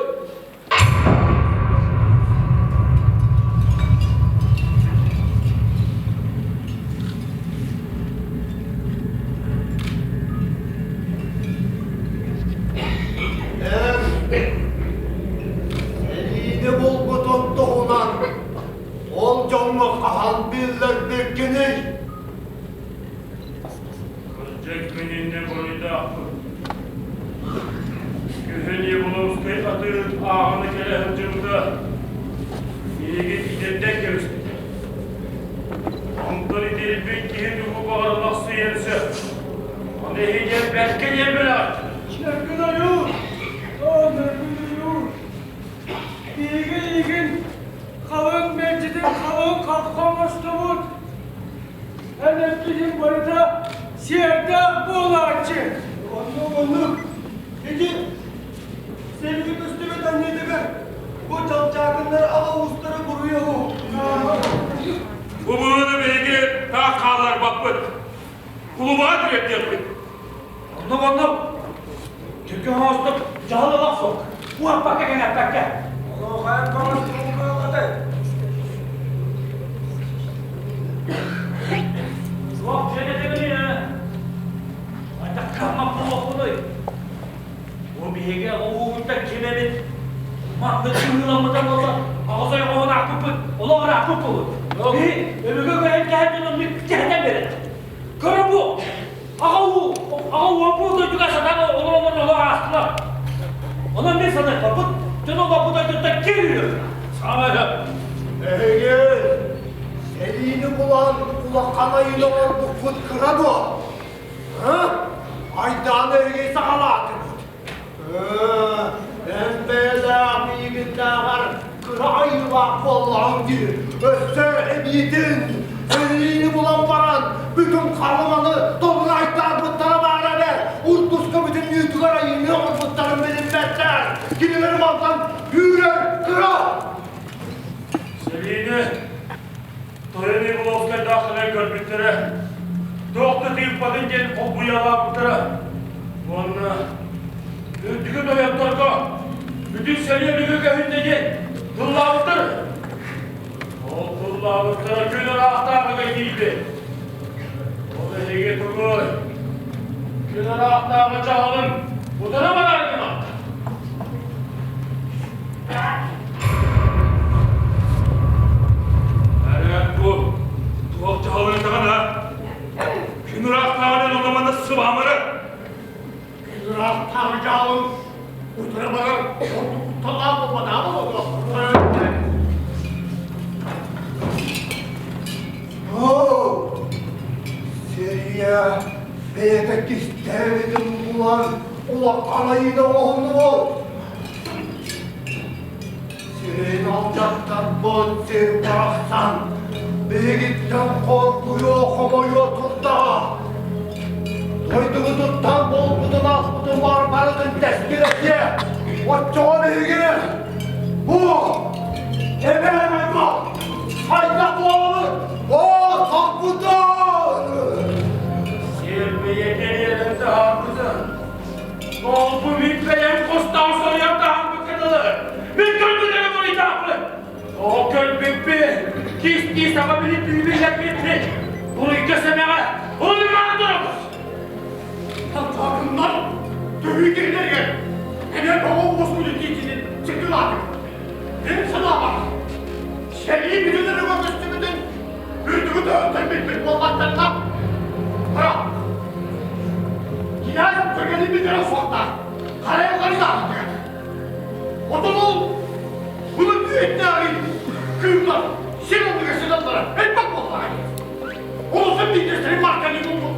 F: Сэриини булбутун туһунан ол дьоҥҥо хаһан биллэрбиккиний?
C: Кырдьык мин иннэ буруйдаахпын. Күһүн Явловскай атыыһыт ааҕына кэлэ сылдьыбыта. Миигин итирдэн кэбиспитэ. Онтон итирбит киһи тугу баҕарар лахсыйыан сөп. Ону эһиги бэркэ диэн билэҕит.
U: Нөргүн ойуур! Оо, Нөргүн ойуур! Биһиги эйигин халыҥ мэлдьитин халыҥ халха оҥостубут. Эн эппитиҥ барыта сиэрдээх буолааччы.
K: Оннук, оннук. Ити сэлии көстүбэт анньыытыгар бу чалчаакыннар аҕа уустара буруйа уһу.
N: Бу быһыыны биһиги таах хаалларбаппыт. Кулубаҕа тириэрдиэхпит.
A: Оннук, оннук. Түргэн оҥостук дьаһал ыла охсуох. Уоппакка кэҥэппэккэ.
P: Онуоха эн көҥүл кыалҕатай.
A: Суох дьиэ этибин Хайдах кыаммат буолуохпунуй? Бу биһиги оҕуһугуттан ким эбит маннык сыһыыламмыта буолла, аҕыс ойоҕоһун аахпыппыт, олох ырааппыт буолуо. Биһи өбүгэ көһөн кэһэн дьон оннук кэһэтэн биэрэр. Көрө бу, аҕа уу, аҕа уу бу дойдуга сатаан олороллор олох аастылар. Онон мин саныахпаппыт, дьон олохпут дойдуттан кир үрүөх.
N: Саамай сөп.
F: Эһиги сэриини булан улахан айыыны оҥорбуккут кыра дуо? Айдааны эһиги саҕалаатыгыт. Эн бэйэлээх миигиннээҕэр кыра айыылаах буоллаҕыҥ дии. Өссө эбиитин сэриини булан баран бүтүн халыманы тобун айдаарбыттара баара эбээт. Урдуска бүтүн үүтүгэр айыыны оҥорбуттарын билиммэттэр. Кинилэр мантан үүрэр кыра.
C: Сэриини Тойон Иволовскайдаахтарынан көрбүттэрэ, туох да тыыппатын диэн холбуйалаабыттара уонна үрдүкү тойотторго бүтүн сэрии өлүгү көһүннэ диэн тыллаабыттар. Ол тыллаабыттара күн ыраахтааҕыга тиийбит. Ол эһиги тугуй? Күн ыраахтааҕы дьаһалын утары барар гына.
N: Эрээт бу туох дьаһалыытаҕына күн ыраахтааҕынан онно-манна сыбаамары.
F: Күн ыраахтааҕы дьаһалын утары барар ордук кутталлаах буолбатаҕа буолуо. Оо, Сэрия бэйэтэ кистээбитин булан улахан айыыны оҥоһуннубут. Сирин алдьаттарбыт сир барахсан биһигиттэн хоргуйуо хомойуо турдаҕа. Дойдубутуттан буолбутун ааспытын баар барытын тэскилэтиэ. Оччоҕо биһиги бу эбээн аймах хайдах буолабыт? Оо, сорбутун!
C: Сир бэйэтэ эрэн таһаарбыта. Ол бу мин бэйэм кустаах соруйан таһаарбыкка дылы. Мин көрбүтүм буруйдаахпын. Ол көрбүппүн кистии саба билиттибиллэрбиппин. Буруйга сэмэҕэ улуймаан турабыз.
F: Талчаакыннар төһүү киһилэригэр эмиэ тоҕо уоскуйу тиитинин чыкылаатыҥ. Мин санаабар, сэрии бүтүн өрүгэ көстүбүтүн үрдүгү төһөттөн билбит буолбаттарына, Кинээс түргэни бүтэрэ суохтаах, харайылларын аахтыгар. Отон ол былыргы этнээҕи кыыллар сир оннугар сыталлара элбэх буоллаҕа дии. Олусын биирдэстэрин марканы булбут.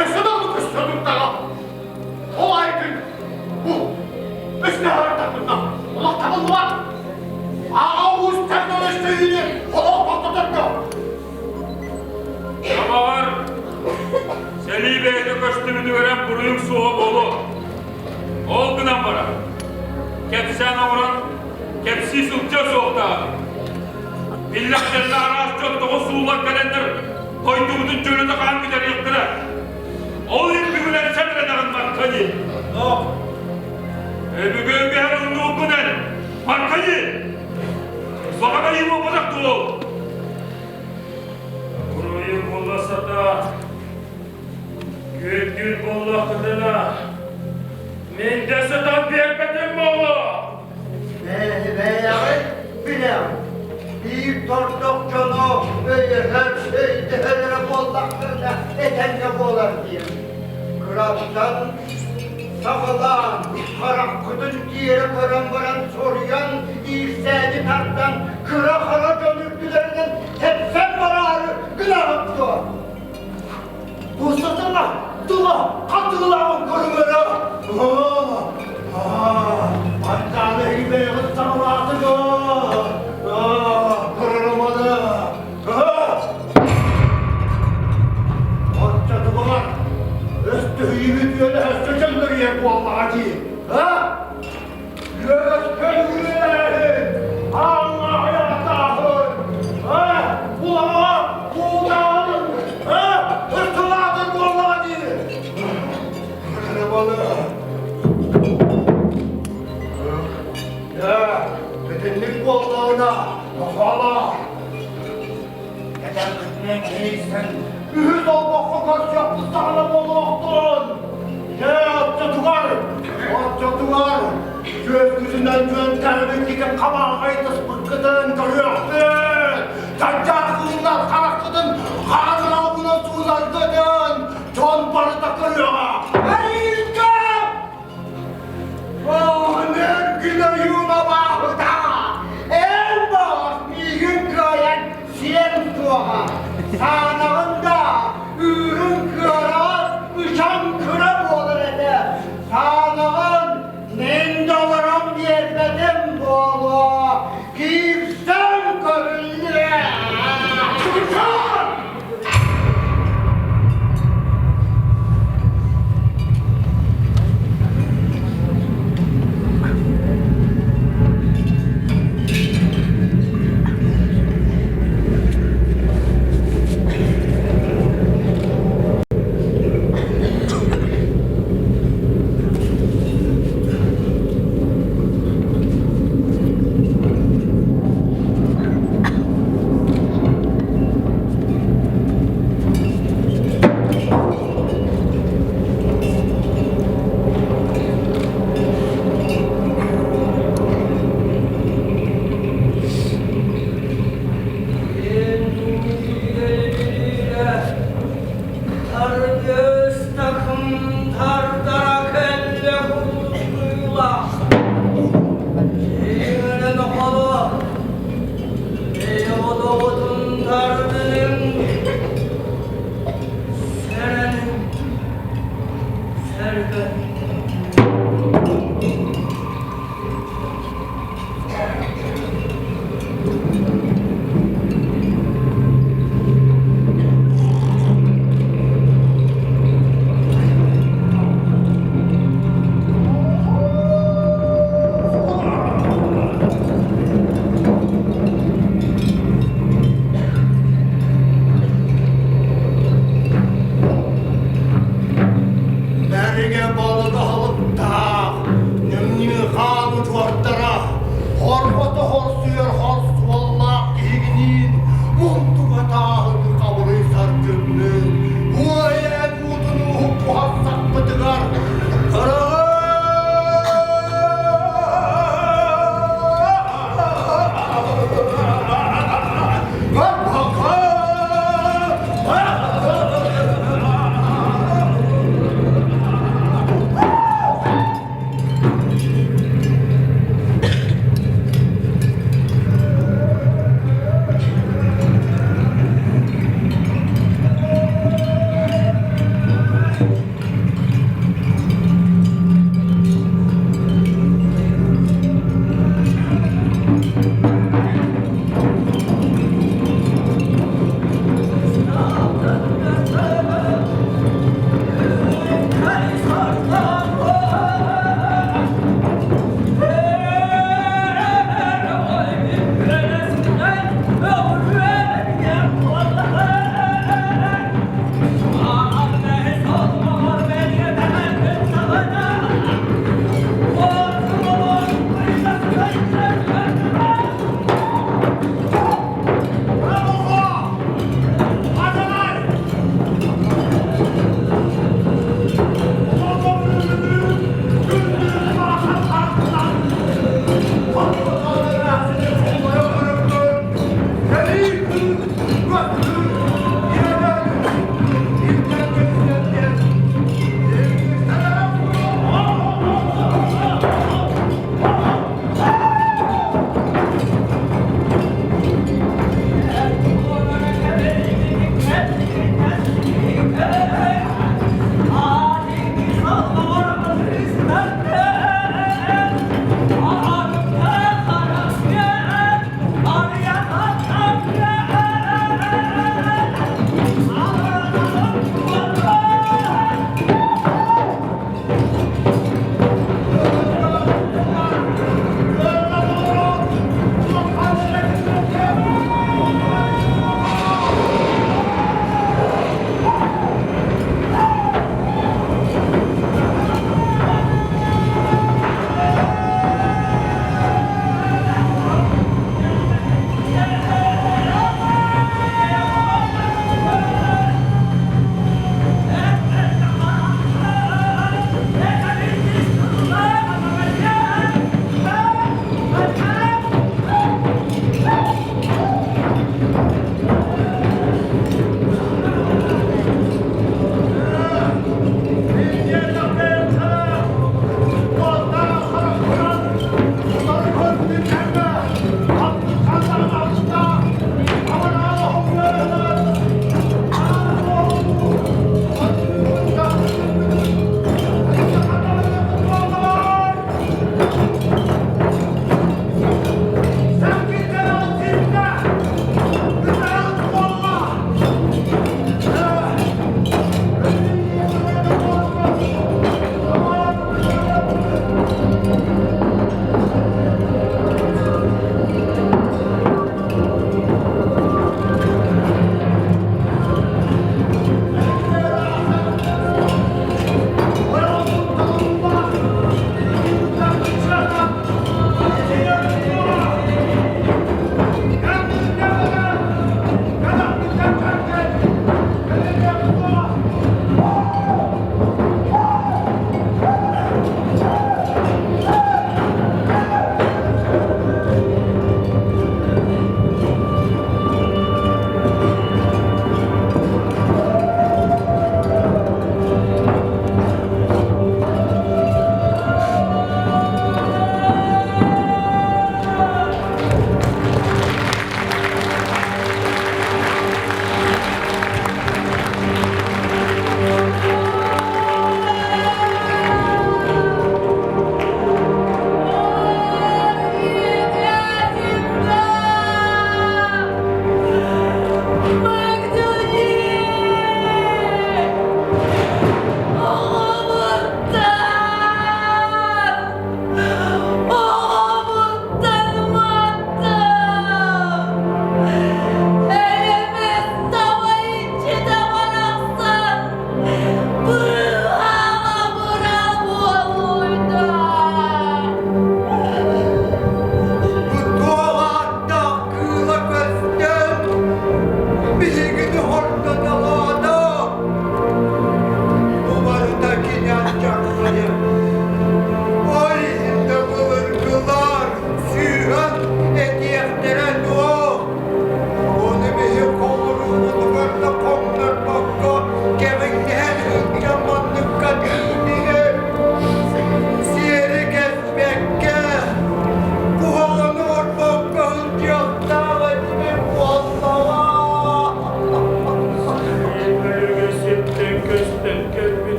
F: Өссө да ону көстө турдаҕа. Ол
N: буруйуҥ суоҕа буолуо. Ол гынан баран, кэпсээн оҥорон кэпсии сылдьыа суохтааҕын. Биллэхтэринэ араас дьон тоҕо сууллан кэлэннэр дойдубутун дьөлүтэ хаан бүтэриэхтэрэ. Ол иһин бүгүн эн сэмэрэнэҕин Маркани. Өбүгэ үгэһэр умнубуккун эн, Маркани! Баҕана буолбатах дуо? Буруйу була сатаа. Күндүл буоллаххытына, мин да сытан биэрбэтим буолуо.
H: Бэйэҕит билэҕит, биир тордох дьону өйөһөр, өйдөһөр эрэ буоллахтарына этэҥҥэ буолар диэн. Кыраттан саҕалаан, хараххытын тиэрэ көрөн баран соруйан, иирсээни тардан, кыра-хара дьон үрдүлэринэн тэпсэн бараары гынаҕыт дуо?
F: Бусатана, тыла, хатыылааҕын көрүҥөрө. Айдааны эһиги саҕалаатыгыт. Көрөрөманы. Оччотугар өстөһүйүбүт үөлэһэсчэ чөҥгөрүйэр буоллаҕа дии. Үөскэ үөлэһин, ааҥҥа айахтааһын, улаҕа куудаан, ыртылаатын буоллаҕа дии. Көрөрөманы. Итинник буоллаҕына, махала Кэтэххитинэ киирсэн, үһүс олбоххо көрсүөхпүт саҕана буолуохтун! Дьэ, оччотугар, оччотугар, күөскүтүнэн күөнтээбиккитин хабааҕай тыспыккытын көрүөхпүт! Чанчаах кыыллар хараххытын хааннаабынан суунаргытын дьон барыта көрүөҕэ! Эрииргэ!
H: Күн ойууна бааһыта! Эн баҕас миигин кыайан сиэн суоҕа! Саанаҕын да, ыырыҥ кыараҕас, ычаҥ кыра буолар этэ. Саанаҕын мин да олорон биэрбэтим буолуо. Киирсэн көрүллүө! Бэригэ балык аһылыктаах, ньымньыхаан удьуордара, хорҕото хорсуйар хор суоллаах киһигиниин мунтуга тааһын хабырыйсар күммүн, уойан уутун уһуккуһан саппытыгар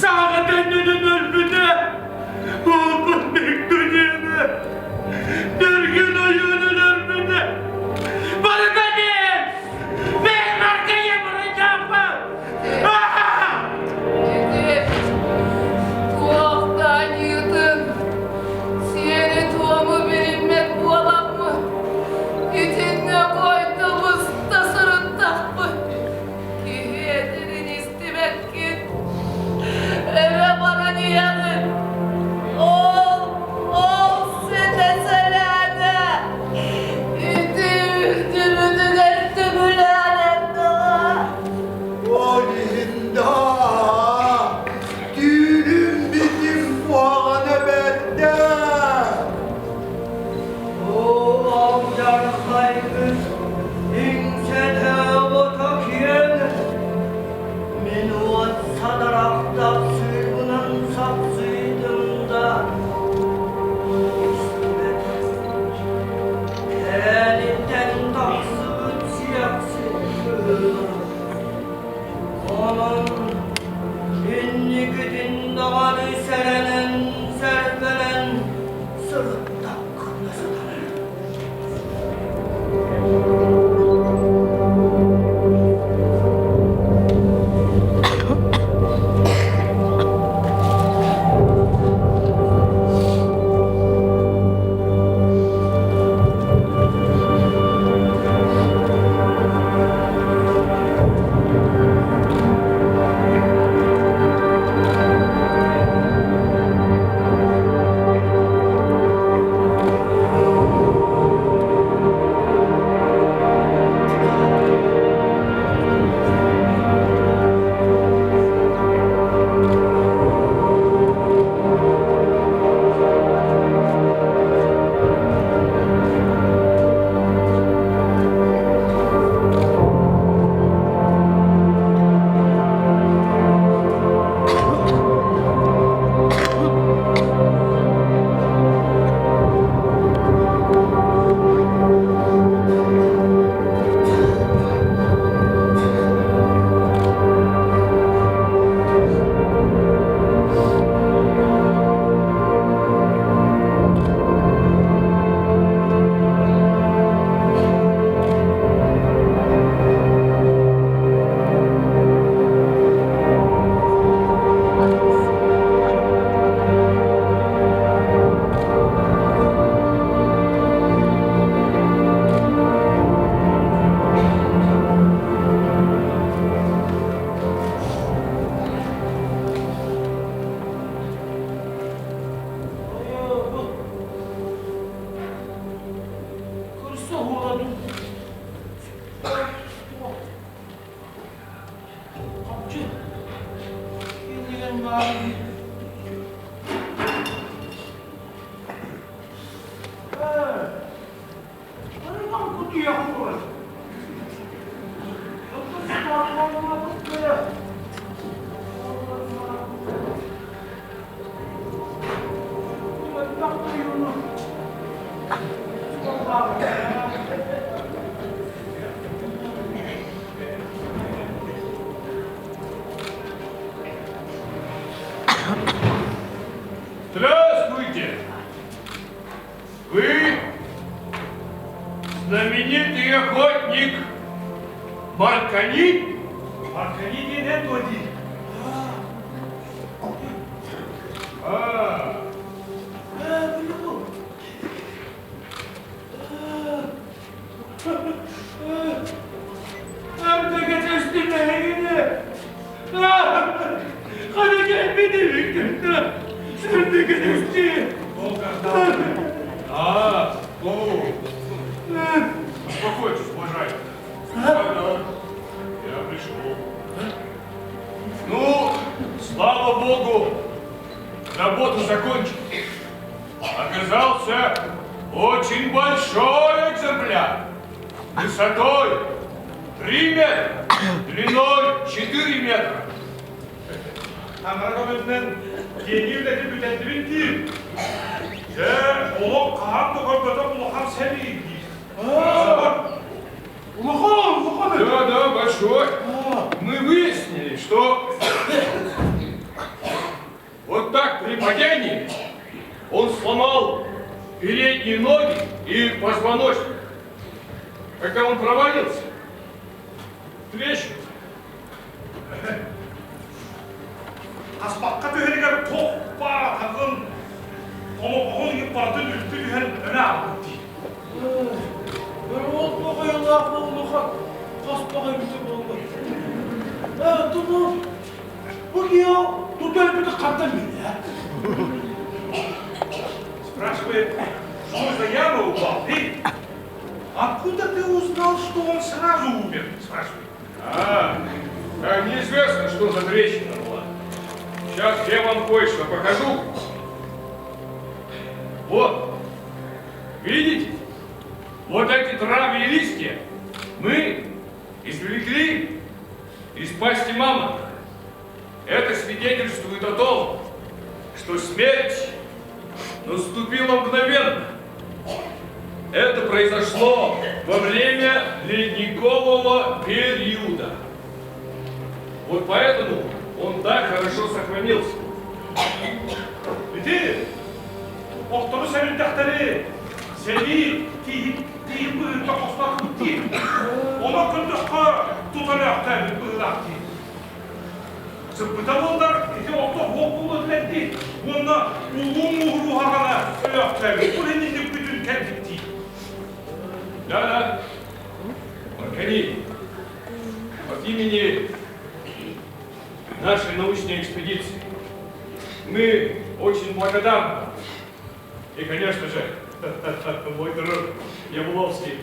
C: Сааҕа төннөнөн өлбүтэ. Буолбут Бектүнүөнү. Түргэн ойуун өлөрбүтэ. Барыта мен! Мен Маркая барыйдаахпын!
Q: Ити туох да аньыытын, сиэри-туому билиммэт буоламмыт, итиннэ хойдубуста сырыттахпыт. Киһи этэрин истибэккин, өрө баран иһэҕин. Ол, ол ситэ сэлээнэ, ити үрдүбүтүгэр түбүлээн эрдэҕэ.
H: Ол иһин да түүнүм битим куһаҕана бэрдэ.
R: Оо, алдьархайгын иҥсэтэ ото киэҥ, мин уот садарахтах сыырбынан сапсыйдым да, истибэт. Кээниттэн тахсыбыт сиэхсит быһыылаах. Онон инникитин даҕаны сэрэнэн, сэрбэнэн сырыттаххына сатанар.
N: Здравствуйте! Вы знаменитый охотник Марканит?
M: Марканит диэн дуо дии?
N: А, А, о, успокойтесь, уважаемый. Да, я пришел. Ну, слава богу, работа закончена. Оказался очень большой экземпляр. Высотой 3 метра, длиной 4 метра.
M: Таҥара көмөтүнэн тиэнии үлэтин бүтэрдибит диир. Дьэ, олох хаһан да көрбөтөх улахан сэрии диир.
T: Улахан, улахан.
N: Да, да, большой. Мы выяснили, что
J: При падении он сломал передние ноги и позвоночник. Когда он провалился, трещина.
N: Хаспахха түһэригэр туох баатаҕын, хомоҕоһун иһин барытын үлтү түһэн өлө аалбыт дии.
K: Ол тоҕойолоох буоллуха хаспах эбитэ буолла. Э, туму, бу киһи тута өлбүтү хантан билэ?
N: Спрашивает, что за яма упал, ты? Откуда ты узнал, что он сразу умер? Спрашивает.
J: А, так неизвестно, что за трещина была. Сейчас я вам кое-что покажу. Вот, видите? Вот эти травы и листья мы извлекли из пасти мамонта. Это свидетельствует о том, что смерть наступила мгновенно. Это произошло во время ледникового периода. Вот поэтому он так хорошо сохранился.
N: Ити охтору сэбирдэхтэри сэлии тииһи тииһи быһыыта хостоохпут дии. Онон көрдөххө тутан өлөөхтөөбүт быһыылаах дии. Сыппыта буоллар ити охто суох буолуо этилэр дии. Уонна улуу мууһурууһаҕана өлөөхтөөбүт. Бу иннинник бүтүн кэлбит дии.
J: Да-да. Аркадий, от имени нашей научной экспедиции мы очень благодарны. И, конечно же, мой друг Ябловский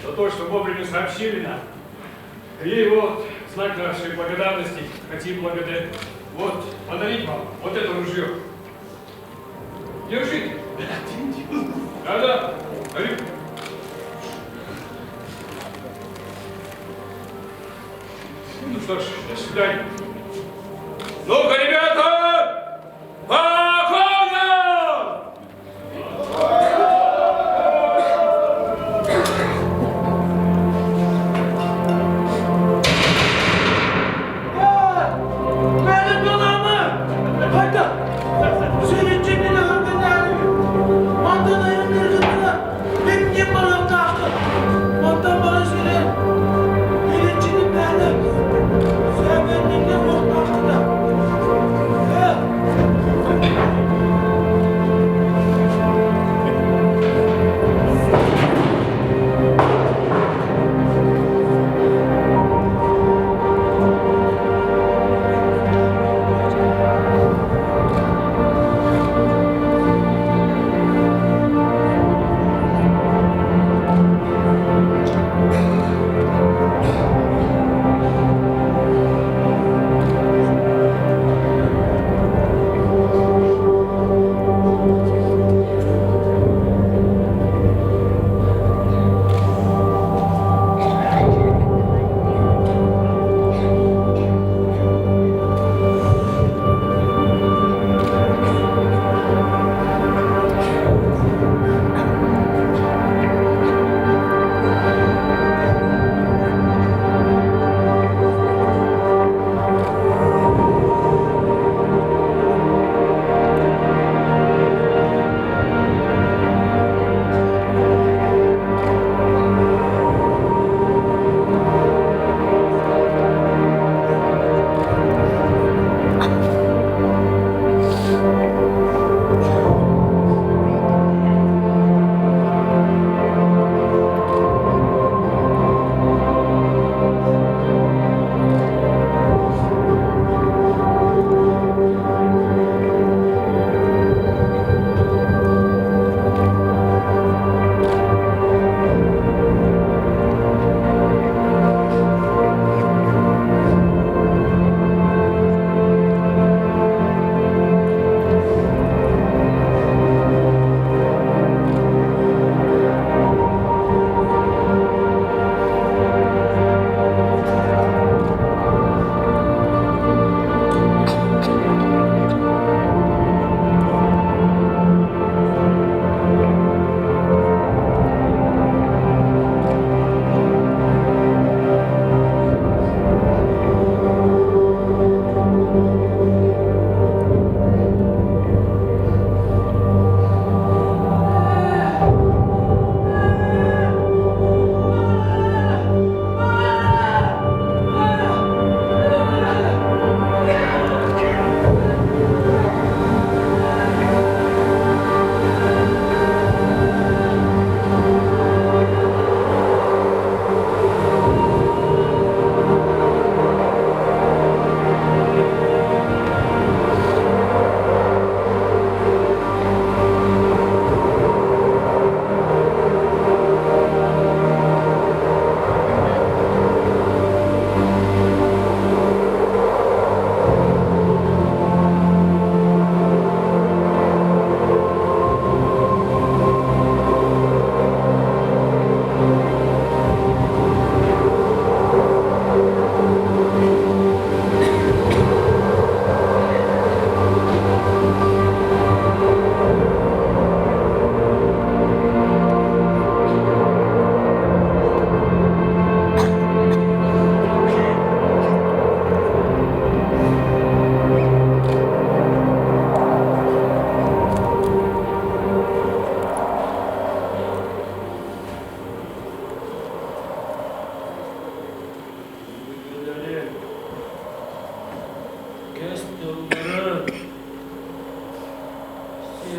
J: за то, что вовремя сообщили нам. И вот знак нашей благодарности хотим благодарить. Вот, подарить вам вот это ружье. Держите. Да-да, дарю. Ну что ж, до свидания. Ну-ка, ребята, походом!
K: Бәрі доламы! Қайта! Сүйретченнен өңгенәрі! Мантан айырын Мен барамтаақы! Мантан бара сире! Үйретченің бәрі! Сәбәннен оқтақы да!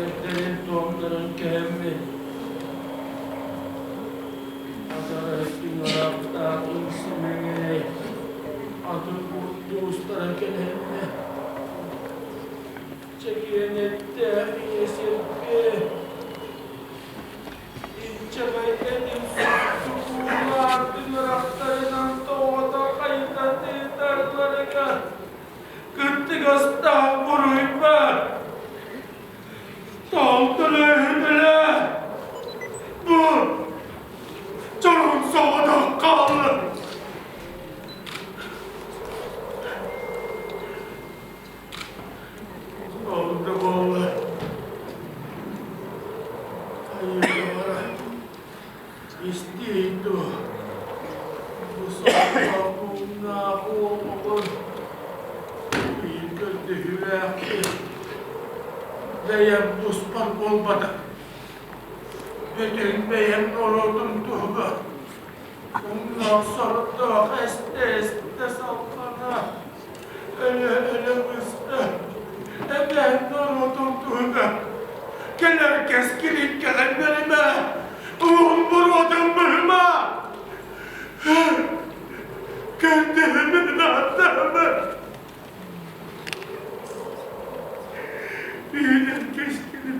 A: Сиэрдэрин-туомнарын кэһэммин, атара түҥ-ыраахтаах үҥсүмэҥэй атын урдуустара кэлэннэ, чэгиэн эттээх ийэ сиргэ инчэҕэй этим суптукуулаах тыҥырахтарынан тоҕото хайыта тыыталларыгар кыттыгастаах буруйбар Тоҕо Бу дьонум соҕотох хаалла. Ол да буоллар айылҕара истиий дуо бу соҕотох уолугун биир көрдөһүүлээхпин бэйэм туспар буолбатах бүтүн бэйэм норуотум туһугар умнаах сордоох эстэ-эстэ салҕана өлө-өлө быста эбээн норуотум туһугар кэлэр кэскилин кэҕиннэримэ уһун буруотун быһыма көрдөһүмүн ааттаама Үүнэр кэскилим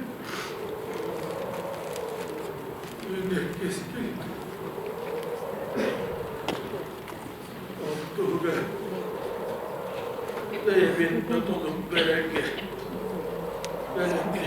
A: үүнэр кэскилим Ол туһугар бэйэбин да толук бэрэргэ бэлэммин.